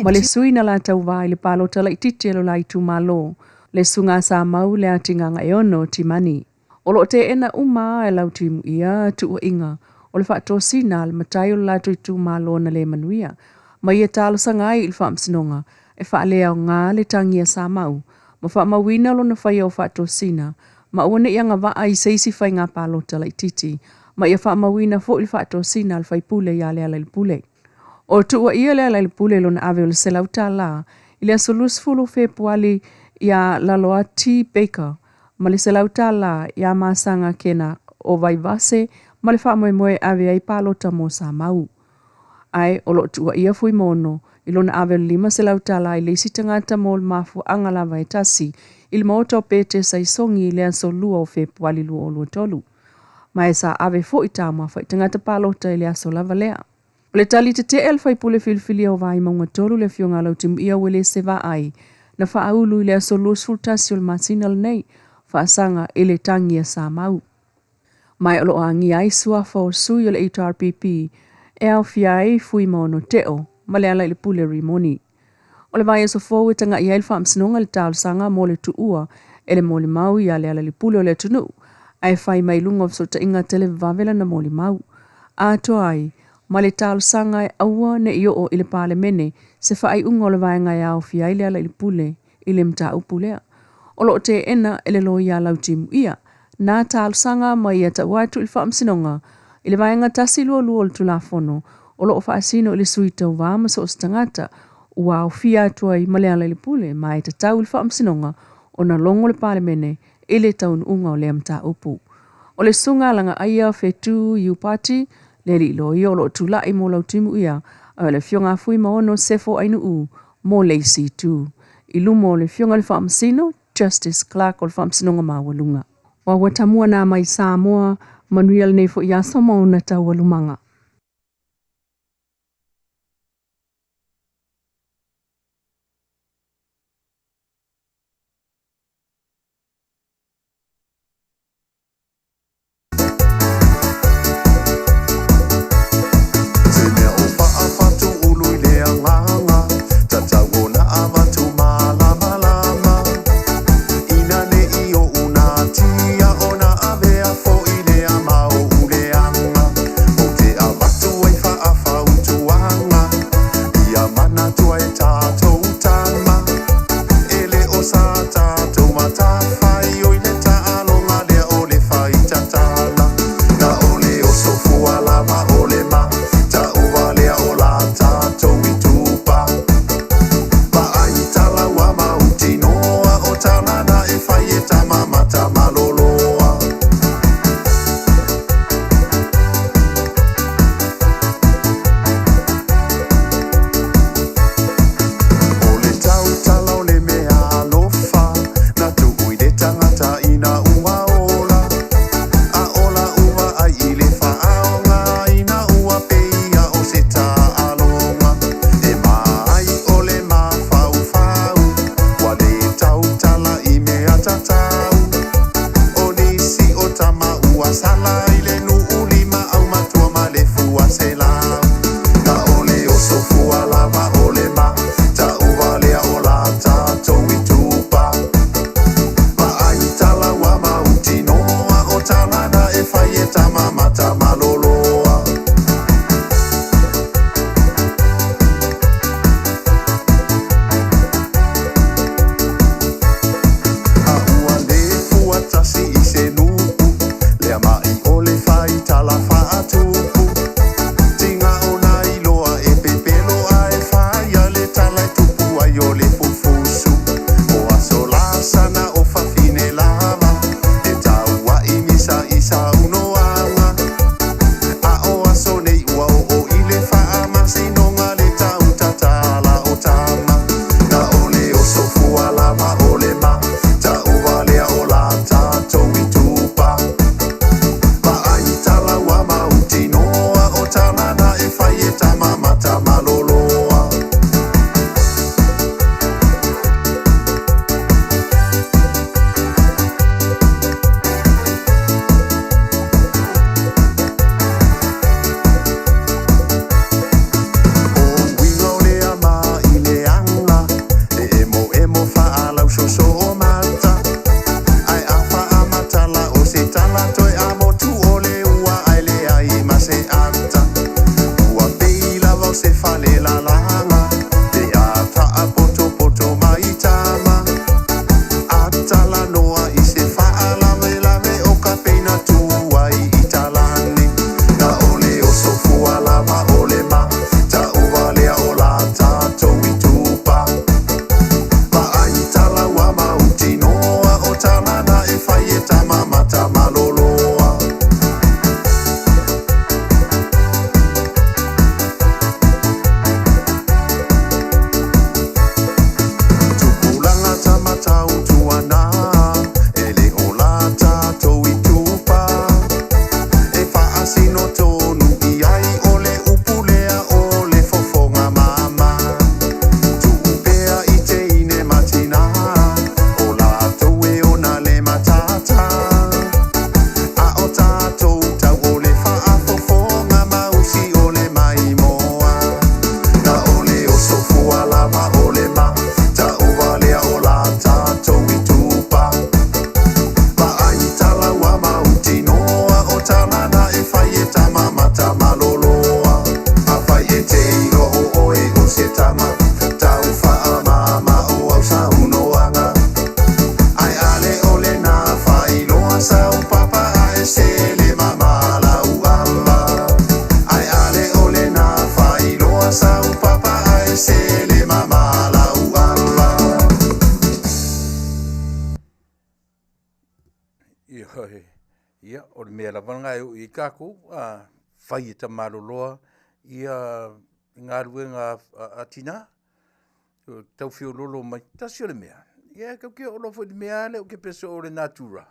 ma le sui na latou va i le palota laitiiti a lo la itumalo le susuga Samau le Atigagaeono Timani. O lo o teena uma e Lautimuia tuuaiga o le faatosina a le matai o le latou itumalo na le manuia ma ia talosaga ai i le faamasinoga e faaleaoga le tagi a Samau ma faamauina lona faia o faatosina ma aua ne i agavaa i se isi faiga palota laitiiti ma ia faamauina foi le faatosina a le faipule ia Lealailepule. O tuuaia Lealailepule lona ave o le $100 i le aso 20 Fepuali ia Laloati Baker ma le $100 ia Masaga Kena o Vaivase ma le faamoemoe ave ai palota mo Samau. Ae o lo o tuuaia Fuimaono i lona ave o le $500 i le isi tagata mo le mafuaaga lava e tasi i le maota o Petesa i Sogi i le aso 2 o Fepuali 2023. Ma e sa ave foi taumafa i tagata palota i le aso lava lea. O le tali tetee a le faipule filifilia o Vaimauga 3 le afioga a Lautimuia Uelese Vaai na faaulu i le aso 21 o le masina lenei faasaga i le tagi a Samau. Ma e o lo o agia ai suafa o sui o le HRPP e aofia ai Fuimaono Teo ma Lealailepule Rimoni. O le vaiaso fou e taga'i ai le faamasinoga i le talosaga mo le tuua e le molimau ia Lealailepule o le atunuu ae fai mai luga o fesootaiga televavave lana molimau. Atoa ai ma le talosaga e aua ne i oo i le Palemene se faaiuga o le vaega e aofia ai Lealailepule i le mataupu lea. O lo o teena e le loia Lautimuia nā talosaga ma ia tau atu i le faamasinoga i le vaega 122 o le Tulafono o lo o faasino i le sui tauvā ma so o se tagata ua aofia atu ai ma Lealailepule ma e tatau i le faamasinoga ona logo le Palemene i le taunuuga o lea mataupu. O le susuga Lagaaia Fetu Iupati le alii loia o lo o tulai mo Lautimuia a o le afioga a Fuimaono Sefo Ainuu mo le isi itu. I luma o le afioga i le Faamasino, Justice Clark o le Faamasinoga Maualuga. Ua ua tamua nā mai Samoa, manuia lenei foi aso ma ona taualumaga. Te mea o Faafatū ulu i le agaga, tatau ona avatu malamalama. Ina ne i oʻu natia ona avea foi lea ma ou leaga. Ou te lava o le ma Ta'uvalea o la tatou itupa Vaai i tala ua mautinoa O tala na e fai e tama ma Tamaloloa. O uiga o le ama i le aga E emoemo faalausoso o mata Ae a faamatala o se tala toe amotu o le ua ae leai ma se ata Ua pei lava o se fale lalaga Pe a faapotopoto mai tama A talanoa i se faalavelave o ka peina tu ai i talane Na o le oso fua lava o le ma Ta'uvalea o la tatou itupa Vaai i tala ua mautinoa O tala na e fai e tama ma Tamaloloa. Tupulaga tamatau tuana E le o la tatou itupa E faasino tonu i ai O le upu lea o le fofoga mama Tuu pea i teine ma tinā O latou e ona le matata A o tatou tau o le faafofoga mausi o le maimoa Na o le oso fua lava o le ma Ta'uvalea o la tatou itupa Vaai i tala ua mautinoa O tala na e fai e tama ma Tamaloloa Afai e te iloa o oe o se tama Tau faamama o au saunoaga Ae a le o lena faailoa sau papa ae sele mama lau ava Ae a le o lena faailoa sau papa ae sele mama lau ava. Ioe, ia, o le mea lava lena e oo i ai tatou, a fai e tamaloloa ia galuega a tina, tau feoloolo mai. Tasi o le mea, ia tatou te oo loa foi i le mea lava lea ou te pese o le natura,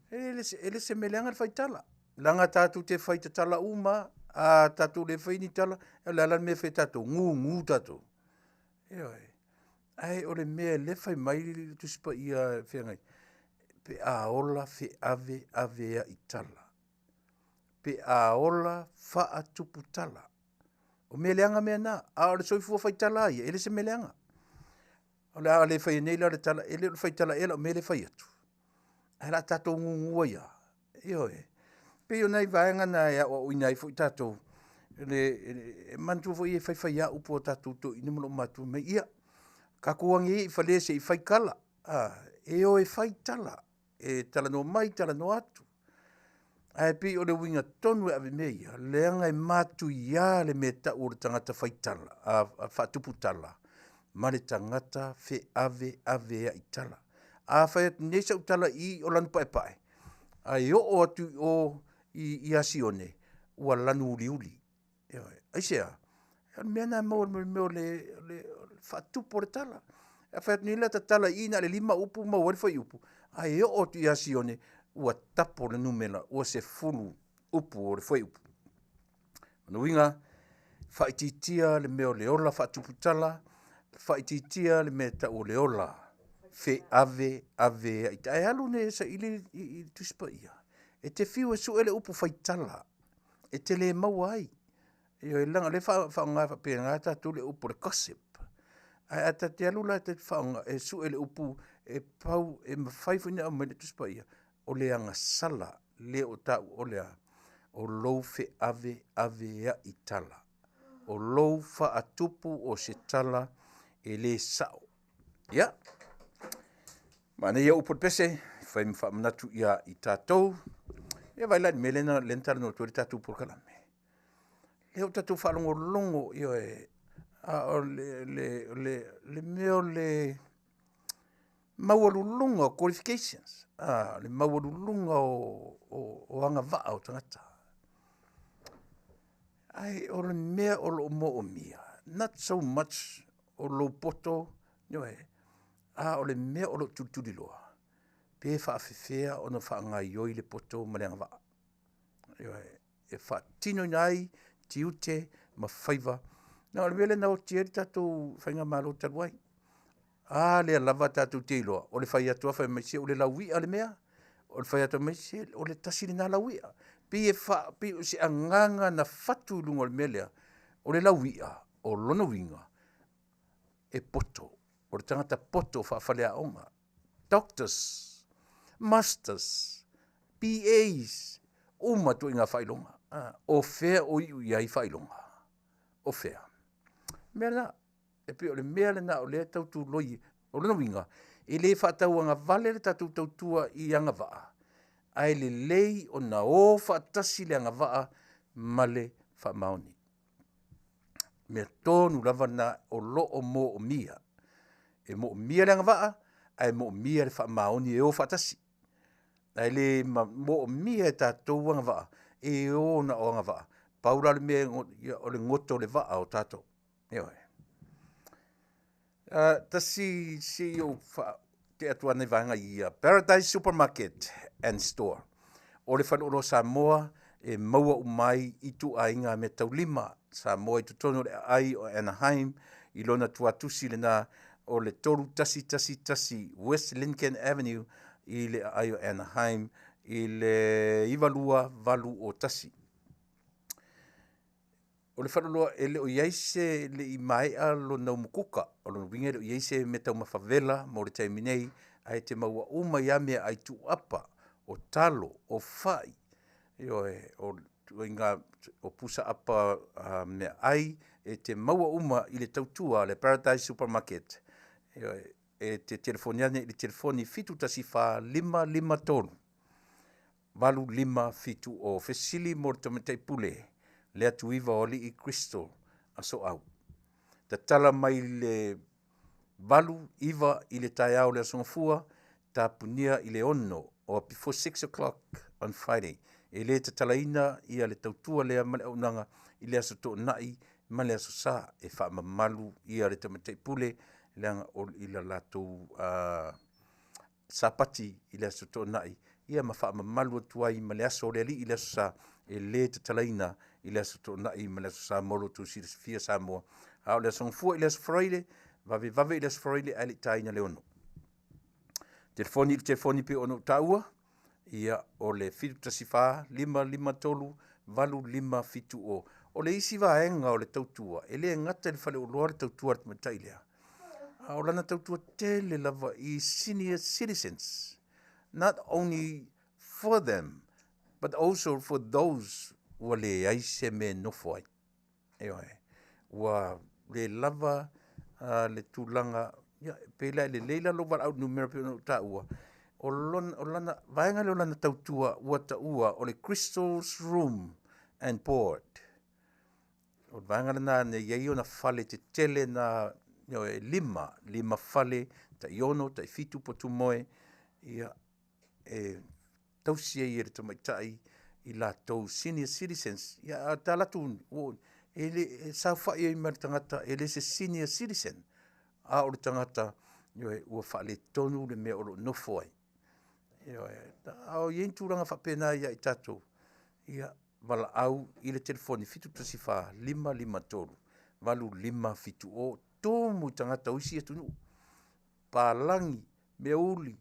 e le o se mea leaga le faitala, leaga tatou te faitatala uma lava. A tatou le faia ni tala, o le a la le mea e fai ai tatou? Gugu tatou. Ioe. Ae o le mea lea e fai mai le Tusi Paia e feagai, pe a ola feaveaveai tala, pe a ola faatuputala. O mea leaga mea na, a o le soifua faitala lava ia, e le o se mea leaga. O le a le faia nei la le tala, e le o le faitala ea lau mea lea e fai atu, ae o le a tatou gugu ai lava. Ioe. E pei o nai vaega na e aoaoina ai foi tatou, e manatua foi e faifai lava upu a tatou toeaiina ma olomatuatua, fai mai, ia, tatou agi ia i fale se i fai tala, e o e fai tala, e talanoa mai talanoa atu. Ae pei o le uiga tonu e ave i mea ia, leaga e matuia le mea e tau o le tagata faitala, faatupu tala ma le tagata feaveaveai tala. A fai atu nei sau tala i i o lanu paepae, ae oo atu i o i Asione, ua lanu uliuli. Ioe. Aisea? O le mea lena e maua mai le mea o le faatupu o le tala. A fai atu nei la ta tala i i na o le 5 upu maua ai le fuaiupu, ae oo atu ia Sione ua tapo le numera, ua 10 upu o le fuaiupu. O lona uiga, faaitiitia le mea o le ola faatuputala, faaitiitia le mea e tau o le ola feaveaveai. Ae alu nei e saili i le Tusi Paia, e te fiu e sue le upu faitala, e te le maua ai. Ioe, leaga o lea e faaaoga faapena tatou le upu o le gossip. Ae a ta te alu la e ta te faaaoga e sue le upu e pau e mafai foi ona aumai i le Tusi Paia, o le agasala lea ua taua o le a? O lou feaveaveai tala. O lou faatupu o se tala e le sao. Ia, manaia upu o le pese, fai ma faamanatu ia i tatou. Ia vaai la i le mea lea na talanoa atu ai le tatou polokalame. Lea ua tatou faalogologo, ioe, a o le mea o le maualuluga o qualifications, le maualuluga o agavaa o tagata. Ae o le mea o lo o moomia, not so much o lou poto, ioe. A o le mea o lo o tulituliloa, pe faafefea ona faagaioi le poto ma le agavaa. Ioe, e faatinoina ai tiute ma faiva. Na o le mea lea na oti ai le tatou faigamalo talu ai. A lea lava tatou te iloa, o le fai atu lava fai mai, se o le lauia le mea, o le fai atu fai mai, se o le tasi lena lauia. Pei e faa, pei o se agaga na fatu i luga o le mea lea, o le lauia, o lona uiga, e poto, o le tagata poto faafaleaoga, doctors, masters, BAs, uma ituaiga faailoga. O fea o iu i ai faailoga? O fea? O le mea lena, e pei o le mea lena o lea e tau tuloi. O lona uiga, e le faatauagavale le tatou tautua i agavaa, ae lelei ona o faatasi le agavaa ma le faamaoni. Mea tonu lava lena o lo o moomia. E moomia le agavaa ae moomia le faamaoni e o faatasi. Ae le moomia e tatou agavaa e o na o agavaa. Pau la le mea o le goto o le vaa o tatou. Ioe. Tasi se i ou faatea atu lava nai vaega ia, Paradise Supermarket and Store. O le faleoloa Samoa e maua uma ai ituaiga meataulima Samoa i totonu o le aai o Anaheim i lona tuatusi lena o le 3111 West Lincoln Avenue i le aai o Anaheim i le 92801. O le faleoloa e le o i ai se le i maea lona umukuka, o lona uiga e le o i ai se meataumafa vela mo le taimi nei, ae te maua uma ai lava meaai tuuapa, o talo, o fai, ioe, o ituaiga o pusaapa meaai e te maua uma i le tautua a le Paradise Supermarket. Ioe, e te telefoni ane i le telefoni 714 553 8570. Fesili mo le Tamaitai Pule, Leatuiva o Alii Crystal Asoau. Tatala mai le 8 9 i le taeao o le Aso Gafua, tapunia i le 6 or before 6 o'clock on Friday. E le tatalaina ia le tautua lea ma le auaunaga i le Aso Toonai ma le Aso Sa e faamamalu ia le Tamaitai Pule leaga o i le latou Sapati i le Aso Toonai, ia ma faamamalu atu ai ma le aso o le Alii i le Aso Sa, e le tatalaina i le Aso Toonai ma le Aso Sa mo lo outou silafia Samoa. A o le Aso Gafua i le Aso Faraile, vavevave i le Aso Faraile ae le i taina le 6. Telefoni i le telefoni pei ona ou taua, ia o le 714 553 8570. O le isi vaega o le tautua, e le gata i le faleoloa le tautua a le tamaitai lea, a o lana tautua tele lava i senior citizens, not only for them, but also for those ua leai se mea e nofo ai. Ioe, ua le lava le tulaga, ia, pei la e lelei la lou valaau i le numera pei ona ou taua, o lona, o lana vaega lea o lana tautua ua taua o le Crystal's Room and Board. O le vaega lena na i ai ona fale tetele na, ioe, e lima, lima fale, tai 6, tai 7 potumoe, ia, e tausi ai e le tamaitai i latou senior citizens. Ia, a tala atu, e le, e saofai ai ma le tagata e le se senior citizen, a o le tagata, ioe, ua faaletonu le mea o lo o nofo ai. Ioe, a o i ai ni tulaga faapena ia i tatou, ia, valaau i le telefoni 714 553 8570, tumu i tagata o isi atunuu, palagi, meauli,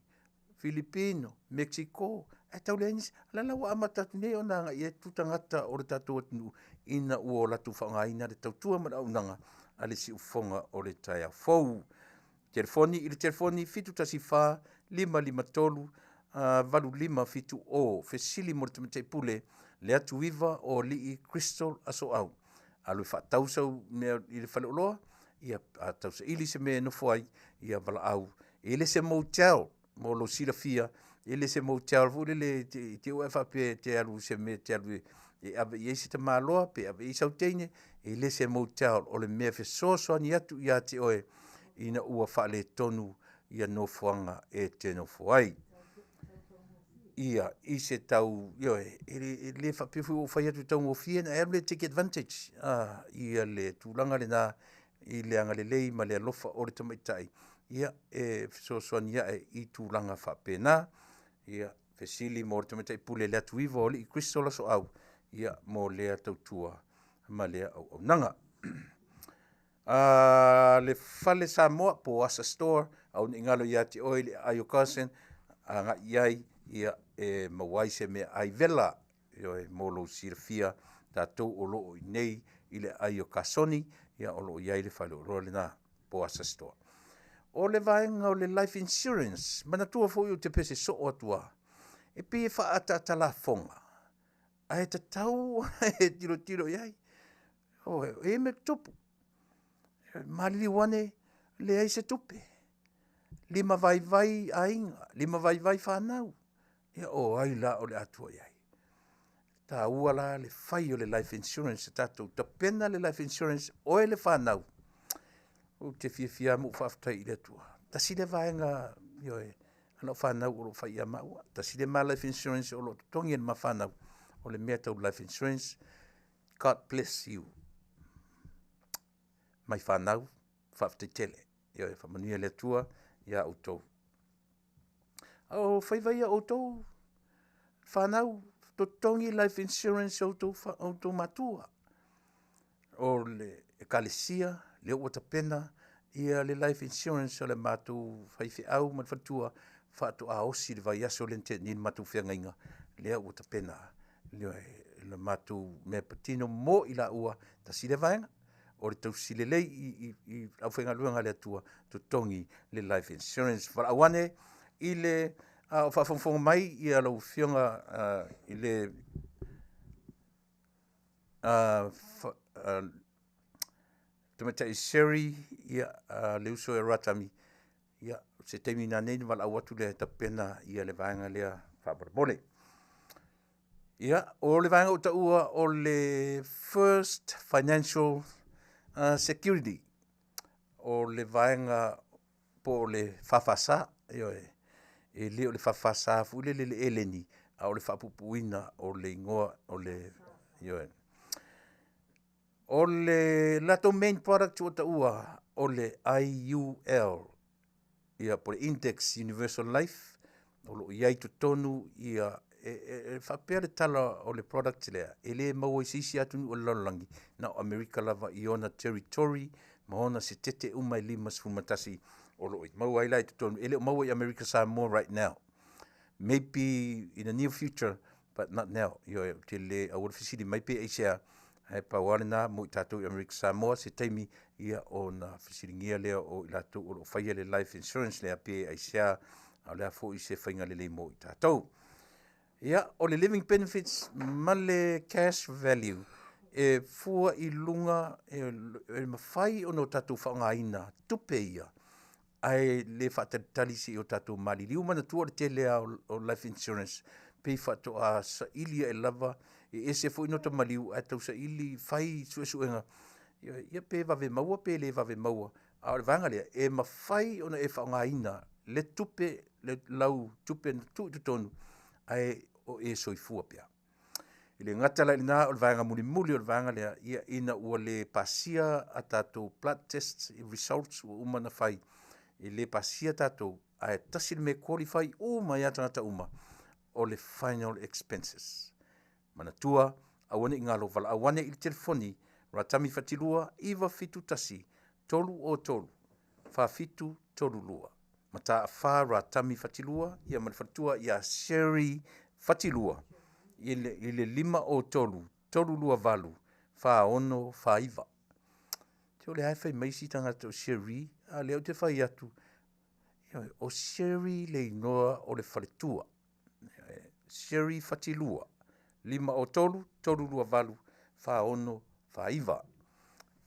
Filipino, Mexico, ae tau leai nisi. O la la ua amata atu nei ona agai atu tagata o le tatou atunuu ina ua o latou faaaogaina le tautua ma le auaunaga a le siufofoga o le taeao fou. Telefoni i le telefoni 714 553 8570. Fesili mo le Tamaitai Pule, Leatuiva o Alii Crystal Asoau. Alu e faatau sau mea i le faleoloa, ia a tausaili se mea e nofo ai, ia valaau. E le se motel mo lou silafia, e le se motel foi lele e te, te ua e faapea e te alu i se mea e te alu e, e ave i ai se tamaloa pe ave i ai sau teine, e le se motel, o le mea e fesoasoani atu ia te oe ina ua faaletonu ia nofoaga e te nofo ai. Ia, i se tau, ioe, e le, e le faapea foi ua ou fai atu e taugofie ona e alu lea e take advantage, ia le tulaga lena i le agalelei ma le alofa o le tamaitai. ia, e fesoasoani ae i tulaga faapena. Ia, fesili mo le tamaitai pule le atu iva o Alii Crystal Asoau, ia, mo lea tautua ma lea auaunaga. Le Fale Samoa po o Asa Store, aua ne i galo ia te oe le aai o Carson, agai i ai ia, e maua ai se meaai vela, ioe, mo lou silafia, tatou o lo o i inei i le aai o Kasoni, ia o lo o i ai le faleoloa lena po o Asa Store. O le vaega o le life insurance, manatua foi ou te pese soo atu lava, e pei e faaataata lafoga, ae tatau e tilotilo i ai. Ioe, e i ai mea tutupu, maliliu ane, leai se tupe, limavaivai aiga, limavaivai fanau, ia o ai la o le a tua i ai? E taua la le fai o le life insurance, tatou tapena le life insurance, oe le fanau. Ou te fiafia lava ma ou faafetai i le Atua, tasi lea vaega, ioe, a lau fanau o lo o fai ia maua, tasi le ma life insurance o lo o totogi e le ma fanau, o le mea tau life insurance. God bless you. Mai fanau, faafetai tele. Ioe, faamanuia le Atua ia outou. A o faiva ia outou, fanau, totogi life insurance outou, outou matua. O le ekalesia, lea ua tapena ia le life insurance o le matou faifeau ma le faletua, faatoa osi le vaiaso lea na tea nei le matou feagaiga, lea ua tapena le matou mea patino mo i laua, tasi lea vaega. O le tausi lelei i le aufaigaluega a le Atua, totogi le life insurance. Valaau ane i le a o faafogafoga mai ia lau Afioga i le Tamaitai Sherry, ia, le uso ia Ratami, ia, o se taimi nanei ona valaau atu lea e tapena le vaega lea faamolemole. Ia, o le vaega ua taua o le First Financial Security, o le vaega po o le FFS, ioe, e le o le FFS foi lele i le eleni, a o le faapuupuuina o le igoa o le, ioe. O le latou main product ua taua o le IUL, ia po o le Index Universal Life, o lo o i ai i totonu ia, e faapea le tala o le product lea, e le maua i se isi atunuu o le lalolagi, na o Amerika lava i ona territory ma ona setete uma e 51 o lo o maua ai la i totonu, e le o maua i Amerika Samoa right now. Maybe in the near future, but not now. Ioe, ou te le aua le fesili mai pe aisea, ae pau lava lena mo i tatou i Amerika Samoa, se taimi ia ona fesiligia lea o i latou o lo o faia le life insurance lea pe aisea, a o le a foi se faiga lelei mo i tatou. Ia, o le living benefits ma le cash value e fua i luga e mafai ona o tatou faaaogaina tupe ia ae le faatalitali se i o tatou maliliu. Manatua o le tele lava o life insurance pei faatoa saili ae lava, e ese foi nota maliu ae tau saili fai suesuega, ia pe vave maua pe le vave maua. A o le vaega lea, e mafai ona e faaaogaina le tupe, le lau tupe na tuu i totonu, ae o e soifua pea. E le gata la i lena, o le vaega mulimuli o le vaega lea, ia ina ua le pasia a tatou blood test results ua uma ona fai, e le pasia tatou, ae tasi le mea e qualify uma ai lava tagata uma, o le final expenses. Manatua, aua ne i galo, valaau ane i le telefoni Ratami Fatilua 971 303 4732. Mataafa Ratami Fatilua ia ma le faletua ia Sherry Fatilua i le 503 328 4649. Se o lea lava e fai mai isi tagata o Sherry, a o lea ou te fai atu, o Sherry le igoa o le faletua. Sherry Fatilua 503 328 4649.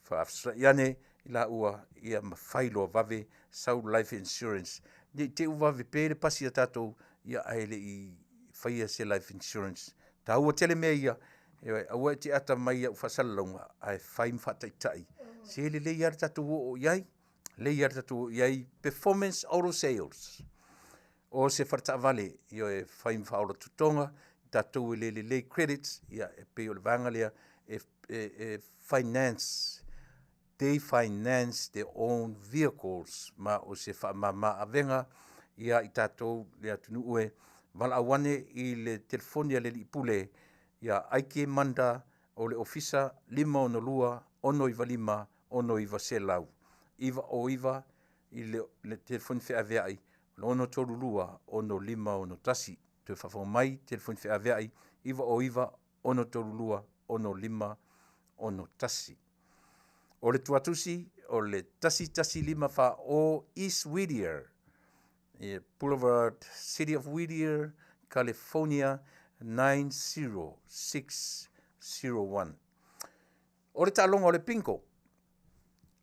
Faafesoaai ane i laua ia ma fai loa vave sau life insurance. Ne i te i ua vave pe le pasi a tatou ia ae le i faia se life insurance. Taua tele mea ia, aua e te ata mai i au faasalalauga ae fai ma faataitai. Se lelei lava le tatou oo i ai, lelei lava le tatou oo i ai. Performance Auto Sales. O se faletaavale, ioe, e fai ma faaola totoga, tatou e le lelei credits, ia e pei o le vaega lea e finance. they finance their own vehicles ma o se faamama avega ia i tatou le atunuu e valaau ane i le telefoni a le alii pule ia Aike Manda o le Ofisa 562 695 6900 909 i le telefoni feaveai 632 6561. Toe faafofoga mai, telefoni feaveai 909 632 6561. O le tuatusi o le 11540 East Whittier Boulevard, City of Whittier, California 90601. O le taaloga o le bingo,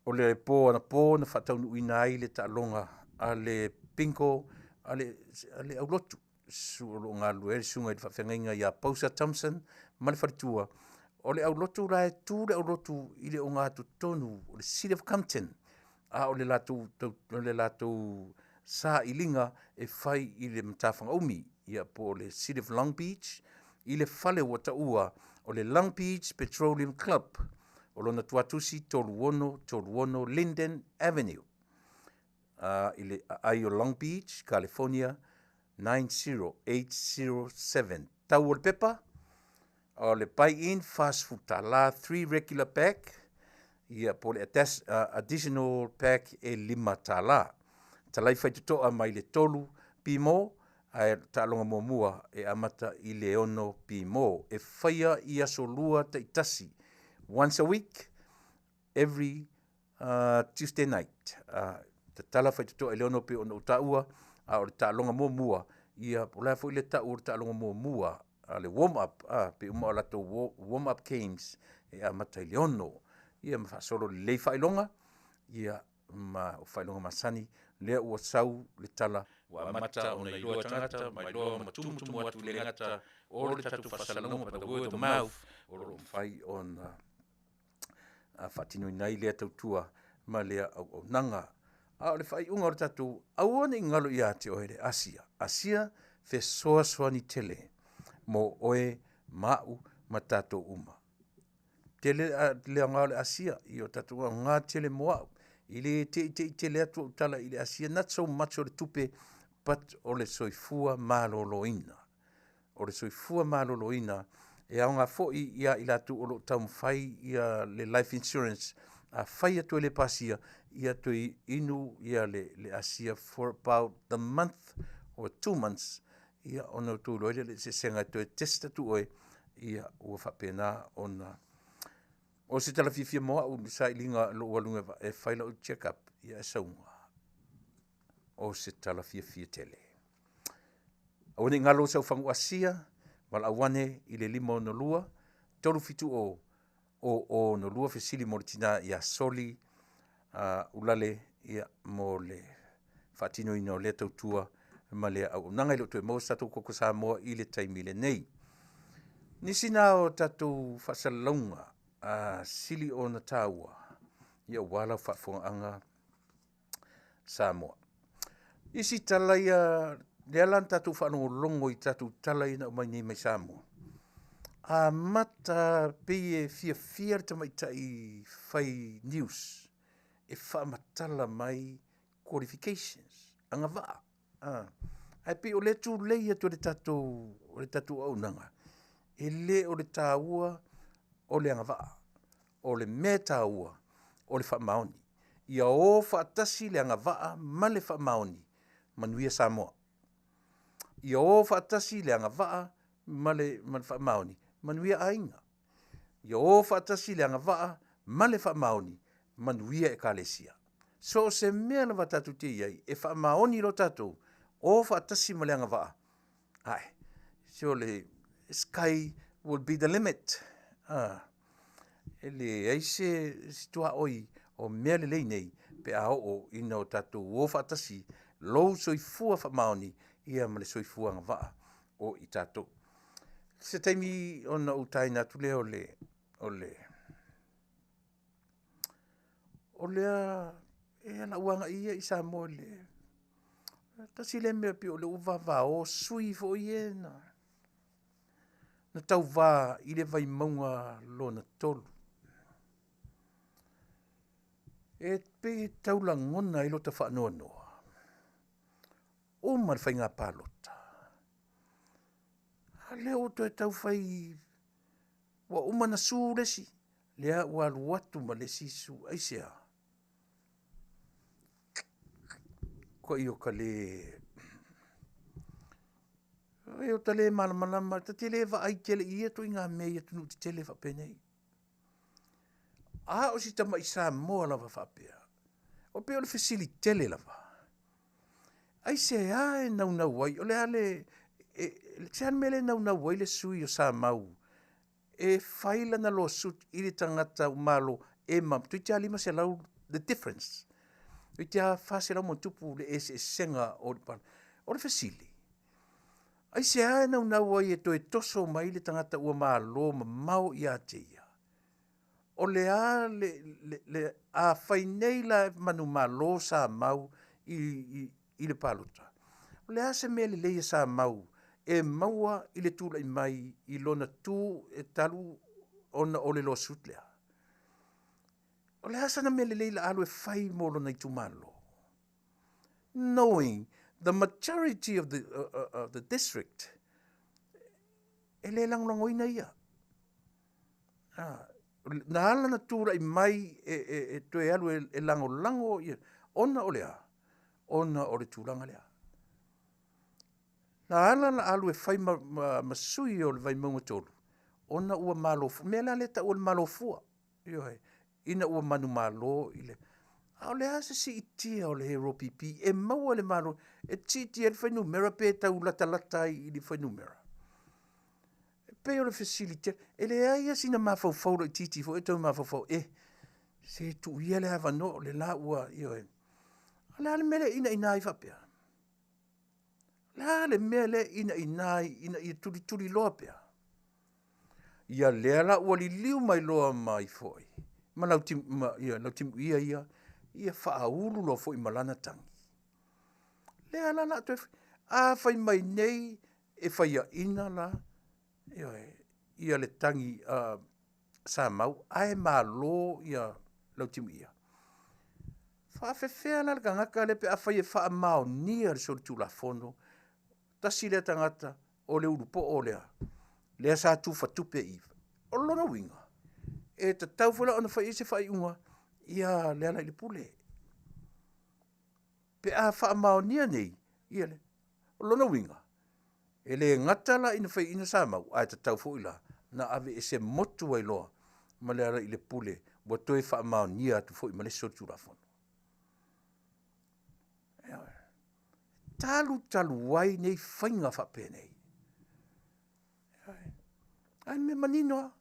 o le po anapo na faataunuuina ai le taaloga a le bingo a le aulotu o lo o galulue ai le susuga i le faafeagaiga ia Pausa Thompson ma le faletua. O le aulotu la e tu le aulotu i le ogatotonu o le City of Compton, a o le latou sailiga e fai i le Matafagaumi, ia po o le City of Long Beach, i le fale ua taua o le Long Beach Petroleum Club, o lona tuatusi 3636 Linden Avenue, i le aai o Long Beach, California 90807. Tau o le pepa, o le buy-in $40, 3 regular pack, ia po o le additional pack e $5. Talai faitotoa mai le 3 pimo, ae taaloga muamua e amata i le 6 pimo. E faia i aso lua taitasi, once a week, every Tuesday night. Tatala faitotoa i le 6 pei ona ou taua, a o le taaloga muamua, ia o le a foi le tau o le taaloga muamua, le warm up, pe uma o latou warm up games e amata i le 6. Ia ma faasolo lelei faailoga, ia ma o faailoga masani, lea ua sau le tala ua amata ona iloa tagata ma iloa ma tumutumu atu le gata o le tatou faasalalauga, by the word of mouth, o lo o mafai ona faatinoina ai lea tautua ma lea auaunaga. A o le faaiuga o le tatou, aua ne i galo ia te oe le Asia. Asia fesoasoani tele mo oe ma au ma tatou uma. Tele le aoga o le Asia, i o tatou aoga tele mo au. I le te i te i tele atu au tala i le Asia, not so much o le tupe, but o le soifua maloloina. O le soifua maloloina e aoga foi ia i latou o lo o taumafai ia le life insurance, a fai atu e le pasia, ia toe inu ia le Asia for about the month or 2 months, ia ona outou iloa ai lea o le eseesega e toe test atu oe, ia ua faapena ona. O se tala fiafia mo au i le sailiga lou aluga e fai lau check up, ia e sauga. O se tala fiafia tele. Aua ne i galo sau fagu Asia, valaau ane i le 562 370 o 02, fesili mo le tina ia Soli Ulale, ia mo le faatinoina o lea tautua ma lea auaunaga. E le o toe maua se tatou koko Samoa i le taimi lenei. Nisi na o tatou faasalalauga sili ona taua, ia ua lau faafofogaaga Samoa. Isi tala ia, lea la na tatou faalogologo i tatou tala ia na aumai nei mai Samoa. Amata pei e fiafia le tamaitai fai news e faamatala mai qualifications, agavaa. Ae pei o lea tulei atu e le tatou auaunaga, e le o le taua o le agavaa, o le mea taua o le faamaoni. Ia o faatasi le agavaa ma le faamaoni, manuia Samoa. Ia o faatasi le agavaa ma le faamaoni, manuia aiga. Ia o faatasi le agavaa ma le faamaoni, manuia ekalesia. So o se mea lava tatou te iai, e faamaoni lo tatou, o faatasi ma le agavaa. Ai, surely sky will be the limit. E leai se tuaoi o mea lelei nei, pe a oo ina o tatou o faatasi, lou soifua faamaoni, ia ma le soifua agavaa o i tatou. Se taimi ona ou taina atu lea o lea e ala uaga ia i Samoa le tasi le mea pei o le ua vavao sui foi e na tauvā i le Vaimauga lona 3. E pei e tau lagona ai lota faanoanoa, uma le faiga palota, a lea ua toe tau fai, ua uma ona su le isi, lea ua alu atu ma le isi su, aisea? Koi o ka le, oi o ta le malamalama, ta te le vaai tele i ia ituaiga mea i atunuu tetele faapenei. A o si tamai Samoa lava faapea, o pei o le fesili tele lava, aisea e naunau ai, o le a le, se a le mea lea e naunau ai le sui usufono o Samau e fai lana lawsuit i le tagata ua malo e ma, toeitiiti lava 500 the difference, toeitiiti lava 400 ma ona tupu le eseesega o le palota. O le fesili, aisea e naunau ai e toe toso mai le tagata ua malo mamao ia te ia? O le a le, le, le, afai nei la e manumalo Samau i, i, i le palota, o le a se mea lelei a Samau e maua i le tulai mai i lona tu e talu ona o le lawsuit lea? O le a sana mea lelei la alu e fai mo lona itumalo? Knowing the majority of the, of the district e le lagolagoina ia. Ah, na ala na tulai mai e, e, e toe alu e, e lagolago ia, ona o le a? Ona o le tulaga lea. Na ala la alu e fai ma, ma, ma sui o le Vaimauga 3, ona ua malo, mea la lea tau o le malo fua. Ioe, ina ua manumalo i le a o le a se siitia o le HRPP e maua e le Malo e siitia ai le fuainumera pe tau latalata ai i le fuainumera? E pei o le fesili tele, e leai lava sina mafaufau laitiiti foi e toe mafaufau, e, se tuu ia le avanoa o le la ua, ioe. O le a le mea lea e inaina ai faapea? O le a le mea lea e inaina ai ina ia tulituliloa pea? Ia lea la ua liliu mai loa mai foi ma Lauti, ma, ia, Lautimuia ia, ia faaulu loa foi ma lana tagi. Lea la la toe, a fai mai nei e faiaina la, ioe, ia le tagi a Samau, ae malo ia Lautimuia. Faafefea la le tagata lea pe afai e faamaonia le solitulafono, tasi lea tagata o le ulupoo lea, lea sa tufatupe i. O lona uiga, e tatau foi la ona fai i ai se faaiuga ia Lealailepule. Pe a faamaonia nei, ia le, o lona uiga, e le gata la ina faiaina Samau, ae tatau foi la na aveese motu ai loa ma Lealailepule ua toe faamaonia atu foi ma le isi solitulafono. Talu talu ai nei faiga faapenei. Ae le mea manino lava,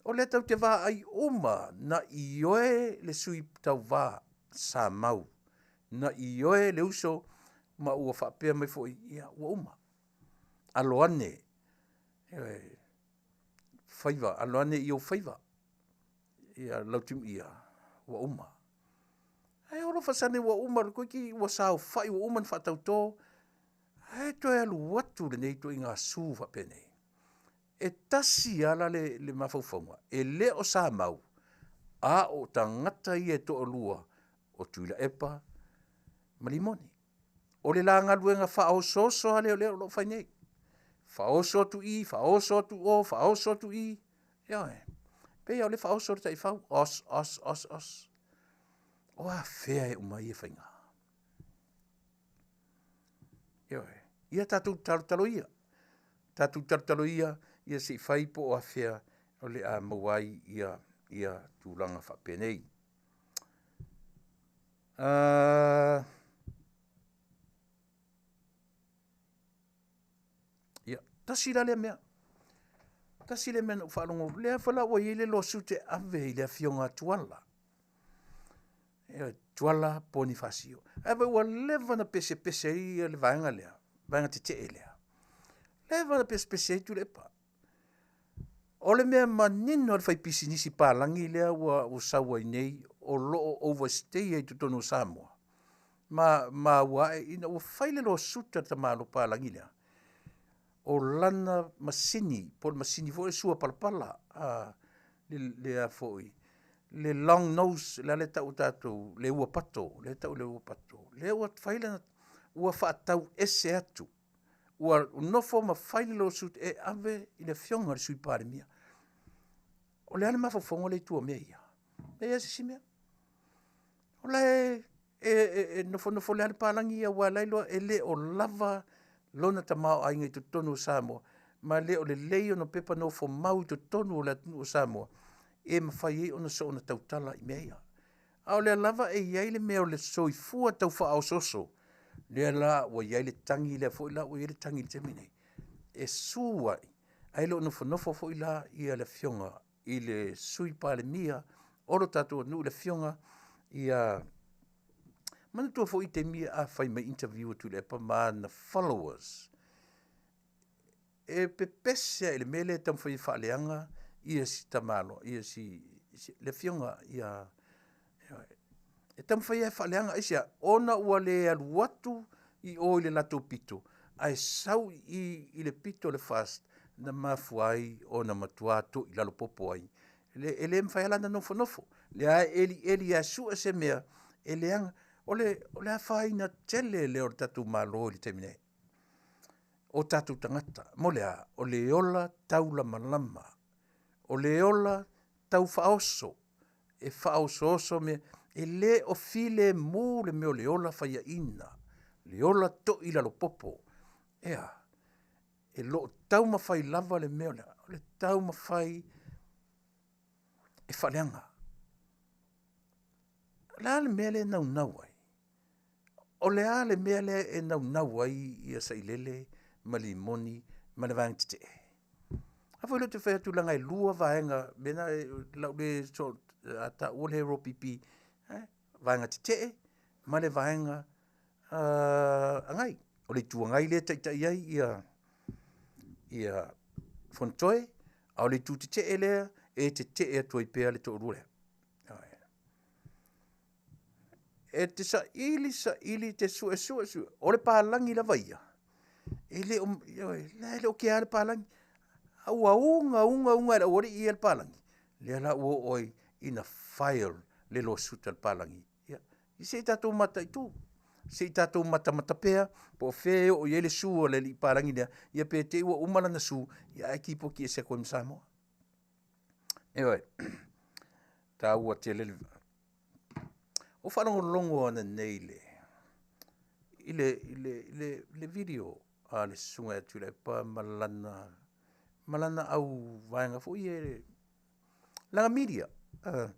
o lea tatou te vaai uma na ioe le sui tauva Samau, na ioe le uso ma ua faapea mai foi, ia ua uma. Alo ane, ioe, faiva, alo ane i ou faiva. Ia Lautimuia, ua uma. Ae olo fasane ua uma, toeitiiti ua saofai ua uma ona faatauto, ae toe alu atu lenei ituaiga su faapenei. E tasi lava la le, le mafaufauga, e le o Samau, a o tagata ia e toalua o Tuilaepa ma Limoni. O le la galuega faaosooso lava lea o lea o lo o fai nei. Faaoso atu i, faaoso atu o, faaoso atu i. Ioe. Pei lava o le faaoso o le taifau, os, os, os, os. O afea e uma ai ia faiga? Ioe. Ia tatou talotalo ia. Tatou talotalo ia, ia se i fai po o afea o le a maua ai ia, ia tulaga faapenei. Ia, tasi la lea mea. Tasi lea mea na ou faalogo, lea foi la ua i ai le lawsuit e ave i le afioga a Tuala. Ia, Tuala Ponifasio. Ae foi ua leva ona pesepese ai le vaega lea, vaega tetee lea. Leva ona pesepese ai Tuilaepa. O le mea manino a le faipisinisi palagi lea ua, ua sau ai nei, o lo o overstay ai i totonu o Samoa, ma maua ae ina ua fai le lawsuit a le tamaloa palagi lea, o lana masini, po o le masini foi o le sua palapala, a, le, le a foi, le long nose, le a le tau e tatou, le ua pato, lea e tau le ua pato, lea ua fai lana, ua faatau ese atu, ua nofo ma fai le lawsuit e ave i le afioga i le Sui Palemia. O le a le mafaufauga lea i tua o mea ia? E leai se isi mea. O la e e nofonofo lea le palagi aua la iloa e le o lava lona tamaoaiga i totonu o Samoa ma le o lelei ona pepa nofo mau i totonu o le atunuu o Samoa e mafai ai ona soona tautala i mea ia. A o lea lava e i ai le mea o le soifua tau faaosooso, lea la ua i ai le tagi lea foi la ua i ai le tagi i le taimi nei, e su ai, ae le o nofonofo foi la ia le afioga i le Sui Palemia o lo tatou atunuu le afioga ia manatua foi taimi a fai mai interview a Tuilaepa ma ana followers e pepese lava i le mea lea e taumafai e faaleaga ia si tamaloa ia si, si le afioga ia e taumafai lava e faaleaga aisea ona ua le alu atu i o i le latou pito ae sau i i le pito o le FAST na mafua ai ona matua to'i lalo popo ai. E le mafai lava la ona nofonofo, lea e elieli lava e sue se mea e leaga. O le, o le afaina tele lea o le tatou Malo i le taimi nei. O tatou tagata, mo le a? O le ola taulamalama, o le ola taufaaoso, e faaosooso mea, e le o filemu le mea o le ola faiaina, le ola to'i lalopopo. E a? E lo o taumafai lava le mea o le a? O le taumafai e faaleaga. O le a le mea lea e naunau ai? O le a le mea lea e naunau ai ia Sailele ma Limoni ma le Vaega Tetee? A foi lea ou te fai atu leaga e lua vaega, mea na lau le so, a taua le Hero PP, eh, vaega tetee ma le vaega agai. O le Itu Agai lea e taitai ai ia, ia Fonotoe, a o le Itu Tetee lea e tetee atu ai pea le toalua lea. E te saili saili te sue sue sue, o le palagi lava ia, e le o, ioe, la e le o kea le palagi. A ua uga uga uga e le aualii ia le palagi, lea la ua oo ai ina file le lawsuit a le palagi. Ia, se i tatou mataitu, se i tatou matamata pea po o fea e oo i ai le sue a le alii palagi lea, ia pe te i ua uma lana sue, ia ae tipoti ese atu ai ma Samoa. Ioe, taua tele le o faalogologo ananei i le i le i le i le, le video a le susuga ia Tuilaepa ma lana ma lana au vaega foi e lana media uh,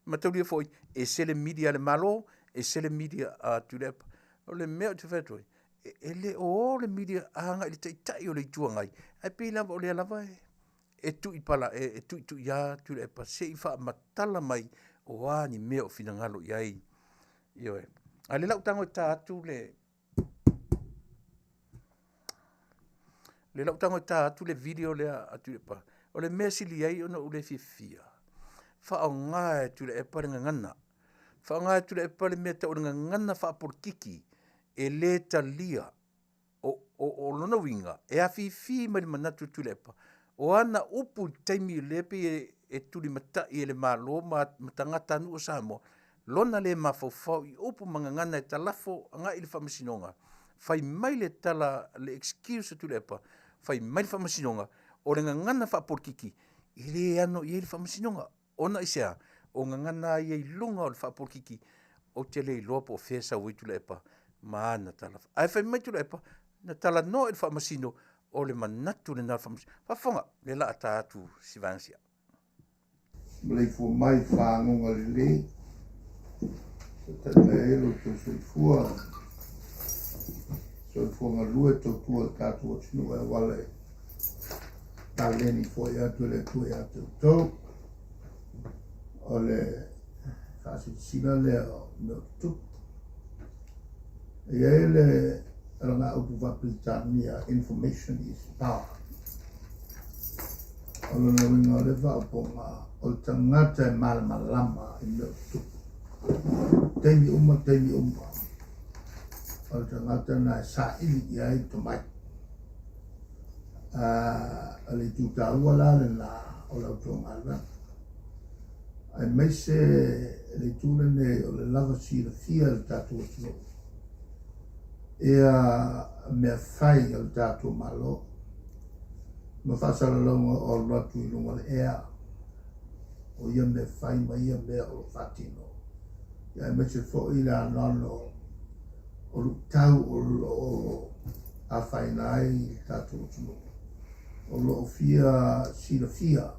mataulia foi e se le media a le Malo e se le media a Tuilaepa. O le mea ou te fai atu ai, e le o o le media agai i le taitai o le Itu Agai, ae pei lava o lea lava e e tui pala e, e tuitui a Tuilaepa se i faamatala mai o a ni mea o finagalo i ai. Ioe. A le lau tago e ta atu le le lau tago e ta atu le video lea a Tuilaepa. O le mea sili ai ona ou le fiafia, faaaoga e Tuilaepa le gagana. Faaaoga e Tuilaepa le mea tau o le gagana faapolokiki e le talia O, o, o lona uiga, e afifi mai le manatu o Tuilaepa, o ana upu i le taimi lea pei e, e tulimatai e le Malo ma, ma tagatanuu o Samoa, lona le mafaufau i upu ma gagana e talafo agai i le Faamasinoga, fai mai le tala, le excuse a Tuilaepa, fai mai le Faamasinoga, o le gagana faapolikiki, e le ano i ai le Faamasinoga. Ona i se a? O gagana ia i luga o le faapolokiki, ou te le iloa po o fea e sau ai Tuilaepa ma ana tala. Ae fai mai Tuilaepa, na talanoa i le faamasino, o le manatu lena o le faamasino. Faafofoga, lea la a ta atu si vaega sia. Maleifua mai i fagoga lelei, taitai mai ai lo outou soifua, soifua galue tautua le tatou atunuu e auala i Taleni foi atu e le Atua ia te outou. O le faasilasila lea o mea o tutupu. E i ai le alagaupu faa-Peretania, information is power. O lona uiga o le faaupuga, o le tagata e malamalama i mea o tutupu. Taimi uma, taimi uma. O le tagata na e saili i ai tomai. O le itu taua la lena o la outou galuega. Aemaise le itu lenei o le lava silafia e le tatou atunuu ia mea fai a le tatou Malo ma faasalalauga o alu atu i luga o le ea o ia mea fai ma ia mea o lo o faatino, ia aemaise foi le anoano o luitau o lo o afaina ai le tatou atunuu o lo o fia silafia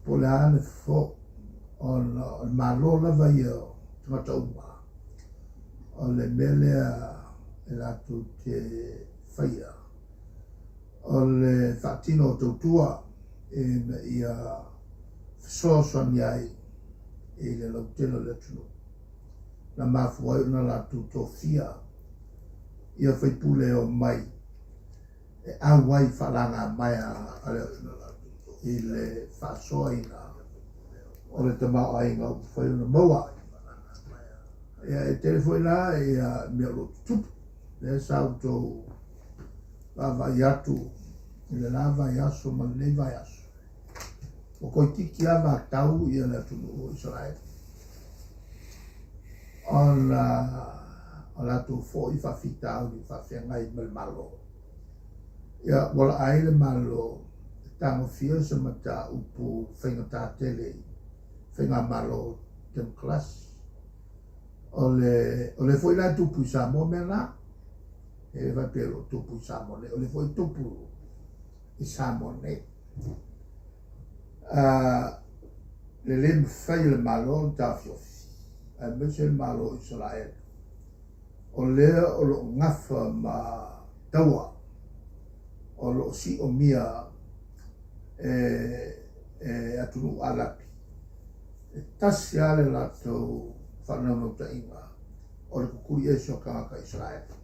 po o le a le fofo ona o le Malo lava ia o tagata uma. O le mea lea e latou te faia o le faatino o tautua ina ia fesoasoani ai i le lautele o le atunuu. Na mafua ai ona latou tofia ia faipule e omai e auai faalagamaea a le atunuu i le faasoaina o le tamaoaiga ua mafai ona maua. Ia, e tele foi la ia mea o lo o tutupu, lea sa outou vaavaai atu i le la vaiaso ma lenei vaiaso. Ua toeitiiti lava vatau ia le atunuu o Isaraelu ona o latou foi faafitauli faafeagai ma le Malo. Ia, ua laa ai le Malo e tagofia se mataupu faigata tele i faigamalo temokarasi. O le, o le foi la e tupu i Samoa mea na. E le faapea o lo o tupu i Samoa nei, o le foi tupu i Samoa nei. Le le mafai e le Malo ona taofiofi, aemaise le Malo o Isaraelu, o lea o lo o gafa ma taua o lo o siomia e, e atunuu Arapi. E tasi lava le latou faanaunautaiga o le kukuli ese o tagata Isaraelu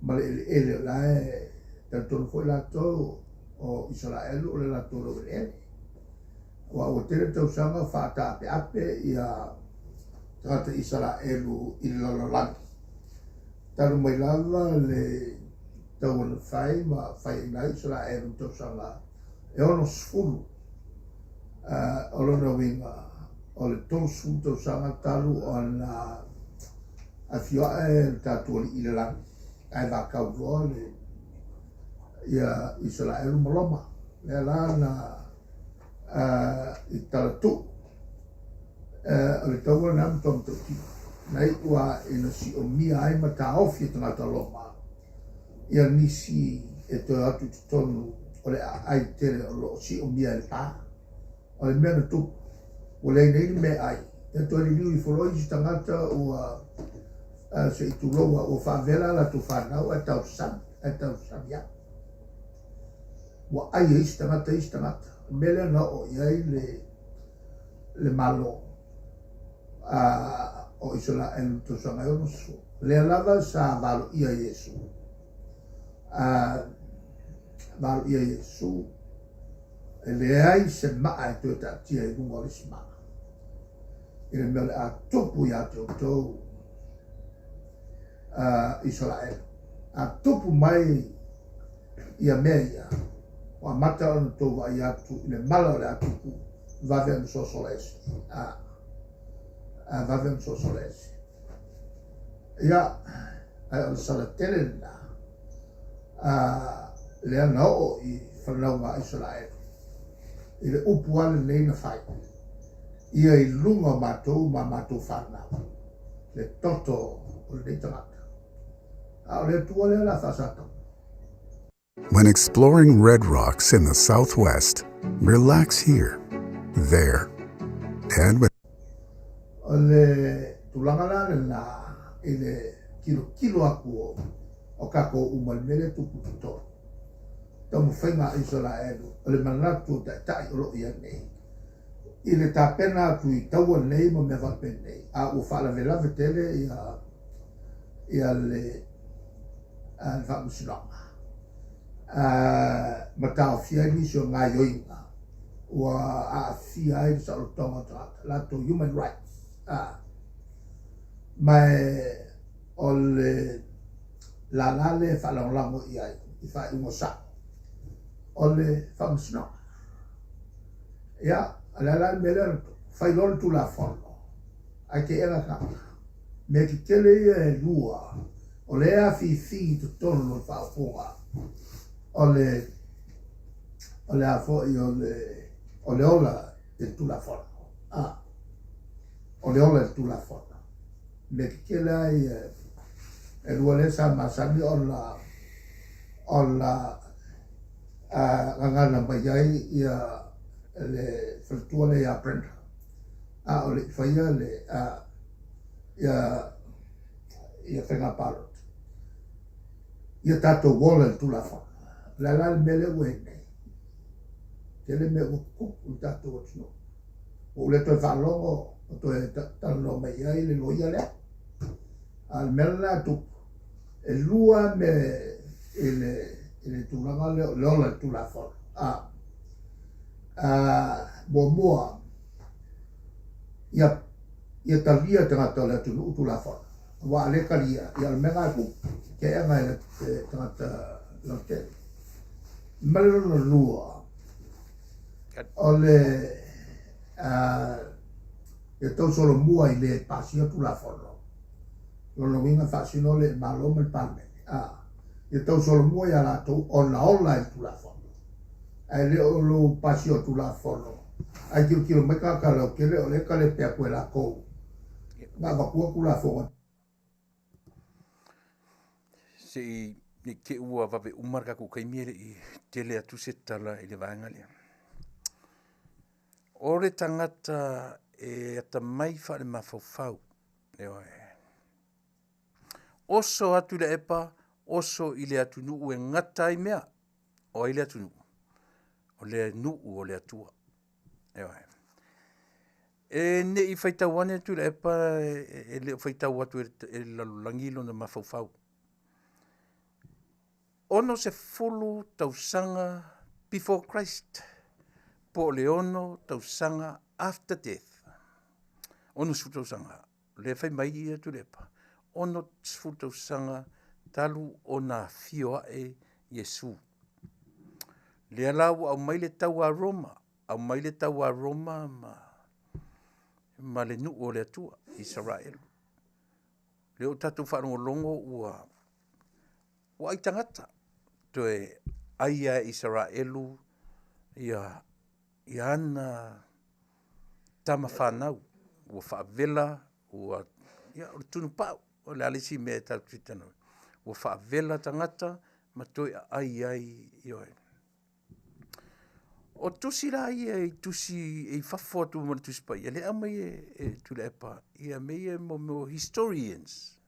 ma le eleele o la e talitonu foi latou o Isaraelu o le latou laueleele. Aua ua tele tausaga o faataapeape ia tagata Isaraelu i le lalolagi. Talu mai lava le taua na fai ma faiaina ai Isaraelu i tausaga e 60. O lona uiga, o le 30 tausaga talu ona afio ae le tatou Alii i le lagi, ae vatau loa le ia Isaraelu ma Roma. Lea la na i talatuu o le taua lena ma matua matautia. Na iu lava ina siomia ai ma taofi e tagata Roma ia nisi e toe atu i totonu o le aai tele o lo o siomia e le pa. O le mea na tupu, ua leai nei ni meaai, ia toe liliu ifo loa isi tagata ua se i tulou ua faavela a latou fanau ae tausami, ae tausami atu. Ua ai e isi tagata isi tagata. O le mea lea na oo i ai le, le Malo o Isaraelu i le tausaga e 60. Lea lava sa valoia Iesu. Valoia Iesu e leai se maa e toe taatia i luga o le isi maa. I le mea o le a tupu ia te outou Isaraelu. A tupu mai ia mea ia, ua amata ona outou vaai atu i le mala o le a tupu, vave ona sosola ese. A, vave ona sosola ese. Ia, ae o le sala tele lena, a, lea na oo i fanauga a Isaraelu, i le upu lava lenei na fai, ia i luga o matou ma matou fanau, le toto o lenei tagata. A o le Atua lea o le a faasatana. When exploring red rocks in the southwest, relax here, there, and with. O le tulaga la lena i le tilotilo atu o tatou uma i le mea lea e tupu i totonu. Taumafaiga a Isaraelu, o le manatu o taitai o lo o i ai nei, i le tapena atu i taua nei ma mea faapenei, a ua faalavelave tele ia, ia le, le faamasinoga ma taofia ai nisi o gaioiga ua aafia ai le saolotoga o tagata, latou human rights. Ma o le lala lea e faalagolago i ai i faaiuga sao o le faamasinoga. Ia, o le a la le mea lea na tupu? Fai loa le Tulafono, ae teena tagata. Mea tetele ia e lua, o lea e afifi i totonu o le faaupuga o le o le a foi o le o le ola i le Tulafono. A, o le ola i le Tulafono. Mea tetele lava ia e lua lea sa masani ona ona gagana mai ai ia le faletua lea ia Brenda, a o le i faia le ia ia faiga palota. Ia tatou ola i le Tulafono. O le a la le mea lea ua i ai nei? Tele mea ua tutupu i le tatou atunuu. Ua ou le toe faalogo o toe talanoa mai ai le loia lea. A o le mea lena e tupu, e lua mea i le, i le tulaga lea o le ola i le Tulafono. A, a, muamua, ia, ia talia tagata o le atunuu Tulafono. Aua a le talia, ia o le mea lena e tupu, teena e le tagata lautele. Ma le lona lua, o le ia tau solomua i le pasia Tulafono. Lona uiga e faasino le Malo ma le Palemene, a ia tau solomua iā latou ona ola i le Tulafono. Ae le o lou pasia o Tulafono, ae tilotilo mai tagata lautele o lea e talepe atu e latou na avatua Tulafono. Se i ne i te i ua vave uma le tatou taimi e le i tele atu se tala i le vaega lea. O le tagata e atamai faalemafaufau, ioe. Oso atu i le epa, oso i le atunuu e gata ai mea. O ai le atunuu? O le nuu o le Atua. Ioe. E ne i faitau ane Tuilaepa e le o faitau atu e le lalolagi lona mafaufau. 60 tausaga before Christ po o le 6 tausaga after death. 60 tausaga. O lea e fai mai ia Tuilaepa, 60 tausaga talu ona afio ae Iesu. Lea la ua aumai le tau a Roma, aumai le tau a Roma ma, ma le nuu o le Atua, Isaraelu. Lea ua tatou faalogologo ua, ua ai tagata, toe ai lava e Isaraelu ia, ia ana tama fanau, ua faavela, ua, ia, o le tunupau. O le a le isi mea e tatou te talanoa ai? Ua faavela tagata ma toe aai ai, ioe. O tusi la ia i tusi i fafo atu ma le Tusi Paia, lea e aumai e Tuilaepa ia mea ia mo mea o historians.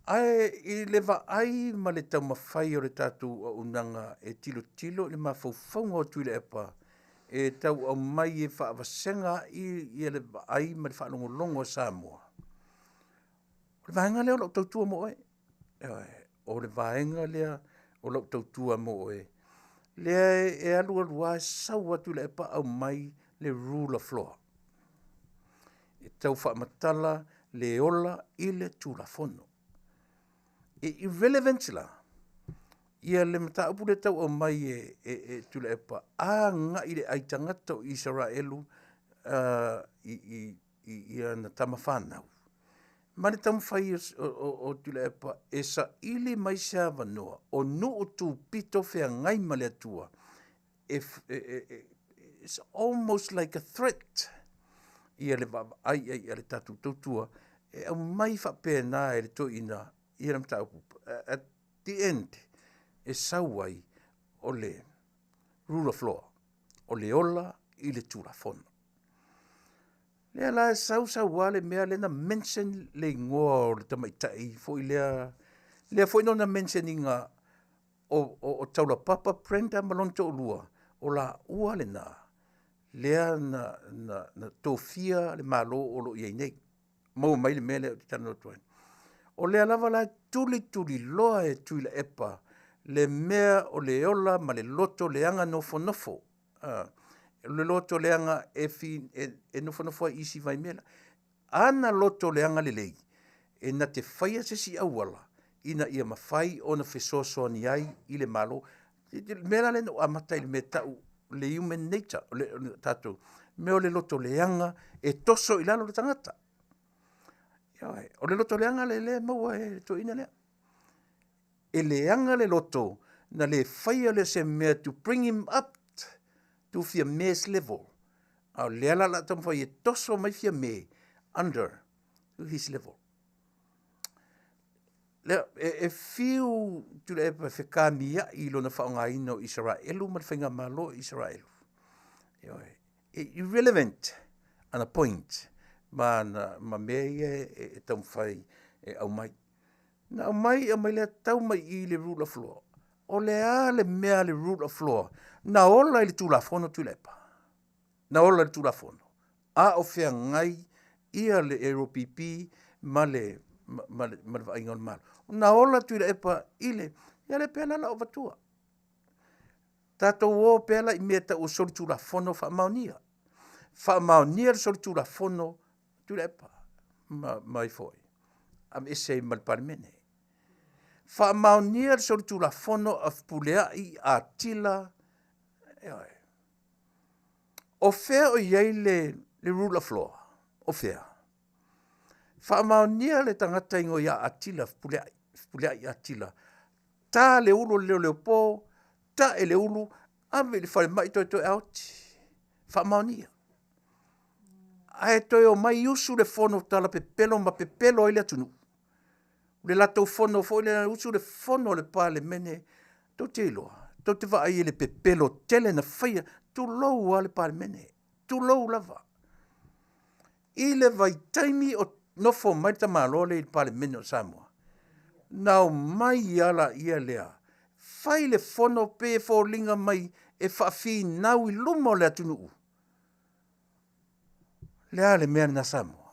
Ae i le vaai ma le taumafai o le tatou auaunaga e tilotilo i le mafaufauga o Tuilaepa e tau aumai e faavasega ai ia le vaai ma le faalogologo a Samoa, o le vaega lea o lau tautua mo oe. Ioe, o le vaega lea o lau tautua mo oe, lea e alu alu lava sau lava Tuilaepa aumai le rule of law. E tau faamatala le ola i le Tulafono. E irrelevant la ia le mataupu lea tau aumai e, e, e Tuilaepa agai i le ai tagata o Isaraelu uh, i, i, i, i ana tama fanau. Ma le taumafai o, o, o Tuilaepa e saili mai se avanoa o nuu tupito feagai ma le Atua e, e, e, it's almost like a threat ia le vaavaai ai a le tatou tautua e aumai faapena e le toeaina ia le mataupu. At the end, e sau ai o le rule of law, o le ola i le Tulafono. Lea la e sau sau lava le mea lea na mention le igoa o le tamaitai foi lea, lea foi na mention ina o, o, o Taulapapa Brenda ma lona toalua, o laua lena lea na, na, na tofia le Malo o lo o i ai nei. Maua mai le mea lea ou te talanoa atu ai. O lea lava la e tulituliloa e Tuilaepa le mea o le ola ma le loto leaga nofonofo. Uh, le loto leaga e, fi, e, e nofonofo ai isi vaimea. Ana loto leaga lelei, e na te faia se isi auala ina ia mafai ona fesoasoani ai i le Malo. Le mea la lea na ou amata i le mea tau le human nature, o le, o le tatou mea o le loto leaga e toso i lalo le tagata. Ioe, o le loto leaga le lea e maua e le toeaina lea. E leaga le loto na le faia lea o se mea to bring him up to Fiame's level. A o lea la o le a taumafai e toso mai Fiame under to his level. Lea, e, e fiu Tuilaepa e fekamia'i i lona faaaogaina o Isaraelu ma le faigamalo o Isaraelu. Ioe, e irrelevant ana point ma, ana, ma mea ia e, e taumafai e aumai. Na aumai, aumai lea tau mai i le rule of law. O le a le mea a le rule of law? Na ola i le Tulafono Tuilaepa. Na ola i le Tulafono. A o feagai ia le LPP ma le, ma, ma le, ma le vaaiga o le Malo. Na ola Tuilaepa i le, ia le pea la la o vatua. Tatou o pea la i mea tau o solitulafono faamaonia. Faamaonia le solitulafono Tuilaepa ma, ma ifo ai. Aveese ai ma le Palemene. Faamaonia le solitulafono a Fepuleai, Atila, ioe. O fea o i ai le, le rule of law? O fea? Faamaonia le tagata ingoa ia Atila Fepuleai, Fepuleai Atila. Ta le ulu o le leoleopo, tae le ulu, ave i le falemai toe toe aoti. Faamaonia. Ae toe omai usu le fono tala pepelo ma pepelo ai le atunuu. Le latou fono foi lea usu le fono a le Palemene, tou te iloa, tou te vaai i le pepelo tele na faia, tulou lava le Palemene, tulou lava. I le vaitaimi o nofo mai le tamaloa lea i le Palemene o Samoa, na omai lava laia lea, fai le fono pei e foliga mai e faafinau i luma o le atunuu. Le a le mea lena Samoa?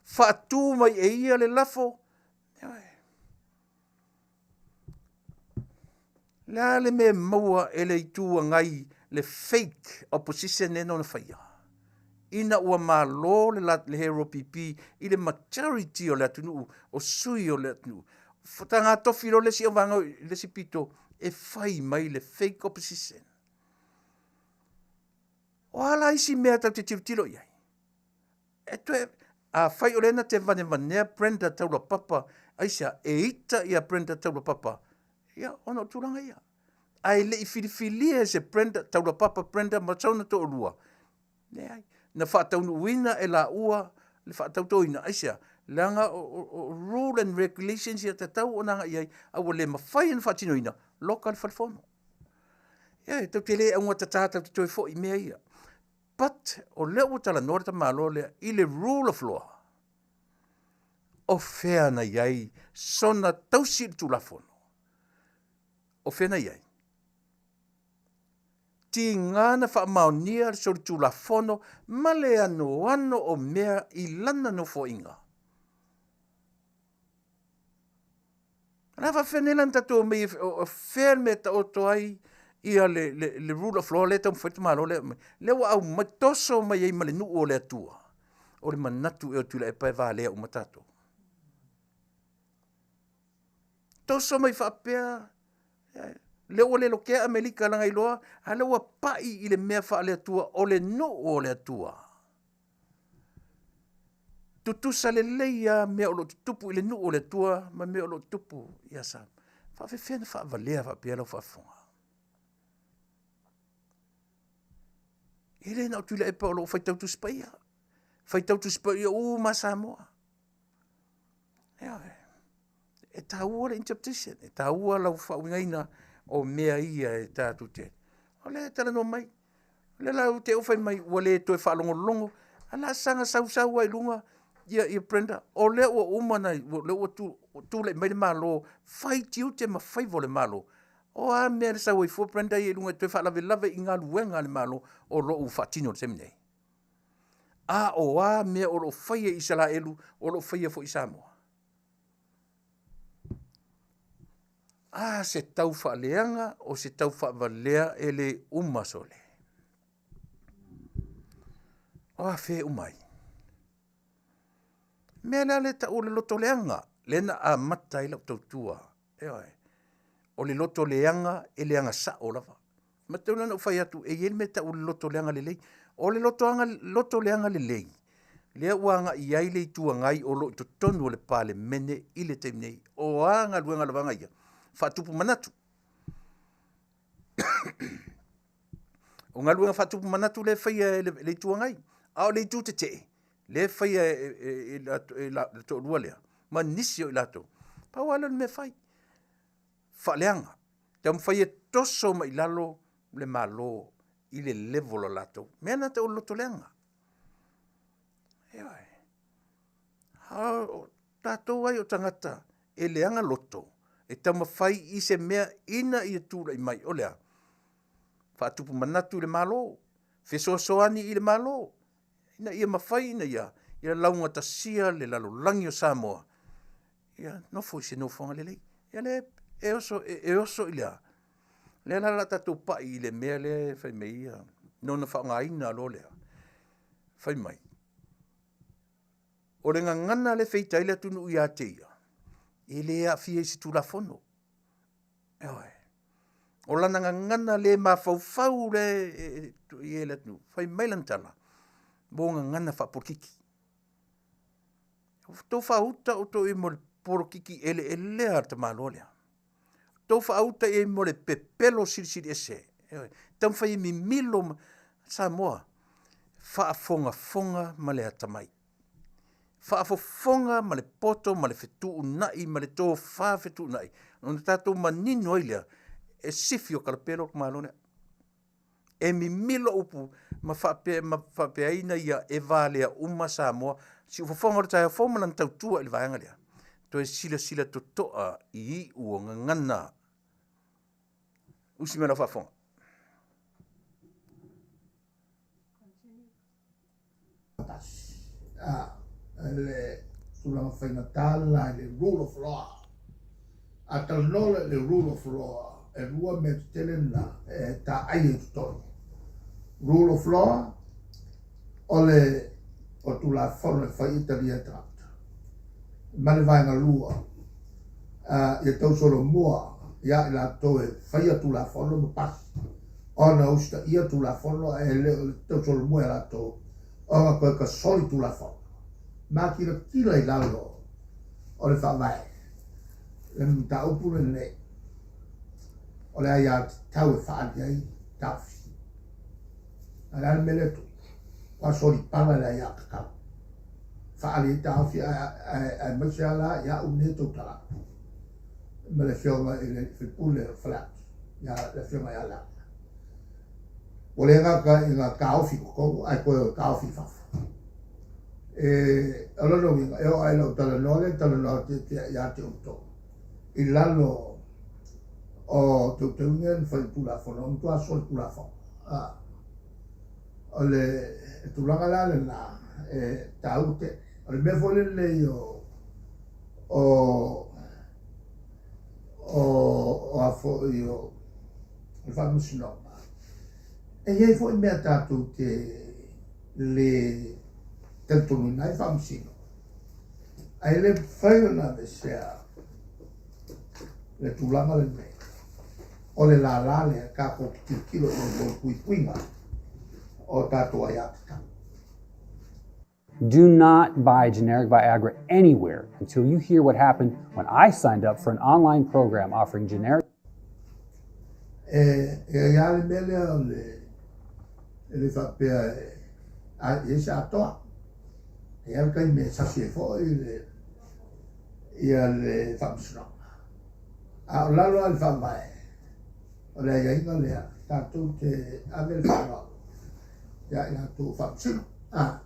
Faatu mai e ia le lafo. Le a le mea e maua e le Itu Agai le fake opposition lea na ona faia? Ina ua malo le, le Hero PP i le majority o le atunuu, o sui o le atunuu. Taga tofi loa le isi auvaega i le isi pito e fai mai le fake opposition. O a la isi mea tatou te tilotilo i ai? E toe, afai o lea na te vanevanea Brenda Taulapapa, aisea, e ita ia Brenda Taulapapa, ia, ona o tulaga ia. Ae le i filifilia e se Brenda, Taulapapa Brenda ma sona toalua, leai, na faataunuuina e laua le faatautoina, aisea, leaga o, o, o rule and regulations ia tatau ona agai i ai, a ua le mafai ona faatinoina, loka le falefono. Ia, e tou te le augatata tatou te toe foi i mea ia. But o lea ua talanoa le tamaloa lea i le rule of law. O fea na i ai sona tausi i le Tulafono? O fea na i ai? Tiga na faamaonia le solitulafono ma le anoano o mea i lana nofoaiga. O le a faafefea nei la ona tatou omai o fea le mea e taoto ai ia le, le, le rule of law lea e taumafai le tamaloa lea aumai. Lea ua aumai, toso mai ai ma le nuu o le Atua. O le manatu ea o Tuilaepa e valea uma tatou. Toso mai faapea, lea ua le lokea Amerika leaga iloa, a lea ua pai i le mea faale-Atua o le nuu o le Atua. Tutusa lelei lava mea o lo o tutupu i le nuu o le Atua ma mea o lo o tutupu ia Samoa. Faafefea na faavalea faapea lau faafofoga? E le na o Tuilaepa o lo o faitau Tusi Paia. Faitau Tusi Paia uma Samoa. Ioe. E taua le interpretation, e taua lau faauigaina o mea ia e tatou te. O lea e talanoa mai. O lea la ou te fai mai ua le toe faalogologo, a la saga sausau ai i luga ia, ia Brenda, o lea ua uma na, o lea ua tu, tulai mai le Malo, fai tiute ma faiva o le Malo. O a mea le sau ai fua Brenda ia i luga e toe faalavelave i galuega a le Malo o lo o ua faatino i le taimi nei. A o a mea o lo o faia i Isaraelu, o lo o faia foi i Samoa. A se tau faaleaga o se tau faavalea e le uma sole. O a fea e uma ai? Mea lea le tau o le loto leaga, lea na amata ai lau tautua. Ioe. O le loto leaga e leaga sao lava. Ma tau na ou fai atu, e i ai le mea e tau o le loto leaga lelei. O le loto, aga, loto leaga lelei, lea ua agai i ai le Itu Agai o lo o i totonu o le Palemene i le taimi nei. O a galuega a le vaega ia? Faatupu manatu. O galuega faatupu manatu lea e faia e le, le Itu Agai. A o le Itu Tetee, lea e faia e, e, e, e, e le toalua lea, ma nisi o i latou. Pau lava lea o le mea e fai. Faaleaga. Taumafai e toso mai i lalo le Malo i le level o latou. Mea na tau o le loto leaga. Ioe. A o tatou ai o tagata e leaga loto, e taumafai i se mea ina ia tulai mai, o le a? Faatupu manatu i le Malo, fesoasoani i le Malo, ina ia mafai ina ia, ia laugatasia le lalolagi o Samoa, ia nofo i se nofoaga lelei. Ia lea e oso, e, e oso i le a? Lea la la tatou pai i le mea lea e fai mai ia, nona faaaogaina loa lea. Fai mai, o le gagana le feita ai le atunuu ia te ia, e le aafia i se Tulafono. Ioe. O lana gagana le mafaufau le e, e, e le atunuu, fai mai lana tala, mo gagana faapolokiki. Tou faauta outou i mo le polokiki eleelea a le tamaloa lea. Tou faauta i mo le pepelo silisili ese. Ioe. Taumafai e mimilo ma Samoa. Faafogafoga ma le atamai. Faafofoga ma le poto ma le fetuunai ma le tofa fetuunai. Ona tatou manino ai lea, e sifi o kalapelo le malo lea. E mimilo upu ma faapea, ma faapeaina ia e valea uma Samoa. Siufofoga o le taeao fou ma lana tautua i le vaega lea. Toe silasila totoa i iu o gagana. Usi mai lau faafofoga. Tasi. Le tulaga faigata lena i le rule of law. A talanoa loa i le rule of law, e lua mea tetele na e taai ai totonu. Rule of law, o le o Tulafono e fai e talia e tagata. Ma le vaega lua, ia tausolomua ia i latou e faia Tulafono ma pasi, ona usitaia Tulafono ae le o le tausolomua ia latou ona toe tasoli Tulafono. Matilatila i lalo o le Faavae le mataupu lenei o le aiatatau e faaali ai taofi. A o le a le mea lea e tupu? Ua solipala le aiatatau. Faaali ai taofi aemaise lava la ia au nei e tautala atu ma le Afioga i le sui usufono o Faleata, le Afioga ia Leaga. Ua le gata ina taofi i totonu ae toe taofi i fafo. E, o lona uiga, e oo lava i lau talanoa lea e talanoa atu ia te outou, i lalo o teuteuga ia na fai i le Tulafono, o matua solitulafono. O le tulaga la lena e taua tele. O le mea foi lenei o o o o a foi o le faamasinoga, e i ai foi mea tatou te le talitonuina ai faamasino, ae le mafai ona aveesea le tulaga lenei o le lālā lea tatou te tilotilo i ai mo le puipuiga o tatou aiatatau. Do not buy generic Viagra anywhere until you hear what happened when I signed up for an online program offering generic. E, e ai lava le mea lea o le, e le faapea e, a, e se atoa. E i ai le taimi e sasi ai foi le, ia le faamasinoga. A o lalo lava i le faavae, o le aiaiga lea, tatou te ave le faaaloalo ia i latou o faamasino, a,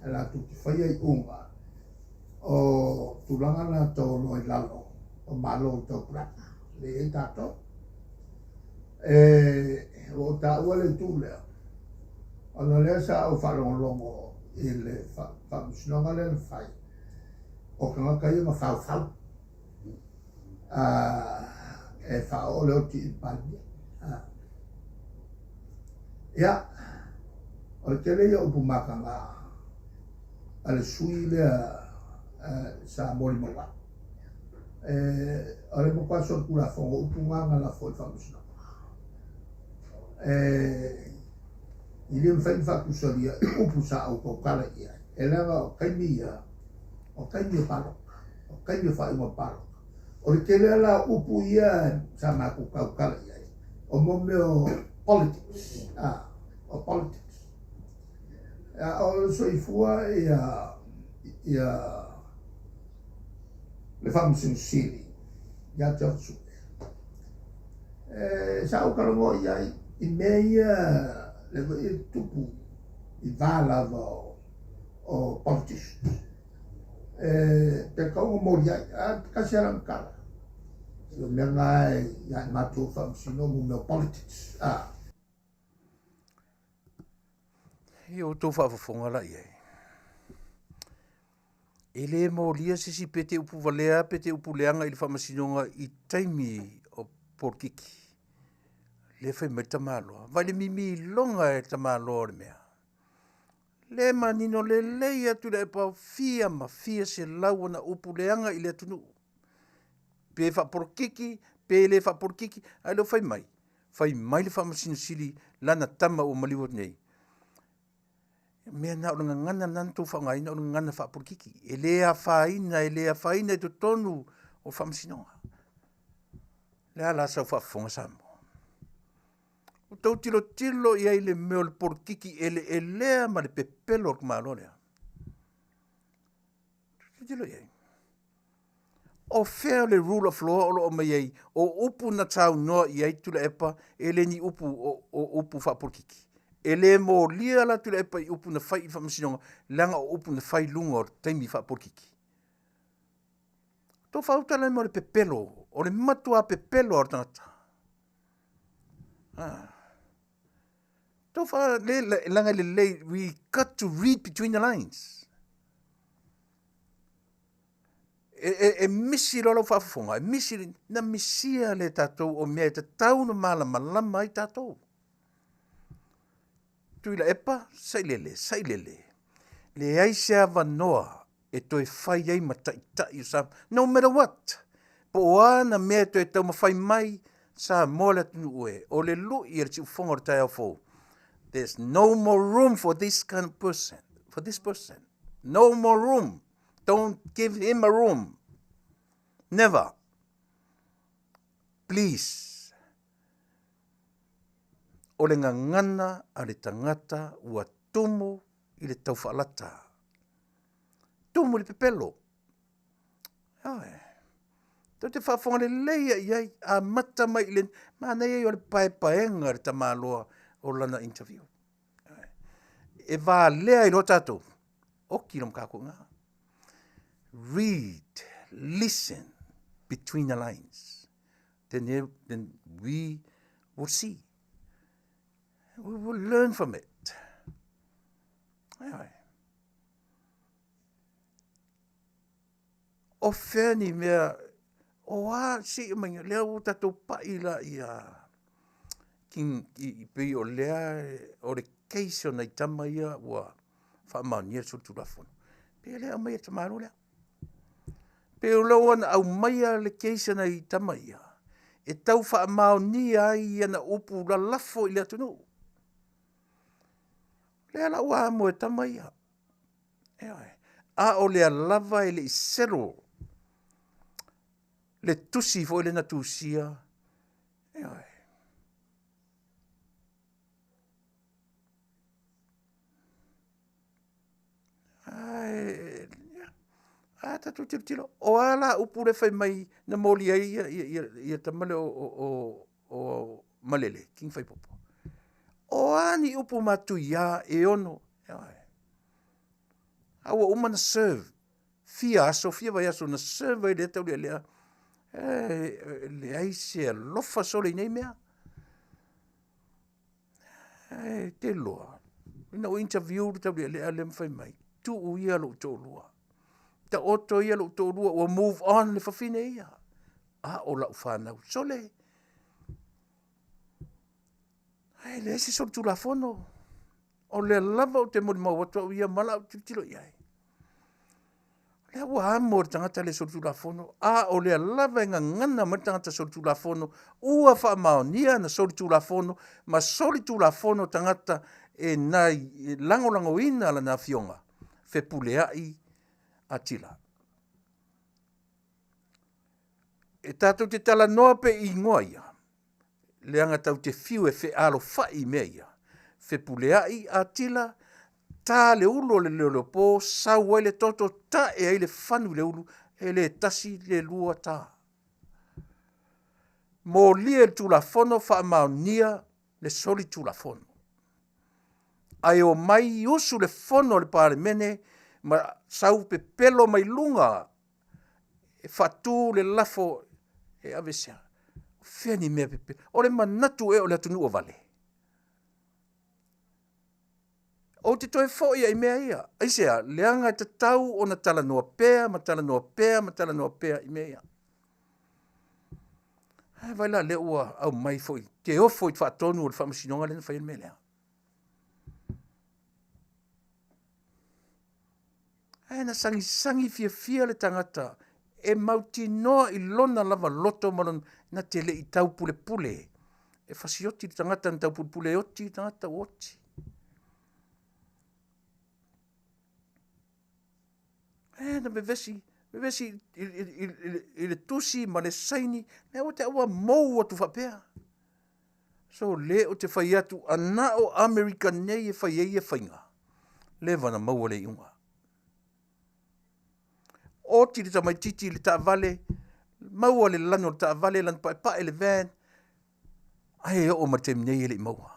e latou te faia iuga o tulaga na taualoa i lalo o Malo o le Taupulega, lea e i ai tatou. E, ua ou taua le itu lea, ona o lea sa ou faalogologo i le faamasinoga lea na fai, o tagata ia na faufau. E faaoo le oti i le Palemia. Ia, o le tele ia o upu mataga a le sui lea sa molimau ai. O le matua solitulafono o upu na na lafo i le Faamasinoga. E i le mafai ona faatusalia i upu sa ou tautala i ai, e leaga o taimi ia, o taimi o palota, o taimi o faaiuga palota. O le tele la o upu ia sa matou tautala i ai, o mo mea o politics, a, o politics. A o le soifua ia, ia le Faamasino Sili ia te Sue. E, sa ou talanoa i ai i mea ia le foi e tupu i va lava o, o politicians. E, pe tau na moli ai, a kasi ala na tala. So mea nga e ia i matou faamasino mo mea o politics. A. I outou faafofoga la i ai. E le molia se isi pe te upu valea pe te upu leaga i le faamasinoga i taimi o polokiki. Le fai mai le tamaloa. Vai le mimiloga e le tamaloa o le mea. Le manino lelei atu le aepao fia ma fia selau ona upu leaga i le atunuu. Pe faapolokiki, pe le faapolokiki, ae leo fai mai. Fai mai le Faamasino Sili lana tama ua maliu atu nei. Mea na o le gagana na na tou faaaogaina o le gagana faapolokiki. E le afaina, e le afaina i totonu o le Faamasinoga. Le a la sau faafofoga Samoa? Ua tou tilotilo i ai i le mea o le polokiki eleelea ma le pepelo o le tamaloa lea. Tilotilo i ai. O fea le rule of law o lo o aumai ai o upu na saunoa i ai Tuilaepa e le ni upu o, o upu faapolokiki. E le molia la Tuilaepa i upu na fai i le faamasinoga leaga o upu na fai i luga o le taimi faapolokiki. Tou faauta la mo le pepelo, o le matua pepelo o le tagata. Ah. Tou wha, le, langa lelei, we got to read between the lines. E, e, e misi loa lau faafofoga, e misi, na misia le tatou o mea e tatau na malamalama ai tatou. Tuilaepa, sailele, sailele. Leai se avanoa e toe fai ai ma taitai o Samoa. No matter what, po o a na mea e toe taumafai mai Samoa le atunuu e, o le lui e le siufofoga o le taeao fou. There's no more room for this kind of person, for this person. No more room. Don't give him a room. Never. Please. O le gagana a le tagata ua tumu i le taufaalata. Tumu i le pepelo. Ioe. Tou te faafofoga lelei ai i ai, amata mai i le, manaia ia o le paepaega a le tamaloa o lana interview. E valea ai loa tatou, oki lo mataupu i ina. Read, listen between the lines. Then, then we will see. We will learn from it. Ioe. O fea ni mea, o a se i mai, lea ua tatou pai la ia King, i, pei o lea, o le case o nai tama ia ua faamaonia le solitulafono. Pei o lea aumai e tamalo lea. Pei o lea ua na aumaia le case a nai tama ia, e tau faamaonia ai ana upu lalafo i le atunuu. Lea la ua amo e tama ia. Ioe. A o lea lava e le i settle le tusi foi lea na tusia. Ioe. Ae, a tatou tilotilo, o a la upu lea fai mai na moli ai ia, ia, ia, ia tama lea o, o, o, o Malele, King Faipopo. O a ni upu matuia e ono, a ua uma na serve, fia aso, fia vaiaso na serve ai lea taulealea, e leai se alofa sole i nei mea. E te loa, ina ua interview le taulealea lea ma fai mai, tuu ia lou toalua. Taoto ia lou toalua, ua move on le fafine ia. A o lau fanau, sole. Ae leai se solitulafono. O lea lava ou te molimau atu au ia ma lau tilotilo i ai. Lea ua amo le tagata le solitulafono, a o lea lava e gagana mai le tagata solitulafono, ua faamaonia ana solitulafono ma solitulafono tagata e nai e lagolagoina lana afioga, Fepuleai Atila. E tatou te talanoa pe i ingoa ia, leaga tau te fiu e fealofai i mea ia. Fepuleai Atila, ta le ulu o le leoleopo, sau ai le toto, tae ai le fanu i le ulu, e le tasi le lua ta. Molia i le Tulafono faamaonia le solitulafono. Ae omai usu le fono a le Palemene ma sau pepelo mai luga e faatu le lafo e aveesea. O fea ni mea pepelo? O le manatu ea o le atunuu ua vale? Ou te toe foi ai mea ia. Aisea? Leaga e tatau ona talanoa pea ma talanoa pea ma talanoa pea i mea ia. Ae vaai la lea ua aumai foi te ofo i faatonu o le faamasinoga lea na fai ai le mea lea. Ae na sagisagi fiafia le tagata e mautinoa i lona lava loto ma lona, na te le i taupulepule. E fasioti le tagata na taupulepule e oti le tagata ua oti. E na vevesi, vevesi i le tusi ma le saini, lea ua te ua mou atu faapea. So le ou te fai atu, a na o Amerika nei e fai ai ia faiga, leva na maua le iuga. Oti le tamaititi i le taavale, maua le lanu o le taavale, lanu paepae le van, ae oo mai le taimi nei e le i maua.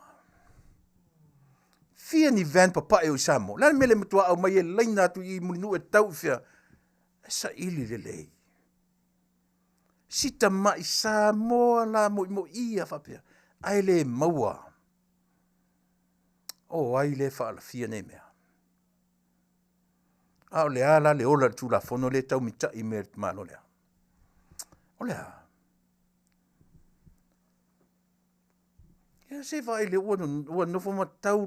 Fia ni van papae o i Samoa. Le a le mea le matua aumai e laina atu i Mulinuu e tau i fea? E saili lelei. Si tamai Samoa la moimoia faapea, ae le maua. O ai le faalafia nei mea? A o le a la le ola i le Tulafono lea e tau mitai mea i le Malo lea? O le a? Ia se vaai le ua, ua nofo ma tau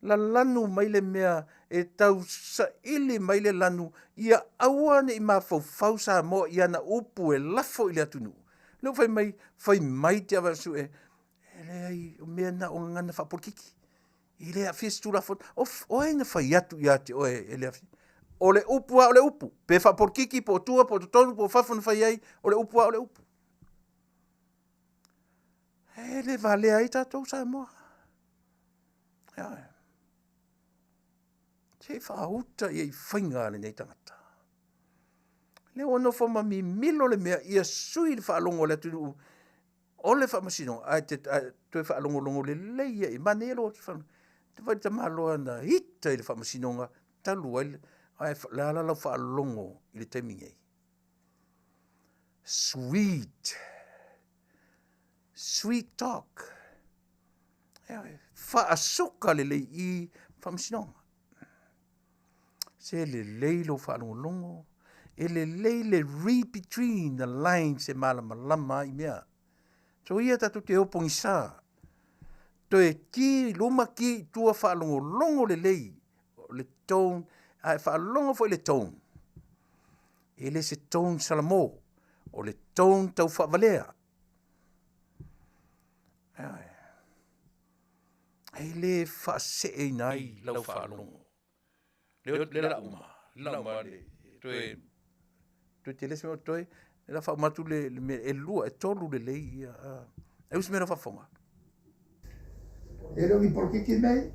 lalanu mai le mea e tau saili mai le lanu ia aua ne i mafaufau Samoa i ana upu e lafo i le atunuu. Lea ua fai mai, fai mai te Tiavaasue, e leai, o mea na o gagana faapolokiki. E le aafia se Tulafono. O, o ai na fai atu ia te oe e le aafia? O le upu lava o le upu. Pe faapolokiki, po o tua, po o totonu, po o fafo na fai ai, o le upu lava o le upu. E le valea ai tatou Samoa. Ioe. Se i faauta ia i faiga a lenei tagata. Lea ua nofo ma mimilo le mea ia sui le faalogo a le atunuu o le faamasinoga, ae te toe faalogologo lelei ia i manaia lou te vaai i le tamaloa na ita i le faamasinoga talu ai, ae le a la lau faalogo i le taimi nei? Sweet, sweet talk. Faasuka lelei i faamasinoga. Se lelei lou faalogologo, e lelei le read between the lines e malamalama ai mea. So ia tatou te o pogisa, toe ki i luma ki i tua faalogologo lelei o le tone, ae faalogo foi le tone. E le se tone salamo, o le tone tau faavalea. E le faaseeina ai lau faalogo. Le le la uma, le la uma le toe toe tele se toe le la faauma atu le le mea e lua e tolu lelei ia. E usi mea lau faafofoga. E le o ni polokiki nei.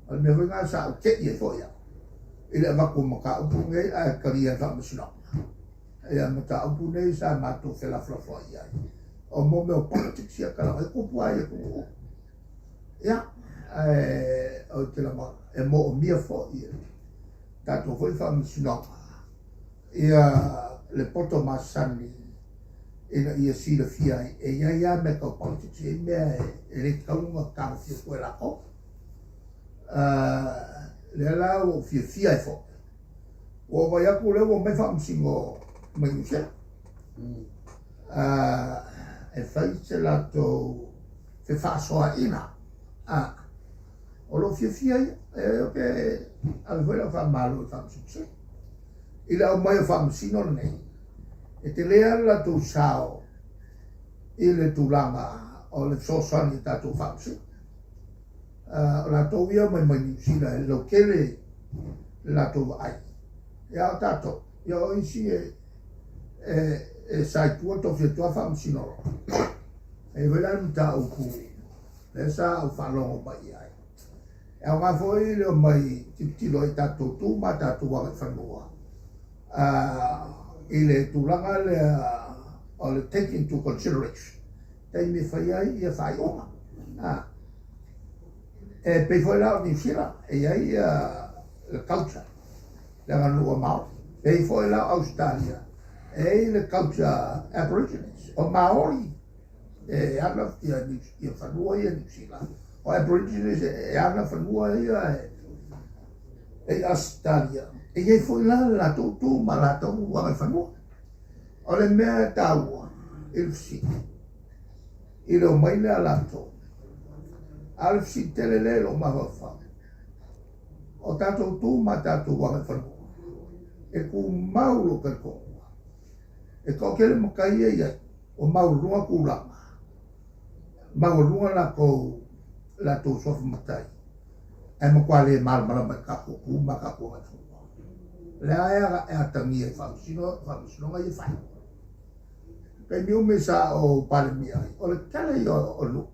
O le mea foi lena sa ou te'i ai foi au i le avatu o mataupu nei ae talia e le Faamasinoga. Ia mataupu nei sa matou felafolafoai ai. O mo mea o politics ia tala e tupu lava i atunuu uma. Ia, ae ou te lagona e moomia foi e le tatou foi Faamasinoga ia le poto masani ina ia silafia ai e i ai lava mea tau politics, e i ai mea e le tatau ona tagofia fua e latou. Lea la ua ou fiafia ai foi. Ua ou vaai atu lea ua omai faamasino mai Niu Sila e fai se latou fefaasoaina. O lou fiafia ia, e ou te ave foi lau faamalo i le Faamasino Sili. I le aumai o Faamasino lenei, e tele lava le latou sao i le tulaga o le fesoasoani i tatou Faamasino. O latou ia omai mai Niu Sila e lautele le latou vaai. Ia a o tatou, ia o isi e e sa i tua tofi atu lava faamasino loa. E i ai foi la le mataupu lea sa ou faalogo mai i ai. E aoga foi le omai tilotilo ai i tatou tu ma tatou agaifanua i le tulaga lea o le take into consideration taimi e fai ai ia faaiuga. E pei foi la o Niu Sila e i ai ia le culture, le aganuu a Maori. E pei foi la o Ausetalia e i ai le culture Aborigines. O Maori e ana ia, ia fanua ia Niu Sila. O Aborigines e ana fanua ia e i Ausetalia. E i ai foi la le latou tu ma latou agaifanua. O le mea e taua i le fesili, i le omai lea a latou, a o le fesili tele lea i lou mafaufau, o tatou tu ma tatou agaifanua, e tumau lou talitonuga, e toatele matai ia e i ai, ua maualuga tulaga, maualuga latou latou suafa matai, ae matua le malamalama i tatou tu ma tatou agaifanua. O lea e atagia i faamasinoga ia e fai. Taimi umi sa ou Palemia ai, o le tele ia o nuu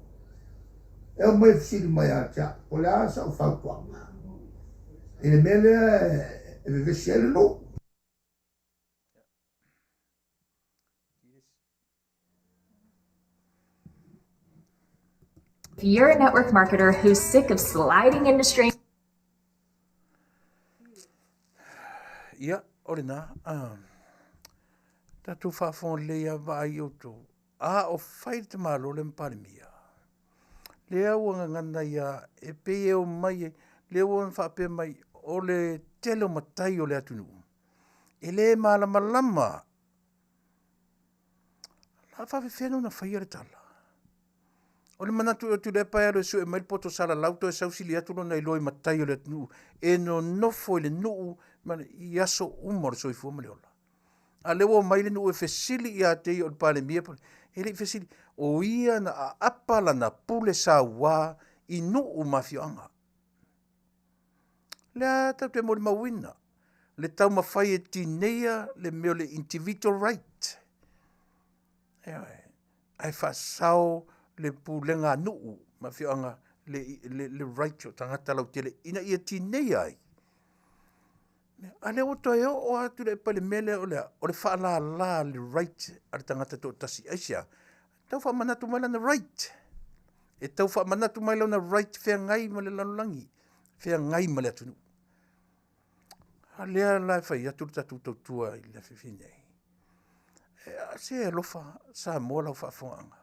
e omai e fesili mai ia te au, po o le a sau fautuaga i le mea lea e vevesi ai le nuu. If you're a network marketer who's sick of sliding into strangers, Ia, o lena, uh, tatou faafofoga lelei a vaai outou. A o fai le tamaloa le ma Palemia. Lea ua gagana ia e pei e omai ai, lea ua faapea mai o le tele o matai o le atunuu e le malamalama. La faafefea ona faia le tala. O le manatu e Tuilaepa e alu e sue mai le poto salalau toe sausili atu lona iloa i matai o le atunuu e nonofo i le nuu i aso uma o le soifua ma le ola. A lea ua omai le nuu e fesili ia te ia o le Palemia, e le i fesili, o ia na aapa lana pule sauā i nuu ma afioaga. Lea tatou te molimauina le taumafai e tineia le mea o le individual right. Ioe. Ae faasao le pulega a nuu ma afioaga le, le, le right o tagata lautele ina ia tineia ai. A lea ua toe oo atu le epa i le mea lea o le a? O le faalala le right a le tagata toatasi. Aisea? Tau faamanatu mai lana right. E tau faamanatu mai lana right feagai ma le lalolagi, feagai ma le atunuu. A lea la e fai atu le tatou tautua i le afiafi nei. E, se alofa Samoa lau faafofogaaga.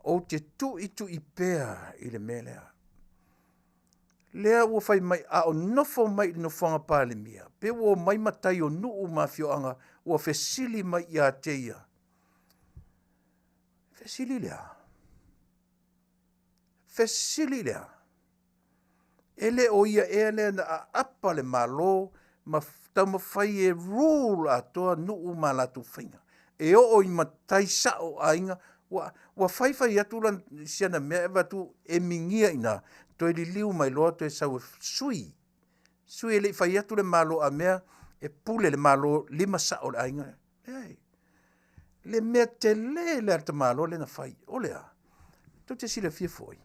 Ou te tuitui pea i le mea lea. Lea ua fai mai a o nofo mai i le nofoaga Palemia, pe ua omai matai o nuu ma afioaga ua fesili mai ia te ia. Fesili lea. Fesili lea. E le o ia ea lea na aapa le Malo ma taumafai e rule atoa nuu ma latou faiga. E oo i matai sao o aiga, ua, ua faifai atu lan, siana mea e avatu e migia ina, toe liliu mai loa toe sau e sui. Sui e le i fai atu le Malo a mea e pule le Malo lima sao o le aiga. Leai. Le mea tele lea a le tamaloa lea na fai, o le a? Tou te silafia foi,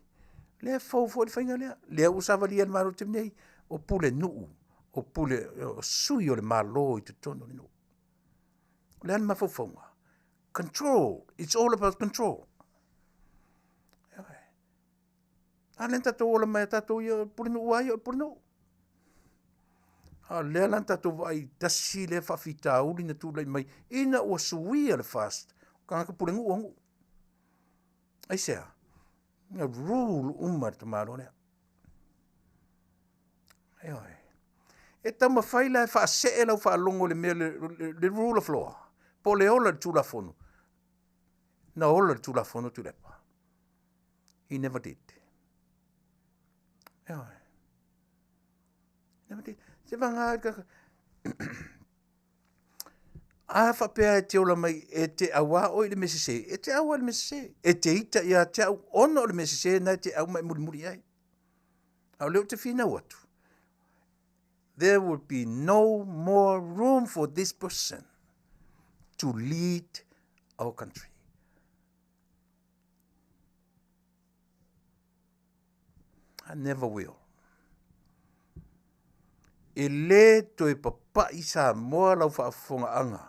lea e fou foi le faiga lea. Lea ua savalia e le Malo i le taimi nei, o pulenuu, o pule, o sui o le Malo i totonu o le nuu. O le a le mafaufauga? Control, it's all about control. A lea na tatou ola mai a tatou ia, o le pulenuu lava ia o le pulenuu. A o lea la na tatou vaai i tasi lea faafitauli na tulai mai ina ua suia le FAST, o tagata pulenuu o nuu. Aisea? Na rule uma e le tamaloa lea. Ioe. E taumafai la e faasee lau faalogo i le mea le, le, le rule of law, po o le ola i le Tulafono. Na ola le Tulafono Tuilaepa. He never did. Ioe. Never did. Se vanga ka A faapea e te ola mai e te auā oe i le mea sesē, e te au ai i le mea sesē. E te ita ia te au ona o le mea sesē na e te au ma e mulimuli ai. A o lea ou te finau atu, there will be no more room for this person to lead our country. I never will. E lē toe papaʻi Samoa lau faafofogaaga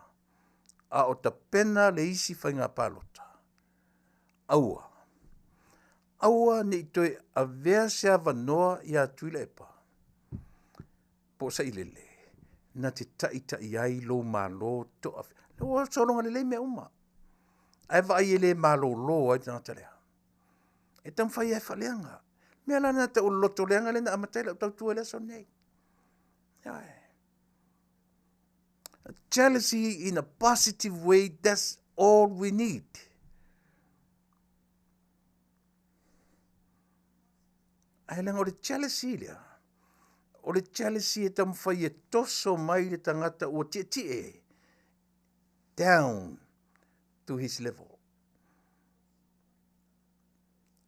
a o tapena le isi faiga palota. Aua, aua ne i toe avea se avanoa iā Tuilaepa po o Sailele na te taʻitaʻi ai lou Malo toʻa. Ua sologa lelei mea uma, ae vaai e le malōlō ai le tagata lea. E taumafai e faaleaga. Mea la na tau o le loto leaga lea na amata ai lau tautua i le aso lenei. Ioe. Jealousy in a positive way, that's all we need. Ae leaga o le jealousy lea, o le jealousy e taumafai e toso mai le tagata ua tietie down to his level.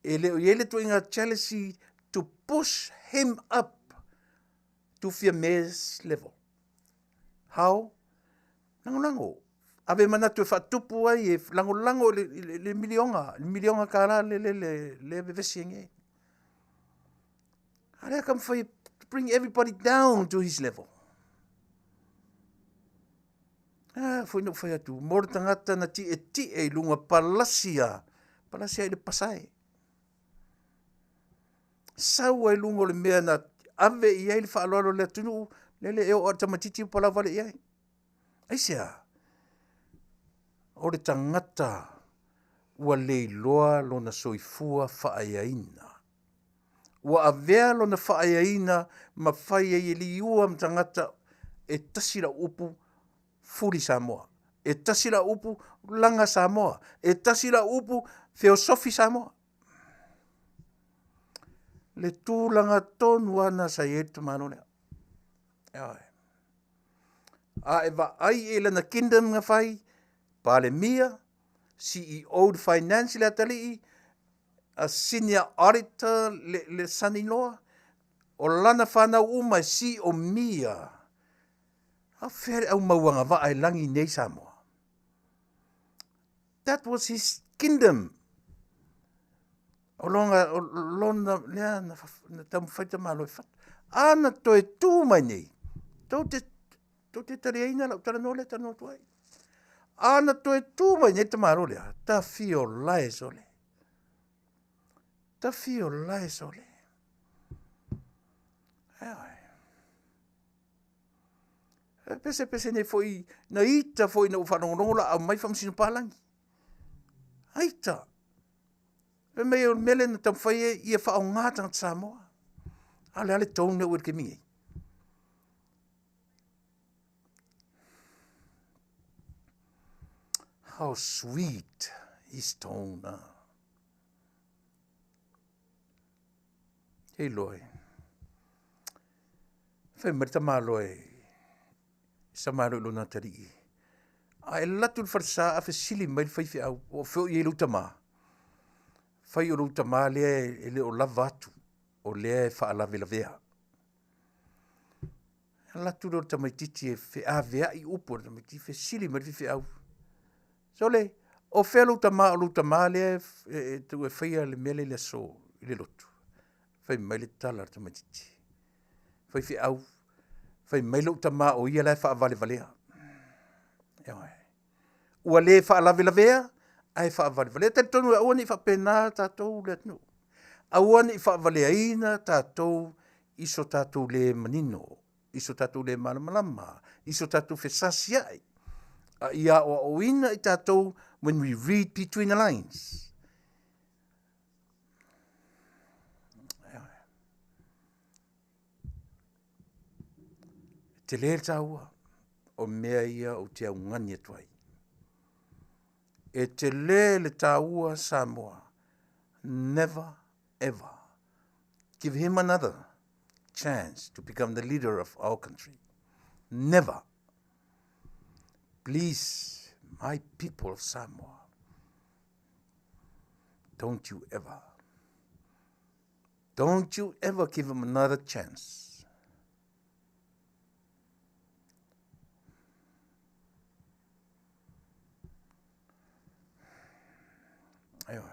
E le o i ai le tuaiga jealousy to push him up to Fiame's level. How? Lagolago. Ave manatu e faatupu ai e lagolago i le, le milioga, le milioga kālā le, le, le, le vevesi ai nei. A lea ka mawhai to bring everybody down to his level. Ah, foi no whai atu, mō le tangata na ti e ti e lunga palasia, palasia i le pasae. Sau ai lunga o le mea na ave i ai le faaaloalo le atunuu, lele e oo a le tamaitiiti ua palau vale i ai. Aisea? O le tagata ua le iloa lona soifua faaeaina. Ua avea lona faaeaina ma fai ai e liua ma tagata e tasi lau upu fuli Samoa. E tasi lau upu laga Samoa. E tasi lau upu feosofi Samoa. Le tulaga tonu lava lena sa i ai le tamaloa lea. Ioe. A e vaai i lana kingdom na fai, Palemia, CEO le finance le atalii, a senior auditor le, le son-in-law, o lana whanau uma e siomia. A fea le au mauagavaa e lagi nei Samoa. That was his kingdom. O lona, o lona lea na, na taumafai ta Malo e fatu. A na toe tū mai nei, tou te, tou te taliaina lau talanoa lea talanoa atu ai. A na toe tū mai nei ta Malo lea, ta fio lae sole. Ta fio lae sole. Ai. E pesepese nei foi, na ita foi na ua faalogologo la aumai faamasino palagi. Aita. Fai mai o le mea lea na taumafai ai ia faaaoga tagata Samoa. A o le a le tone ua i le taimi nei? How sweet his tone. Ah. Hei loa e. Fai mai le tamaloa e sama alo i lona atalii. A e alu atu i le falesa a fesili mai le faifeau, o fea o i ai lou tama? Fai o lou tama lea e le o lava atu, o lea e faalavelavea. Alu atu lea o le tamaitiiti e feaveai upu a le tamaitiiti, fesili mai le faifeau. Sole, o fea lou tama, o lou tama lea e tuu e faia le mea lea i le aso i le lotu? Fai mai le tala a le tamaitiiti. Faifeau, fai mai lou tama o ia la e faavalevalea. Ioe. Ua le faalavelavea, ae faavalevalea. Talitonu e aua ne i faapena tatou le atunuu. Aua ne i faavaleaina tatou i so tatou le manino, i so tatou le malamalama, i so tatou fesasiai. A ia aoaoina i tatou when we read between the lines. Tele le taua o mea ia ou te augani atu ai. E tele le taua Samoa. Never ever give him another chance to become the leader of our country. Never. Please, my people of Samoa, don't you ever, don't you ever give them another chance. Ioe.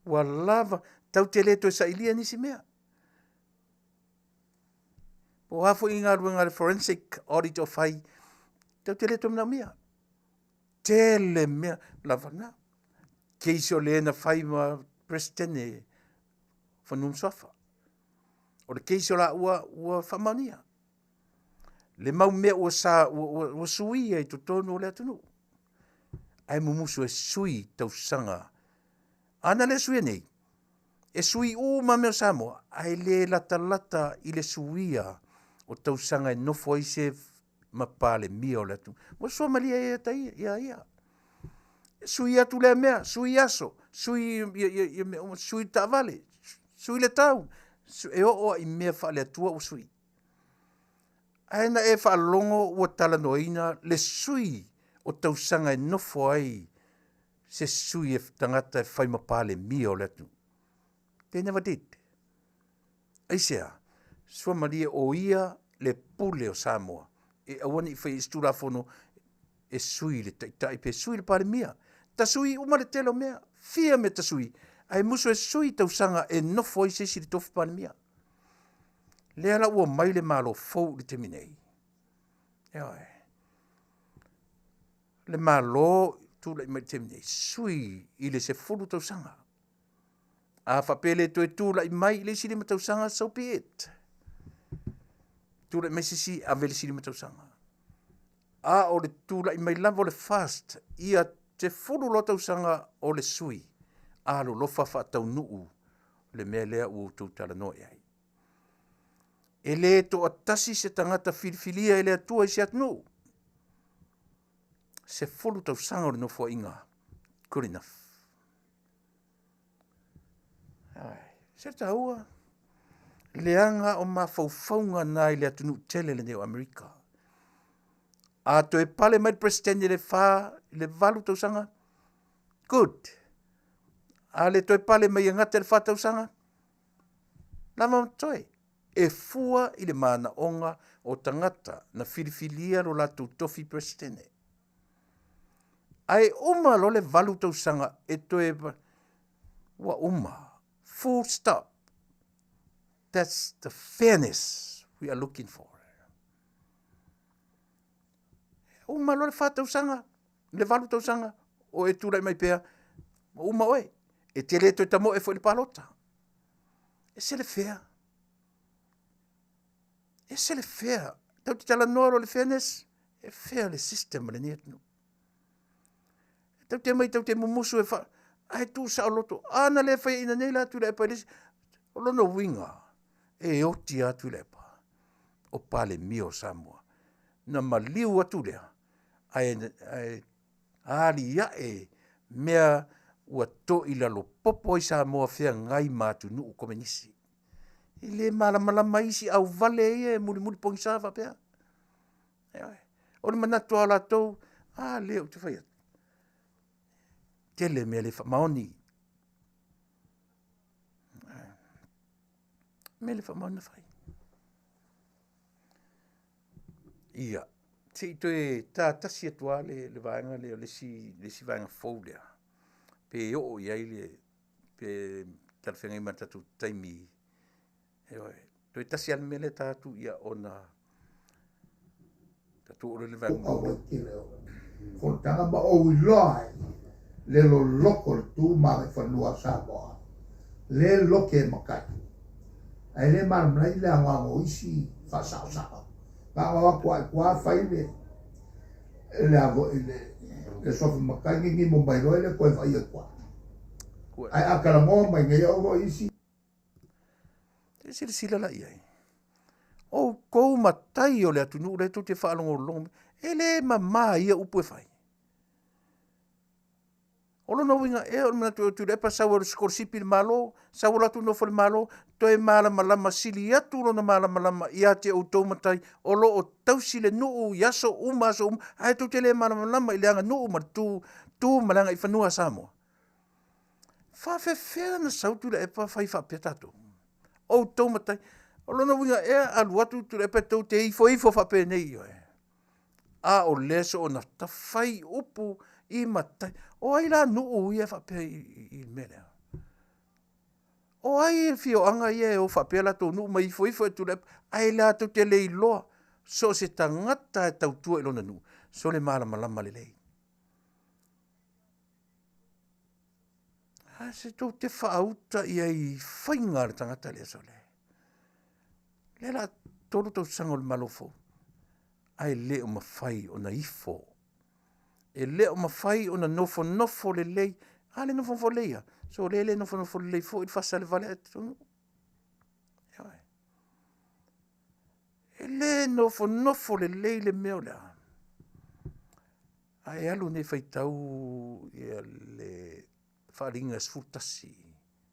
Ua lava, tau te le toe sailia nisi mea. Po o a foi galuega a le forensic audit o fai, tau te le toe manaomia. Tele mea lava na. Case o le na fai ma Presidente Fanua ma Suafa. O le case o la ua, ua faamaonia. Le mau mea ua, sa, ua, ua, ua suia i totonu o le atunuu. Ae mumusu e sui tausaga. Ana le suia nei, e sui uma mea o Samoa, ae le latalata i le suia o tausaga e nofo ai se ma Palemia o le atunuu. Ua suamalie ia ta ia, ia ia. Sui atu lea mea, sui aso, sui ia, ia, ia mea uma, sui taavale, sui le tau, e oo lava i mea faaleatua ua sui. Ae na e faalogo ua talanoaina le sui o tausaga e nofo ai se sui e tagata e fai ma Palemia o le atunuu. They never did. Aisea? Suamalie o ia le pule o Samoa e aua ne i faia i se Tulafono e sui le Taitai pe sui le Palemia. Ta sui uma le tele o mea, fia mea ta sui, ae musu e sui tausaga e nofo ai se isi i le tofi Palemia. Lea la ua mai le Malo fou i le taimi nei. Ioe. Le Malo tulai mai i le taimi nei, sui i le 10 tausaga. A faapea le toe tulai mai i le isi 5 tausaga, so be it. Tulai mai se isi, ave le isi 5 tausaga. A o le tulai mai lava o le first, ia 10 loa tausaga o le sui, alolofa faataunuu le mea lea ua outou talanoa i ai. E le toatasi se tagata filifilia e le Atua i se atunuu. 10 tausaga o le nofoaiga, good enough. Ai, se taua, leaga o mafaufauga na i le atunuu tele lenei o Amerika. A toe pale mai le President i le 4, i le 8 tausaga, good. A le toe pale mai e gata i le 4 tausaga, lava ma toe. E fua i le manaoga o tagata na filifilia lo latou tofi Peresetene. Ae uma loa le 8 tausaga e toe, ua uma. Full stop. That's the fairness we are looking for. Uma loa le 4 tausaga, le 8 tausaga, o e tulai mai pea, ua uma oe. E te le toe tamoe foi i le palota. Ese le fea. Ese le fea. Tau te talanoa loa le fairness, e fea le system a lenei atunuu. Tau te mai tau te mumusu e wha, ae tu saoloto. Ana le whaiaina nei la Tuilaepa i le isi. O lona uiga, e oti lava Tuilaepa o Palemia o Samoa. Na maliu atu lea, ae, ae aliae mea ua toilalo popo ai Samoa feagai ma atunuu komenisi. E le malamalama isi auvale ia e mulimuli pogisa faapea. Ioe. O le manatu lava o latou, a lea ou te fai atu. Tele mea le faamaoni. Mea le faamaoni na fai. Ia, se i toe ta tasi atu lava le, le vaega lea, le isi, le isi vaega fou lea, pe oo i ai le, pe talafeagai ma le tatou taimi. Ioe, toe tasi lava le mea lea ta atu, ia ona tatou oo loa i le vaega mulimuli. Fonotaga ma ou iloa ai le loloko o le tu ma agaifanua a Samoa, le loke e makai. Ae le malamalama i le agoago o isi faasaosao. Gaogao atu lava i tua fai le le a foi le le suafa matai gigimo mai loa e le toe vaaia i tua. Ae a talanoa mai nei au foi isi. E silasila la i ai. Outou matai o le atunuu lea tou te faalogologo mai, e le mama ia upu e fai. O lona uiga ea o le manatu e o Tuilaepa sau e sikolasipi i le Malo, sau o latou nofo i le Malo, toe malamalama sili atu lona malamalama ia te outou matai o lo o tausi le nuu i aso uma aso uma, ae tou te le malamalama i le aganuu ma le tu, tu ma le agaifanua a Samoa. Faafefea ona sau Tuilaepa fai faapea tatou? Outou matai. O lona uiga ea alu atu Tuilaepa tou te ifoifo faapenei oe. A o lea soona tafai upu i matai. O ai la nuu ia faapea i le mea lea? O ai afioaga ia e o faapea latou nuu ma ifoifo e Tuilaepa, ae latou te le iloa so o se tagata e tautua i lona nuu, sole malamalama lelei. A se tou te faauta i ai i faiga a le tagata lea sole. Lea la 3 tausaga o le Malo fou, ae le o mafai ona ifo. E le o mafai ona nofonofo lelei. A le nofonofo lelei ia, so le le nofonofo lelei foi le fasa le vale a totonu. E le nofonofo lelei le mea o le a. Ae alu nei faitau ia le faaaliga 11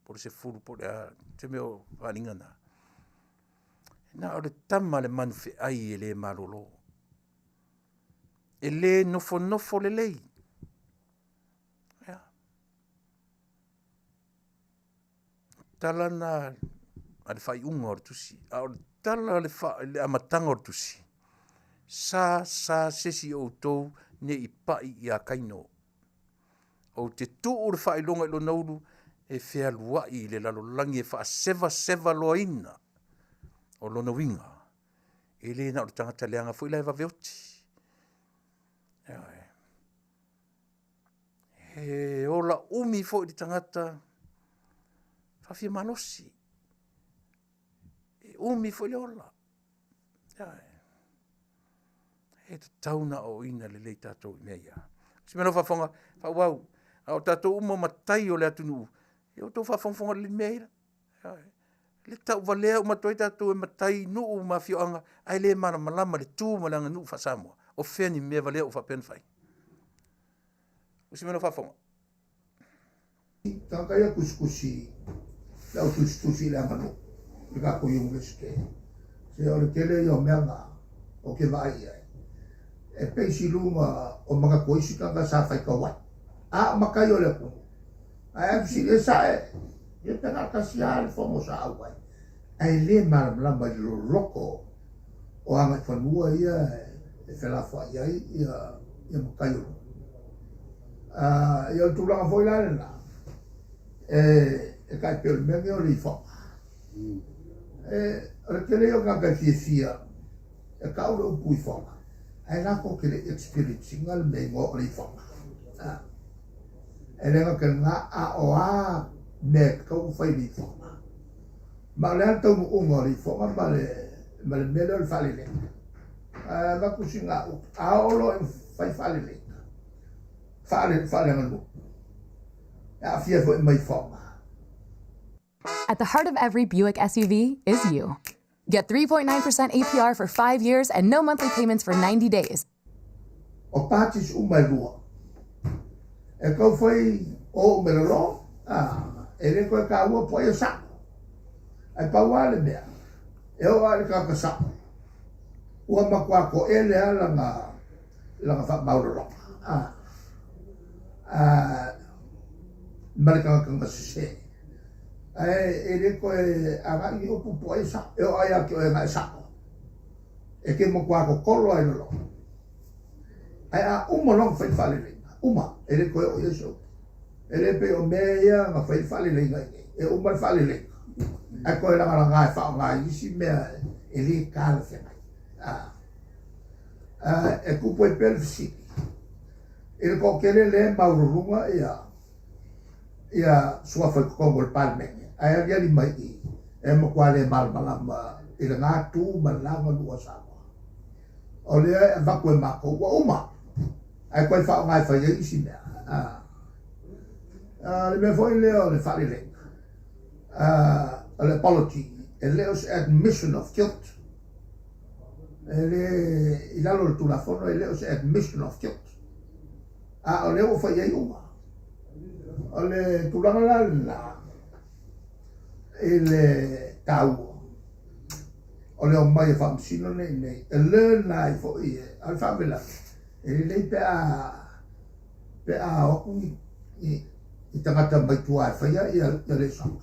po o le 10 po o le a se mea o faaaliga na. Na o le tama le manufeai e le malolo. E le nofonofo lelei. Ia. Tala na a le faaiuga o le tusi, a o le tala a le, fa, le amataga o le tusi, sa sa se isi o outou ne i pai ia Kaino. Ou te tuu le faailoga i lona ulu e fealuai i le lalolagi e faasevaseva loaina o lona uiga. E le na o le tagata leaga foi la e vave oti. He ola umi foi le tagata faafia malosi. E umi foi le ola. E tatau na aoaoina lelei tatou i mea ia. Se mea lau faafofoga, faaauau, a o tatou uma matai o le atunuu, ia outou faafogafoga lelei i mea ia. Le tauvalea uma atu ai tatou e matai nuu ma afioaga, ae le malamalama le tu ma le aganuu faa-Samoa. O fea ni mea valea ua faapea ona fai? Usi mai lau faafofoga. Tagata ia tusitusi, le au tusitusi i le aganuu i le tatou Iunivesite. Se o le tele ia o mea na ou te vaai i ai, e pei i luga o manatu o isi tagata sa faitau ai. A o matai o le atunuu, ae a fesili e sa'e, ia pe na o le tasi lava le fono sa auai, ae le malamalama i le loloto o agaifanua ia e felafoai ai ia matai o luga. Ia o le tulaga foi la lena, e tai pei o le mea lenei o le ifoga. O le tele ia o tagata e fiafia e tau le upu ifoga, ae latou te le i experience ina le mea igoa o le ifoga. E le gata i lena, a o a mea e tatau ona fai i le ifoga. Ma o le a le taunuuga o le ifoga ma le mea lea o le faaleleiga. Avatu sina upu, a oo loa ina fai faaleleiga, faaleaganuu, e aafia foi ma ifoga. At the heart of every Buick SUV is you. Get 3.9% APR for 5 years and no monthly payments for 90 days. O parties uma e lua. E tau fai o o melolo, e le koe kāua po ai e sa'o. Ae pau lava le mea, e oo lava i le tagata sa'o, ua matua to'ele lava lana, lana faamaulologa, ma le tagata na sesē. Ae e le toe agai ni upu po o ai e sa'o, e oo lava ia te oe na e sa'o, e te matua totolo lava i lologa. Ae a uma loa ona fai le faaleleiga, uma, e le toe oo i ai se upu. E le pei o mea ia na fai le faaleleiga i inei, e uma le faaleleiga, ae toe lagalaga e faaaoga i isi mea e le talafeagai. E tupu ai pea le fesili, i le toatele lea e maualuluga ia suafa i totonu o le Palemene, ae aliali mai i i, e matua le malamalama i lena tu ma lena aganuu a Samoa. O lea e avatu e matou ua uma, ae toe faaaoga e fai ai isi mea. Le mea foi lea o le faaleleiga, o le apology, e le o se admission of guilt. E le i lalo o le Tulafono, e le o se admission of guilt. A o lea ua fai ai uma. O le tulaga la lena i le taua o le omai e faamasino nei nei, e learn ai foi e, a o le faalavelave, e lelei pe a pe a o atu ni, ni, ni tagata mai tua e faia ia, ia lesona.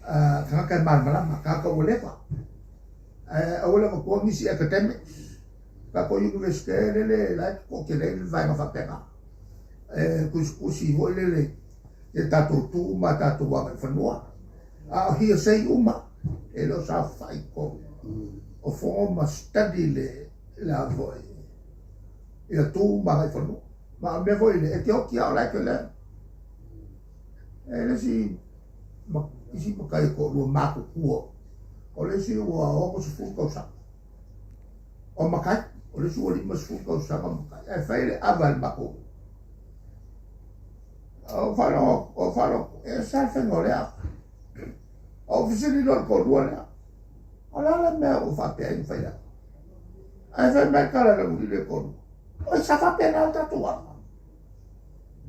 Uh, tagata e malamalama, tagata ua leva. Ae aua le avatua nisi academics, tatou Universite lele la e toatele ai le vaega faapena. E tusitusi foi lele ia tatou tu ma tatou agaifanua. A o hearsay uma, e le o saofai i totonu o fono ma study le le a foi ia tu ma agaifanua. Ma o le mea foi lea, e te oti lava o la e te learn. E le isi ma isi matai e toalua matutua, o le isi ua 60 tausaga o matai, o le isi ua 50 tausaga o matai, ae fai le ava i le matou. O faalogo, o faalogo, e sa le faiga o lea ava. O fesili loa le toalua lea, o le a le mea ua faapea ai na fai le ava? Ae fai mai tala le uli le toalua, oi sa faapena le tatou ava.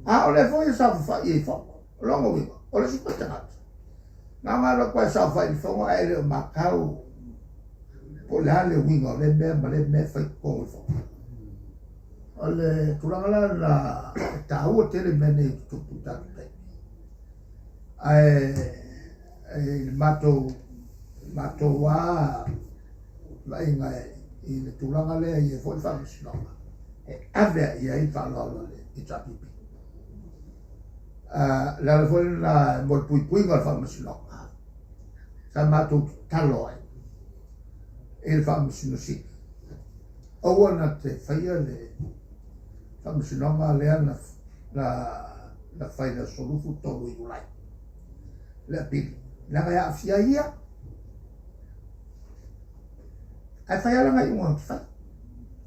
A o lea foi e saofafai ai i fono. O lona uiga, o le isi foi tagata, na ona alu atu lava e saofai i fono ae le o matau po o le a le uiga o lea mea ma lea mea e fai i totonu o le fono. O le tulaga la lena e taua tele mea nei e tutupu i tatou taimi. Ae i le matou matou lava vaaiga i le tulaga lea e i ai foi le faamasinoga e ave i ai le faaaloalo a le HRPP. Uh, le ala foi lena mo le puipuiga o le faamasinoga sa matou tatalo ai i le faamasino sili aua na te faia le faamasinoga lea na, na, na fai le aso 23 Iulai le apili leaga e aafia ai ia ae fai lava lana iuga na te fai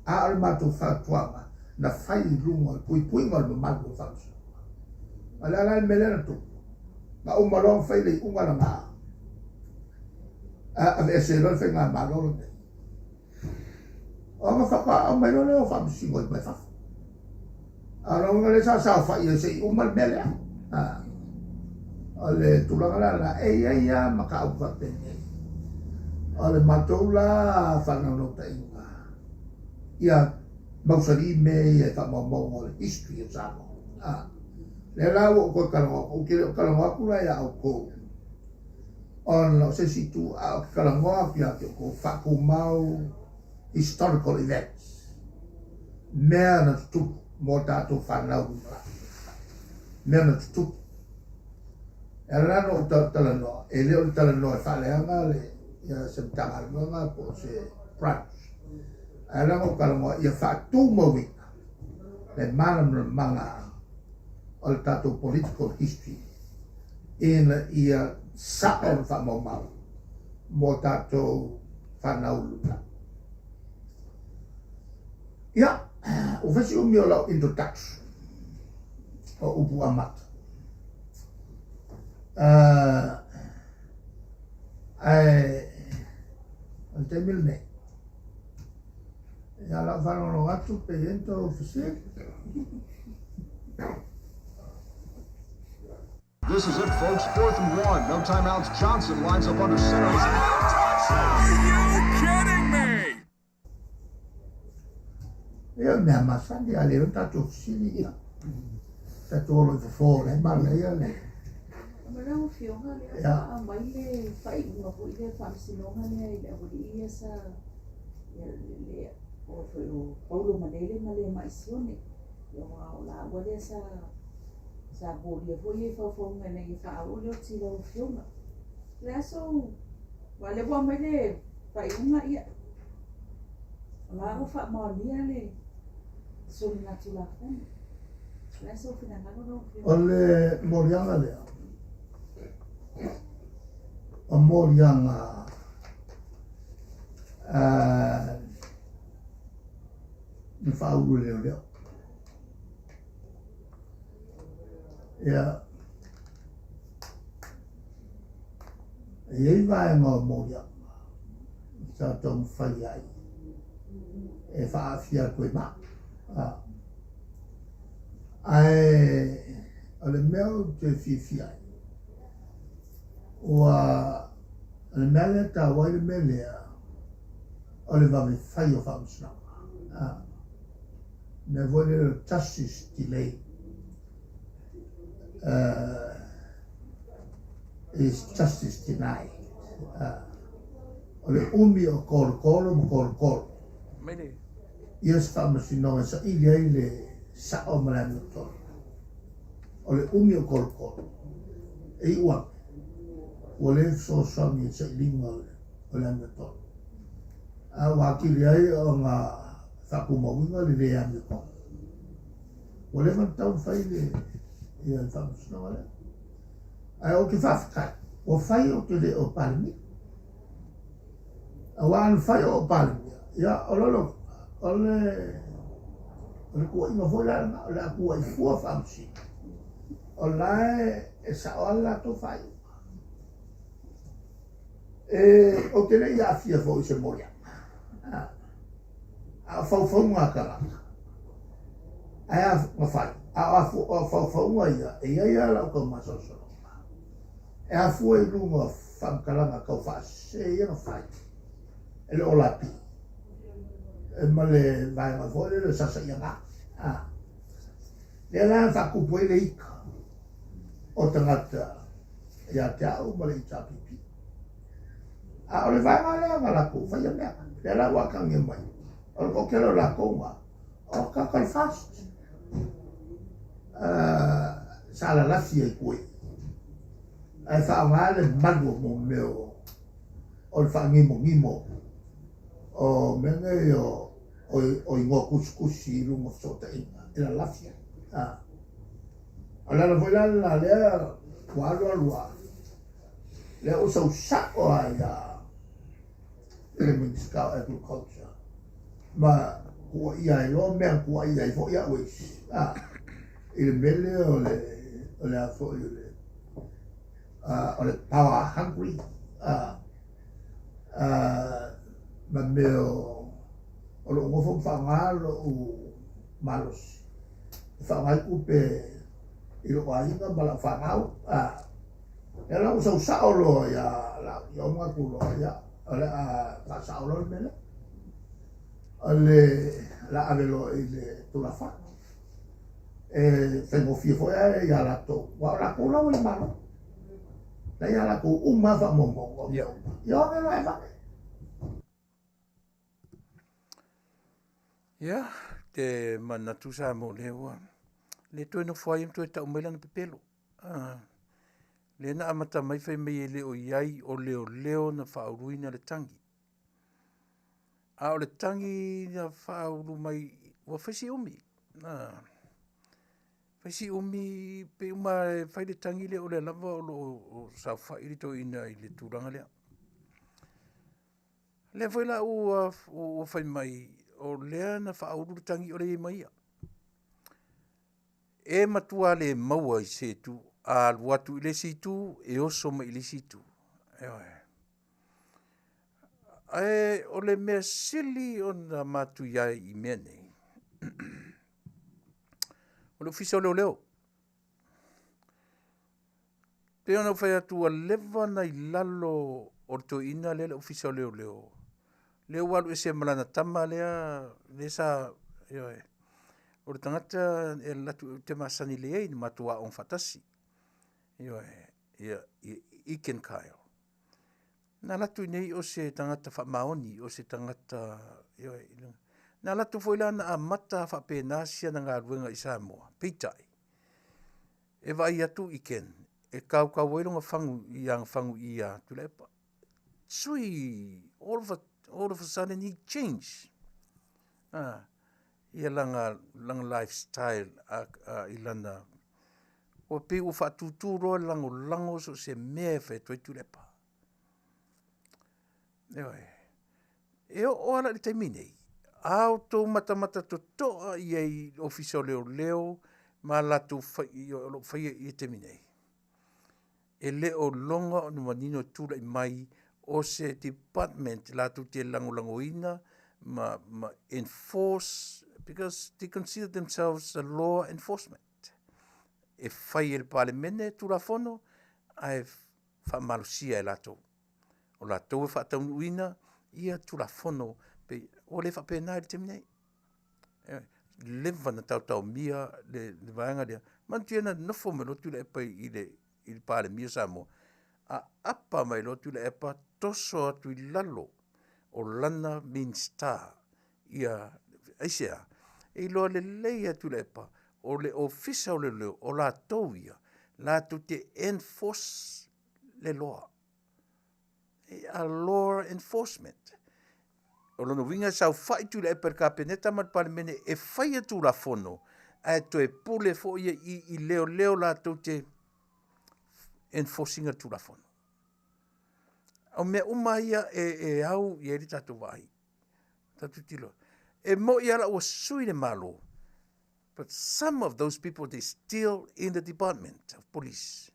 a o le matou fautuaga na fai i luga o le puipuiga o le mamalu o le faamasinoga. O le a la le mea lea na tupu? Na uma loa ona fai le iuga lena, aveese loa le faigamalo lenei. Ona faatoa aumai loa lea o faamasino mai fafo. A o lona lea sa saofai ai se i uma le mea lea. O le tulaga la lena, e i ai lava mataupu faapenei. O le matou la faanaunautaiga, ia mausali mea ia i faamaumauga o le history o Samoa. A, lea la ua ou toe talanoa atu, ou te le o talanoa atu la ia outou ona o se isi itu, a ou te talanoa atu ia te outou, faatumau historical events, mea na tutupu mo tatou fanau lumanai, mea na tutupu. E ala la ona ou talanoa, e le o le talanoa e faaleaga le, ia, se Matagaluega po o se branch, ae ala ona ou talanoa ia faatumauina le malamalamaga o le tatou political history ina ia sao le faamaumau mo tatou fanau lumanai. Ia, ua fai si umi o lau introduction o upu amata. Uh, ae o le taimi lenei, ia lau faalogologo atu pe i ai ni tou fesili. This is it, folks. Fourth and one. No timeouts. Johnson lines up under center. Are you kidding me? Ia o le mea masani a le o tatou fesili ia. Tatou olo i fofo le manaia le. Ma lau Afioga lea Ia. ua aumai le faaiuga foi lea faamasinoga lea i le aualii ia sa ia le le o foi o Paulo Malele ma le Mai Sione ia aua o laua lea sa sa molia foi ia i faufauga ina ia faaoo le oti i lau Afioga. O le a sou aua lea ua aumai le faaiuga ia O la ua faamaonia le soligatulafono. O le a sou finagalo lau Afioga? O le moliaga lea, o moliaga na faaulu e leoleo. Ia, e i ai vaega o moliaga sa taumafai ai e faaafia atu ai ma. Ae o le mea o ou te fiafia ai, ua o le mea lea e taua ai le mea lea, o le vave fai o faamasinoga. A, mea foi lea o le justice delay is justice denied. O le umi o kolokolo ma kolokolo. Ia se faamasinoga e saili ai le sao ma le amiotonu. O le umi o kolokolo, e iu ane, ua le fesoasoani i le sailiga o le amiotonu. A ua atili ai ona faatumauina le le amiotonu. Ua leva ona tatau ona fai le, ia le faamasinoga lea. Ae ou te faafetai, ua fai ou te le o Palemia. Aua ana fai o ou Palemia, ia o lona o le o le tuuaiga foi la lena, o le a tuuai fua faamasino. O la e sao lava le latou faaiuga. E, ou te le i aafia foi i se moliaga. A o faufauga a tagata, ae a na fai, a o faufauga ia, e i ai lava lau taumasalosaloga. E afua i luga o faamatalaga tau faasese ia na fai e le OLAP e ma le vaega foi lele o Sasaiaga. A, lea la na faatupu ai le ita o tagata ia te au ma le HRPP. A o le vaega lea na latou faia mea, lea la ua atagia mai, o le toatele o latou na, o tagata o le FAST. Sa lalafi ai tua i i. Ae faaaoga le malu o mo mea o le faanimonimo o mea nei o o igoa tusitusi i luga o fesootaiga e lalafi ai. O le ala foi la lena lea ua alu alu lava, lea ua sau sao lava ia le Minisita o Agriculture ma tuuaia ai loa mea na tuuaia ai foi au e isi, a, i le mea lea o le, o le a foi o le, o le power hungry, a, a, ma mea o, o lou nofo ma faaaoga lou malosi e faaaoga ai tupe i lou aiga ma lau fanau, a. Ia la ua sau sao loa ia lau, ia ou manatu loa, ia, o le a faasao loa le mea lea. O le la ave loa i le Tulafono. E faigofie foi ae ia latou, aua o latou la ua i le Malo. La ia latou uma lava faamaumauga o mea uma. Ia o ave loa e avane. Ia, te manatu sa mo lea ua le toe nofo ai ma toe tau mai lana pepelo. Ah, lea na amata mai fai mai e le o i ai o leoleo na faauluina le tagi. A o le tagi na faaulu mai, ua fai si umi. Ah, fai si umi, pei uma e fai le tagi lea o lea lava o lo o saofai le toeaina i le tulaga lea. Lea foi la ua, ua fai mai, o lea na faaulu le tagi o lea e i ai ma ia. E matua le maua i se itu, a alu atu i le isi itu, e oso mai i le isi itu. Ioe. Ae o le mea sili ona matuia ai i mea nei, o le Ofisa o Leoleo. Pei ona ou fai atu ua leva ona i lalo o le toeaina lea le Ofisa o Leoleo, lea ua alu ese ma lana tama lea, lea sa, ioe, o le tagata e alu atu ou te masani lelei ai na matou aoga faatasi. Ioe, ia, Iken Kyle. Na alu atu i inei o se tagata faamaoni, o se tagata, ioe, na alu atu foi la na amata faapena si ana galuega i Samoa, peitai, e vaai atu i Ken, e kaukau ai lona fagu i ana fagu i ia Tuilaepa. Sui, all of a, all of a sudden he change. Ah, ia lana, lana lifestyle a, a, i lana, ua pei ua faatūtū loa le lagolago so o se mea e fai atu ai Tuilaepa. Ioe. E oo lava la i le taimi nei, a outou matamata totoa i ai i le Ofisa o Leoleo ma latou fai, o lo o faia i le taimi nei, e le o loga ona manino e tulai mai o se department latou te lagolagoina ma, ma enforce, because they consider themselves a law enforcement. E fai e le Palemene Tulafono ae faamalosia e latou. O latou e faataunuuina ia Tulafono pei ua le faapena i le taimi nei. Leva na taotaomia le vaega lea. Manatua na nofo mai loa Tuilaepa i le Palemia o Samoa, aapa mai loa Tuilaepa toso atu i lalo o lana Minisita ia aisea? E iloa lelei e Tuilaepa o le Ofisa o Leoleo o latou ia latou te enforce le law. A law enforcement. O lona uiga e saofai Tuilaepa i le Kapeneta ma le Palemene e faia Tulafono ae toe pule foi ia i leoleo latou te enforce ina le Tulafono. O mea uma ia e au i ai le tatou vaai. Tatou tilotilo. E moi lava la ua sui le Malo, but some of those people they still in the department of police.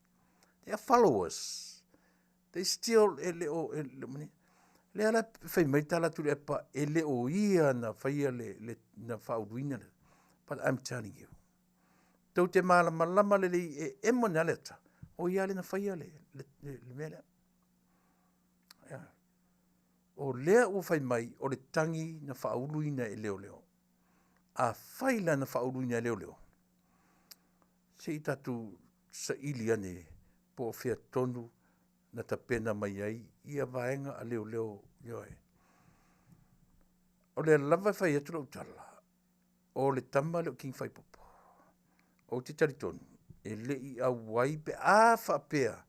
They are followers. They still e le o e le o lea la fai mai tala Tuilaepa e le o ia na faia le na faauluina le but I'm telling you tou te malamalama lelei e emo ni aleta o ia le na faia le mea lea. Yeah. O lea ua fai mai o le tagi na faauluina e leoleo. Afai la na faauluina e leoleo, se i tatou saili ane po o fea tonu na tapena mai ai ia vaega a leoleo. Ioe. O lea lava e fai atu lau tala, o le tama lea o King Faipopo, ou te talitonu, e le i auai pe a faapea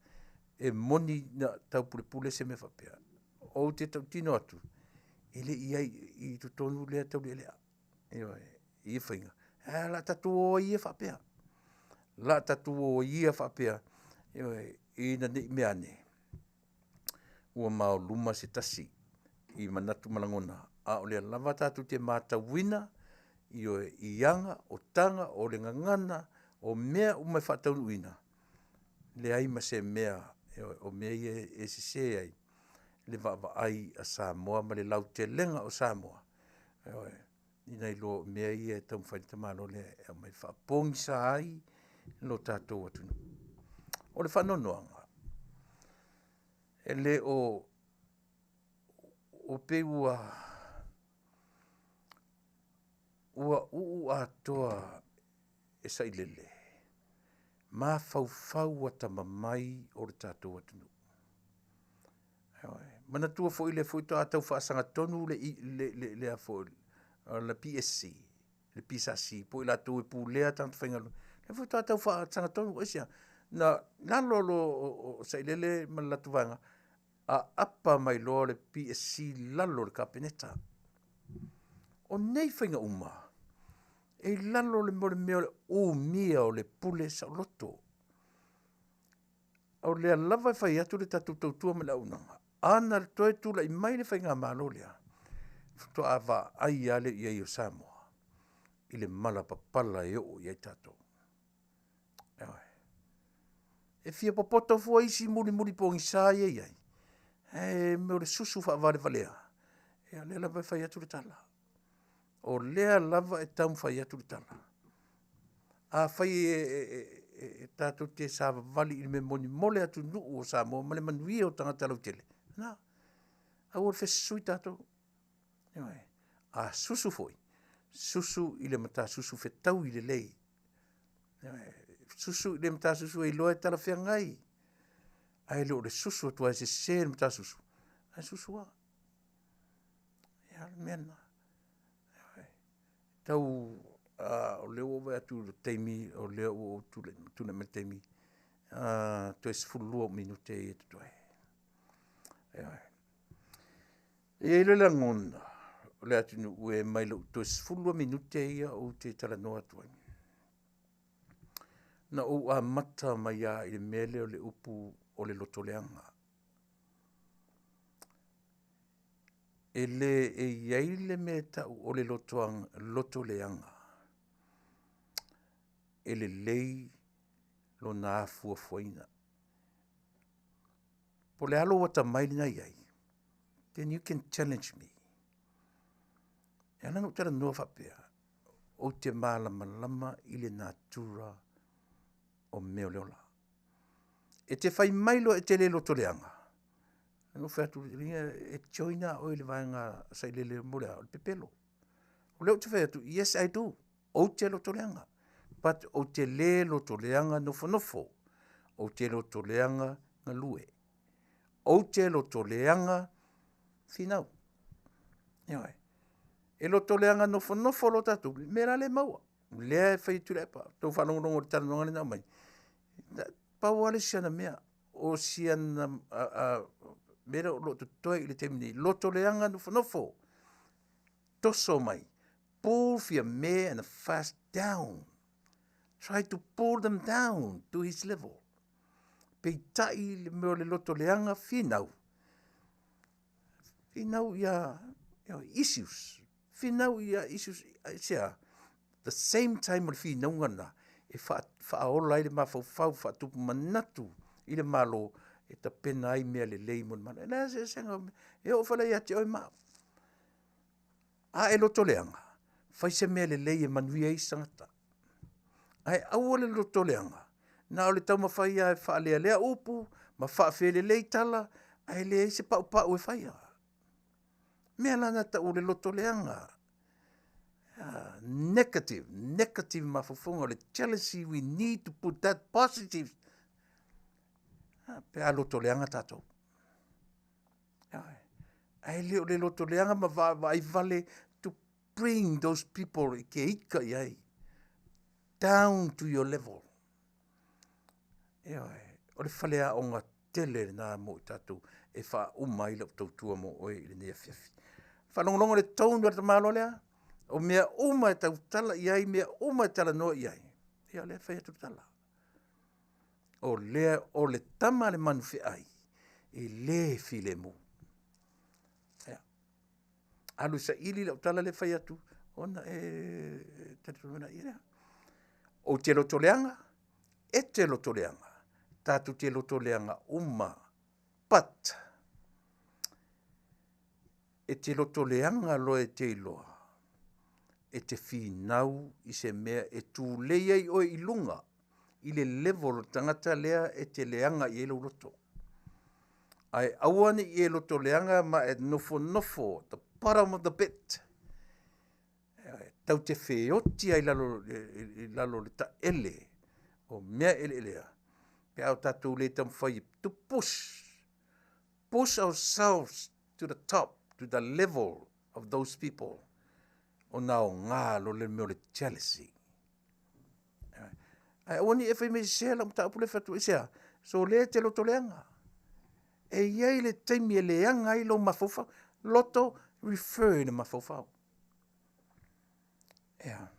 e moni na taupulepule se mea faapea. Ou te tautino atu, e le i ai i totonu lea taulealea. Ioe, i ia faiga. Ae o le a tatou o ai ia faapea. O le a tatou o ai ia faapea, ioe, ina ne i mea ane ua maoluma se tasi i manatu ma lagona, a o lea lava tatou te matauina, ioe, i aga, o taga, o le gagana, o mea uma e faataunuuina, leai ma se mea, ioe, o mea ia e sese ai le vaavaai a Samoa ma le lautelega o Samoa, ioe, ina iloa o mea ia e taumafai le tamaloa lea e aumai e faapogisa ai lo tatou atunuu. O le faanoanoaga, e le o o pei ua uu atoa e sailele mafaufau atamamai o le tatou atunuu. Manatua foi lea foi faatoa tau faasagatonu le PSC, le PSC po o i latou e pulea tagata faigaluega. Lea foi faatoa tau faasagatonu. Aisea? Na lalo loa o Sailele ma le latou vaega, aapa mai loa le PSC i lalo o le Kapeneta. O nei faiga uma, e i lalo le mea o le umia o le pule saoloto. O lea lava e fai atu le tatou tautua ma le auaunaga, ana toe tulai mai le faigamalo lea, faatoa vaai lava lea i ai o Samoa i le mala papala e oo i ai tatou. E fia popoto fua isi mulimuli pogisa ia i ai, ae mea o le susu faavalevalea, ia o lea lava e fai atu le tala. O lea lava e taumafai atu le tala. Afai e tatou te savavali i le mea moni mo le atunuu o Samoa ma le manuia o tagata lautele, na, aua le fesusui tatou. Ioe. A susu foi, susu i le matasusu fetaui lelei. Ioe. Susu i le matasusu e iloa e talafeagai. Ae le o le susu atu lava e sese le matasusu, ae susu lava. Ia, o le mea lena. Tau o lea ua ou vaai atu i le taimi o lea ua ou tulai mai le taimi, toe 12 ou minute ia e totoe. Ioe. E i ai le lagona o le atunuu e mai lou toe 12 minute ia ou te talanoa atu ai. Na ou amata mai lava i le mea lea o le upu o le lotoleaga. E le e i ai le mea e tau o le lotoleaga e lelei lona afuafuaina. Po o le a lou atamai lena e i ai, then you can challenge me. E ala ona ou talanoa faapea, ou te malamalama i le natura. o mea o le ola. E te fai mai loa e te le loto leaga, na ou fai atu, e join lava oe i le vaega sailele mo le a? O le pepelo. O lea ou te fai atu, yes I do, ou te loto leaga, but ou te le loto leaga nofonofo, ou te loto leaga galue, ou te loto leaga finau. Ioe. E loto leaga nofonofo loa tatou, mea la lea e maua. Lea e fai atu Tuilaepa, tou faalogologo i le talanoaga lea na aumai, pau lava le isi ana mea, o si ana mea lea o lo o totoe i le taimi nei, loto leaga nofonofo, toso mai, pull Fiame and fast down. Try to pull them down to his level. Peitai le mea o le loto leaga finau, finau ia, ia issues, finau ia issues, aisea? The same time o le finauga lena e faaola ai le mafaufau, faatupu manatu i le Malo e tapena ai mea lelei mo le Malo. E leai se eseesega, e oo foi la ia te oe ma au. A e loto leaga, fai se mea lelei e manuia ai isi tagata. Ae aua le loto leaga, na o le taumafai lava e faalealea upu ma faafelelei tala, ae leai se paupau e faia. Mea la na tau o le loto leaga. Negative, negative mafaufauga, o le jealousy, we need to put that positive. Pe a loto leaga tatou. Ae le o le loto leaga ma vaavaai vale to bring those people e te ika i ai down to your level. Ioe, o le faleaoga tele lena mo i tatou e faauma ai lau tautua mo oe i lenei afiafi. Faalogologo le tone o le tamaloa lea, o mea uma e tautala i ai, mea uma e talanoa i ai, ia o lea e fai atu le tala. O lea o le tama a le manufeai, e le filemu. Ia. Alu e saili lau tala lea e fai atu, ona e talitonu ai lea. Ou te loto leaga, e te loto leaga, tatou te loto leaga uma, but e te loto leaga loa e te iloa, e te finau i se mea e tulei ai oe i luga i le level o le tagata lea e te leaga i ai lou loto. Ae aua ne i e loto leaga ma e nofonofo the bottom of the pit. Tau te feoti ai lalo, i lalo o le taele o mea eleelea, pe a o tatou le taumafai to push, push ourselves to the top, to the level of those people, ona aoga loa le mea o le jealousy. Ae aua ne i e fai mai sese lau mataupu lea e fai atu, aisea? So lea e te loto leaga. E i ai le taimi e leaga ai lou mafaufau. Loto, refer i le mafaufau. Ea.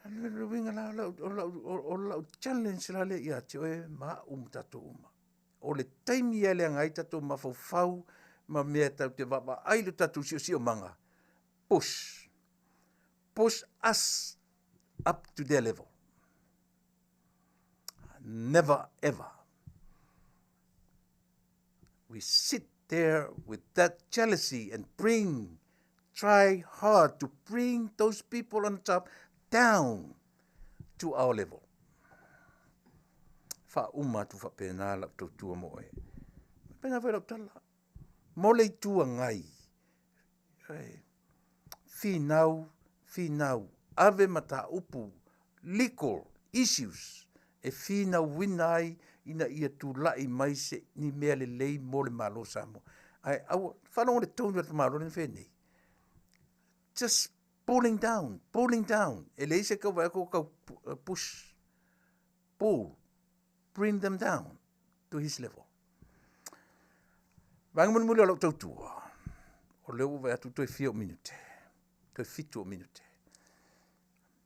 Le uiga la o lau challenge la lea ia te oe ma au ma tatou uma. O le taimi e leaga ai tatou mafaufau ma mea tatou te vaavaai i lo tatou siosiomaga, push. Push us up to their level. Never ever. We sit there with that jealousy and bring, try hard to bring those people on top down to our level. Faauma atu faapena lau tautua mo oe. Faapena foi lau tala. Mo le Itu Agai, finau, finau, ave mataupu, legal issues, e finauina ai ina ia tulai mai se ni mea lelei mo le Malo o Samoa. Ae aua, faalogo le tonu a le tamaloa lea na fai nei. Just pulling down, pulling down. E leai se tau vaai atu o tau push, pull, bring them down to his level. Vaega mulimuli o lau tautua, o lea ua vaai atu toe fia o minute, toe 7 o minute.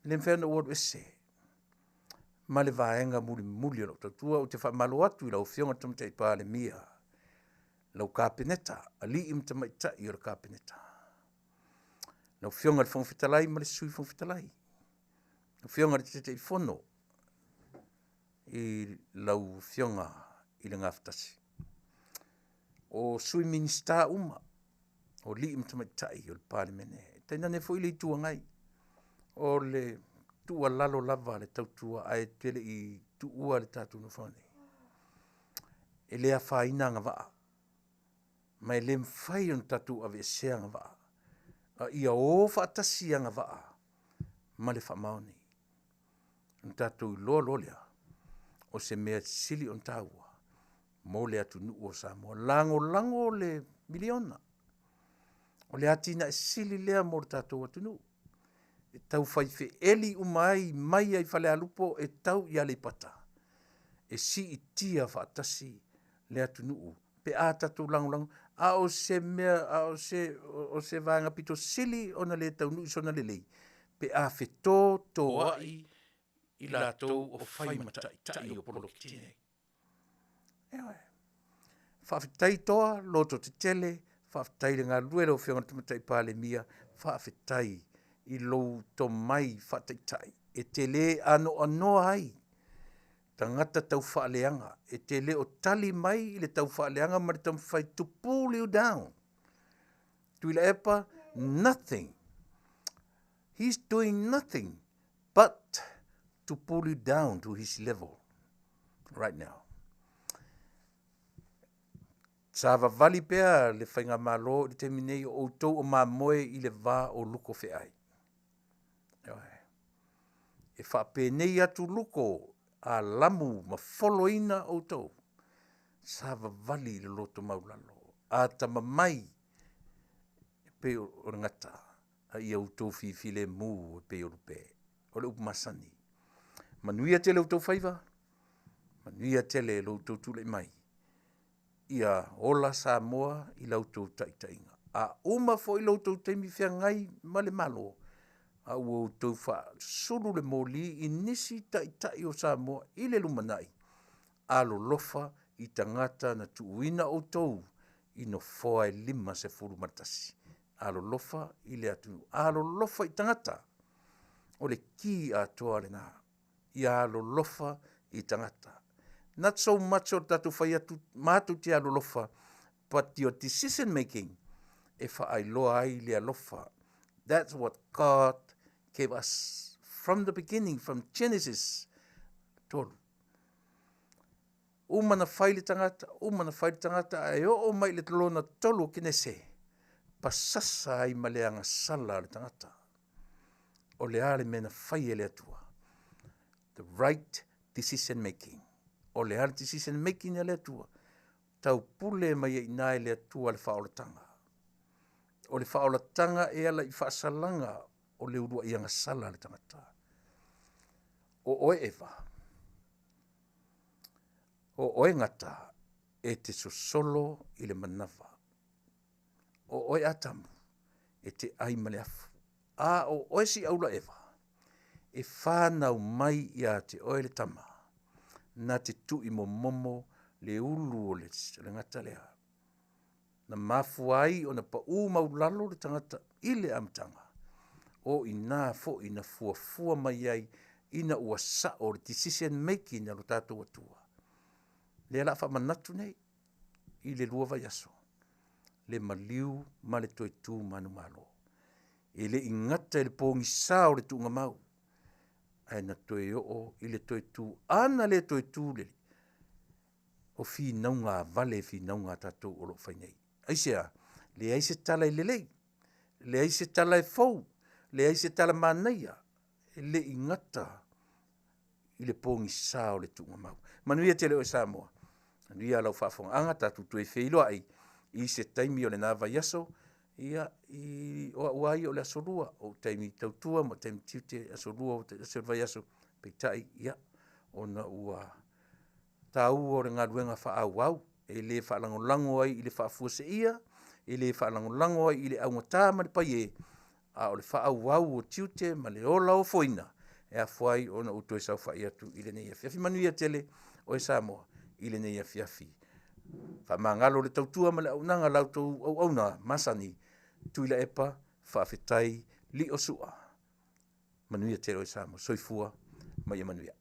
Le mafai ona ou alu ese ma le vaega mulimuli o lau tautua, ou te faamalo atu i lau Afioga i le Tamaitai Palemia, lau Kapeneta, alii ma tamaitai o le Kapeneta, lau Afioga i le Fofoga Fetalai ma le Sui Fofoga Fetalai, lau Afioga i le Taitaifono i lau Afioga i le Gafatasi. O Sui Minisita uma, o alii ma tamaitai o le Palemene, tainane foi le Itu Agai. O le tuualalo lava a le tautua ae te le i tuua le tatou nofoaga nei. E le afaina agavaa, ma e le mafai ona tatou aveesea agavaa, a ia o faatasi agavaa ma le faamaoni. Ona tatou iloa loa lea, o se mea sili ona taua mo le atunuu o Samoa. Lagolago le miliona, o le atinae sili lea mo le tatou atunuu. E tau fai feeli uma ai mai ai Falealupo e tau i Aleipata, e siitia faatasi le atunuu pe a tatou lagolago. A o se mea, a o se, o se vaega pito sili ona le taunuu i sona lelei, pe a fetotoai i latou o fai ma taitai o poloketi nei. Ioe. Faafetai toa, loto tetele, faafetai le galulue lau Afioga i le Tamaitai Palemia, faafetai i lou tomai faataitai e te le anoanoa ai tagata taufaaleaga, e te le o tali mai i le taufaaleaga ma le taumafai to pull you down. Tuilaepa, nothing. He's doing nothing but to pull you down to his level right now. Savavali pea le faigamalo i le taimi nei o outou o mamoe i le va o luko feai. Ioe. E faapenei atu luko a lamu ma foloina outou. Savavali i le loto maulalo. A tamamai e pei o le gata, a ia outou fifilemu e pei o lupe. O le upu masani. Manuia tele outou faiva, manuia tele lo outou tulai mai. Ia ola Samoa i la outou taitaiga. A uma foi lo outou taimi feagai ma le Malo, a ua outou faasulu le moli i nisi taitai o Samoa i le lumanai, alolofa i tagata na tuuina outou i nofoa e 51. Alolofa i le atunuu, alolofa i tagata. O le ki atoa lena. Ia alolofa i tagata. Not so much o le tatou fai atu matou te alolofa, but your decision making e faailoa ai le alofa. That's what God gave us from the beginning, from Genesis 3. Uma na fai le tagata, uma na fai le tagata, ae oo mai i le lona tolu o Kenese, pasasa ai ma le agasala a le tagata. O le a le mea na fai e le Atua? The right decision making. O le a le decision making a le Atua? Taupule mai ai i ina e le Atua le faaolataga. O le faaolataga e ala i faasalaga o le uluai agasala a le tagata. O oe Eva, o oe Gata e te sosolo i le manava. O oe Atamu e te ai ma le afu. A o oe Siaula Eva, e whanau mai ia te oe le tama, na te tui momomo le ulu o le gata lea. Na mafua ai ona pau maulalo le tagata i le amataga, o ina foi na fuafua mai ai ina ua sao le decision making a lo tatou Atua. Lea la faamanatu nei i le lua vaiaso, le maliu ma le toe tu manumalo. E le i gata i le pogisa o le tuugamau, ae na toe oo i le toe tu ana le toe tu le o finauga a vale e finauga a tatou o lo o fai nei. Aisea? Leai se tala e lelei, leai se tala e fou, leai se tala manaia, e le i gata i le pogisa o le tuugamau. Manuia tele oe Samoa, manuia lau faafofogaaga, tatou toe feiloai i se taimi o lena vaiaso, ia, i o au lava ia o le aso lua, o ou taimi tautua ma taimi tiute, aso lua o aso o le vaiaso, peitai, ia, ona ua taua o le galuega faaauau, e le faalagolago ai i le faafuaseia, e le faalagolago ai i le augata ma le paiē, a o le faaauau o tiute ma le ola ofoina e afua ai ona ou toe saofai atu i lenei afiafi. Manuia tele oe Samoa i lenei afiafi. Faamagalo le tautua ma le auaunaga a la outou auauna masani, Tuilaepa, faafetai Liosua. Manuia tele oe Samoa. Soifua ma ia manuia.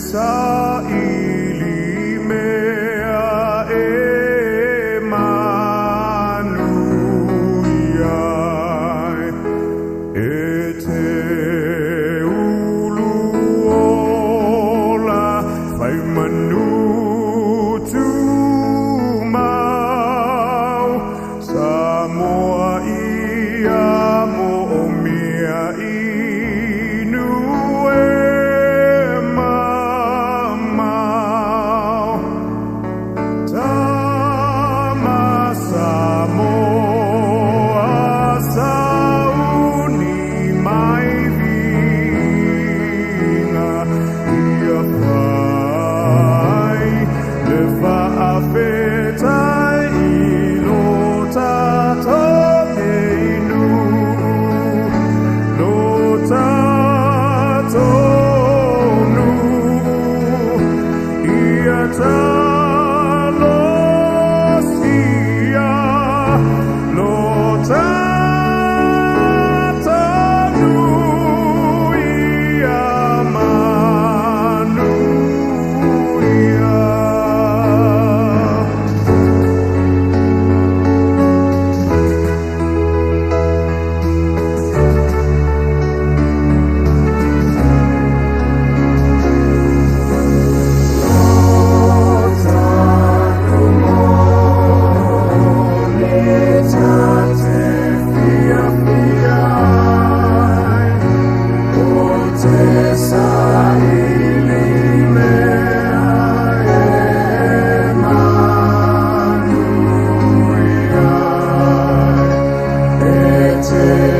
Saili mea e manuia ai, e te ulu ola fai manu tumau. Samoa ia mo o mea inu e mamao. Tama Samoa sauni mai viga ia fai le faafetai i lo tatou nei nuu, lo tatou nuu, ia talosia lo tatou nuu ia manuia. Te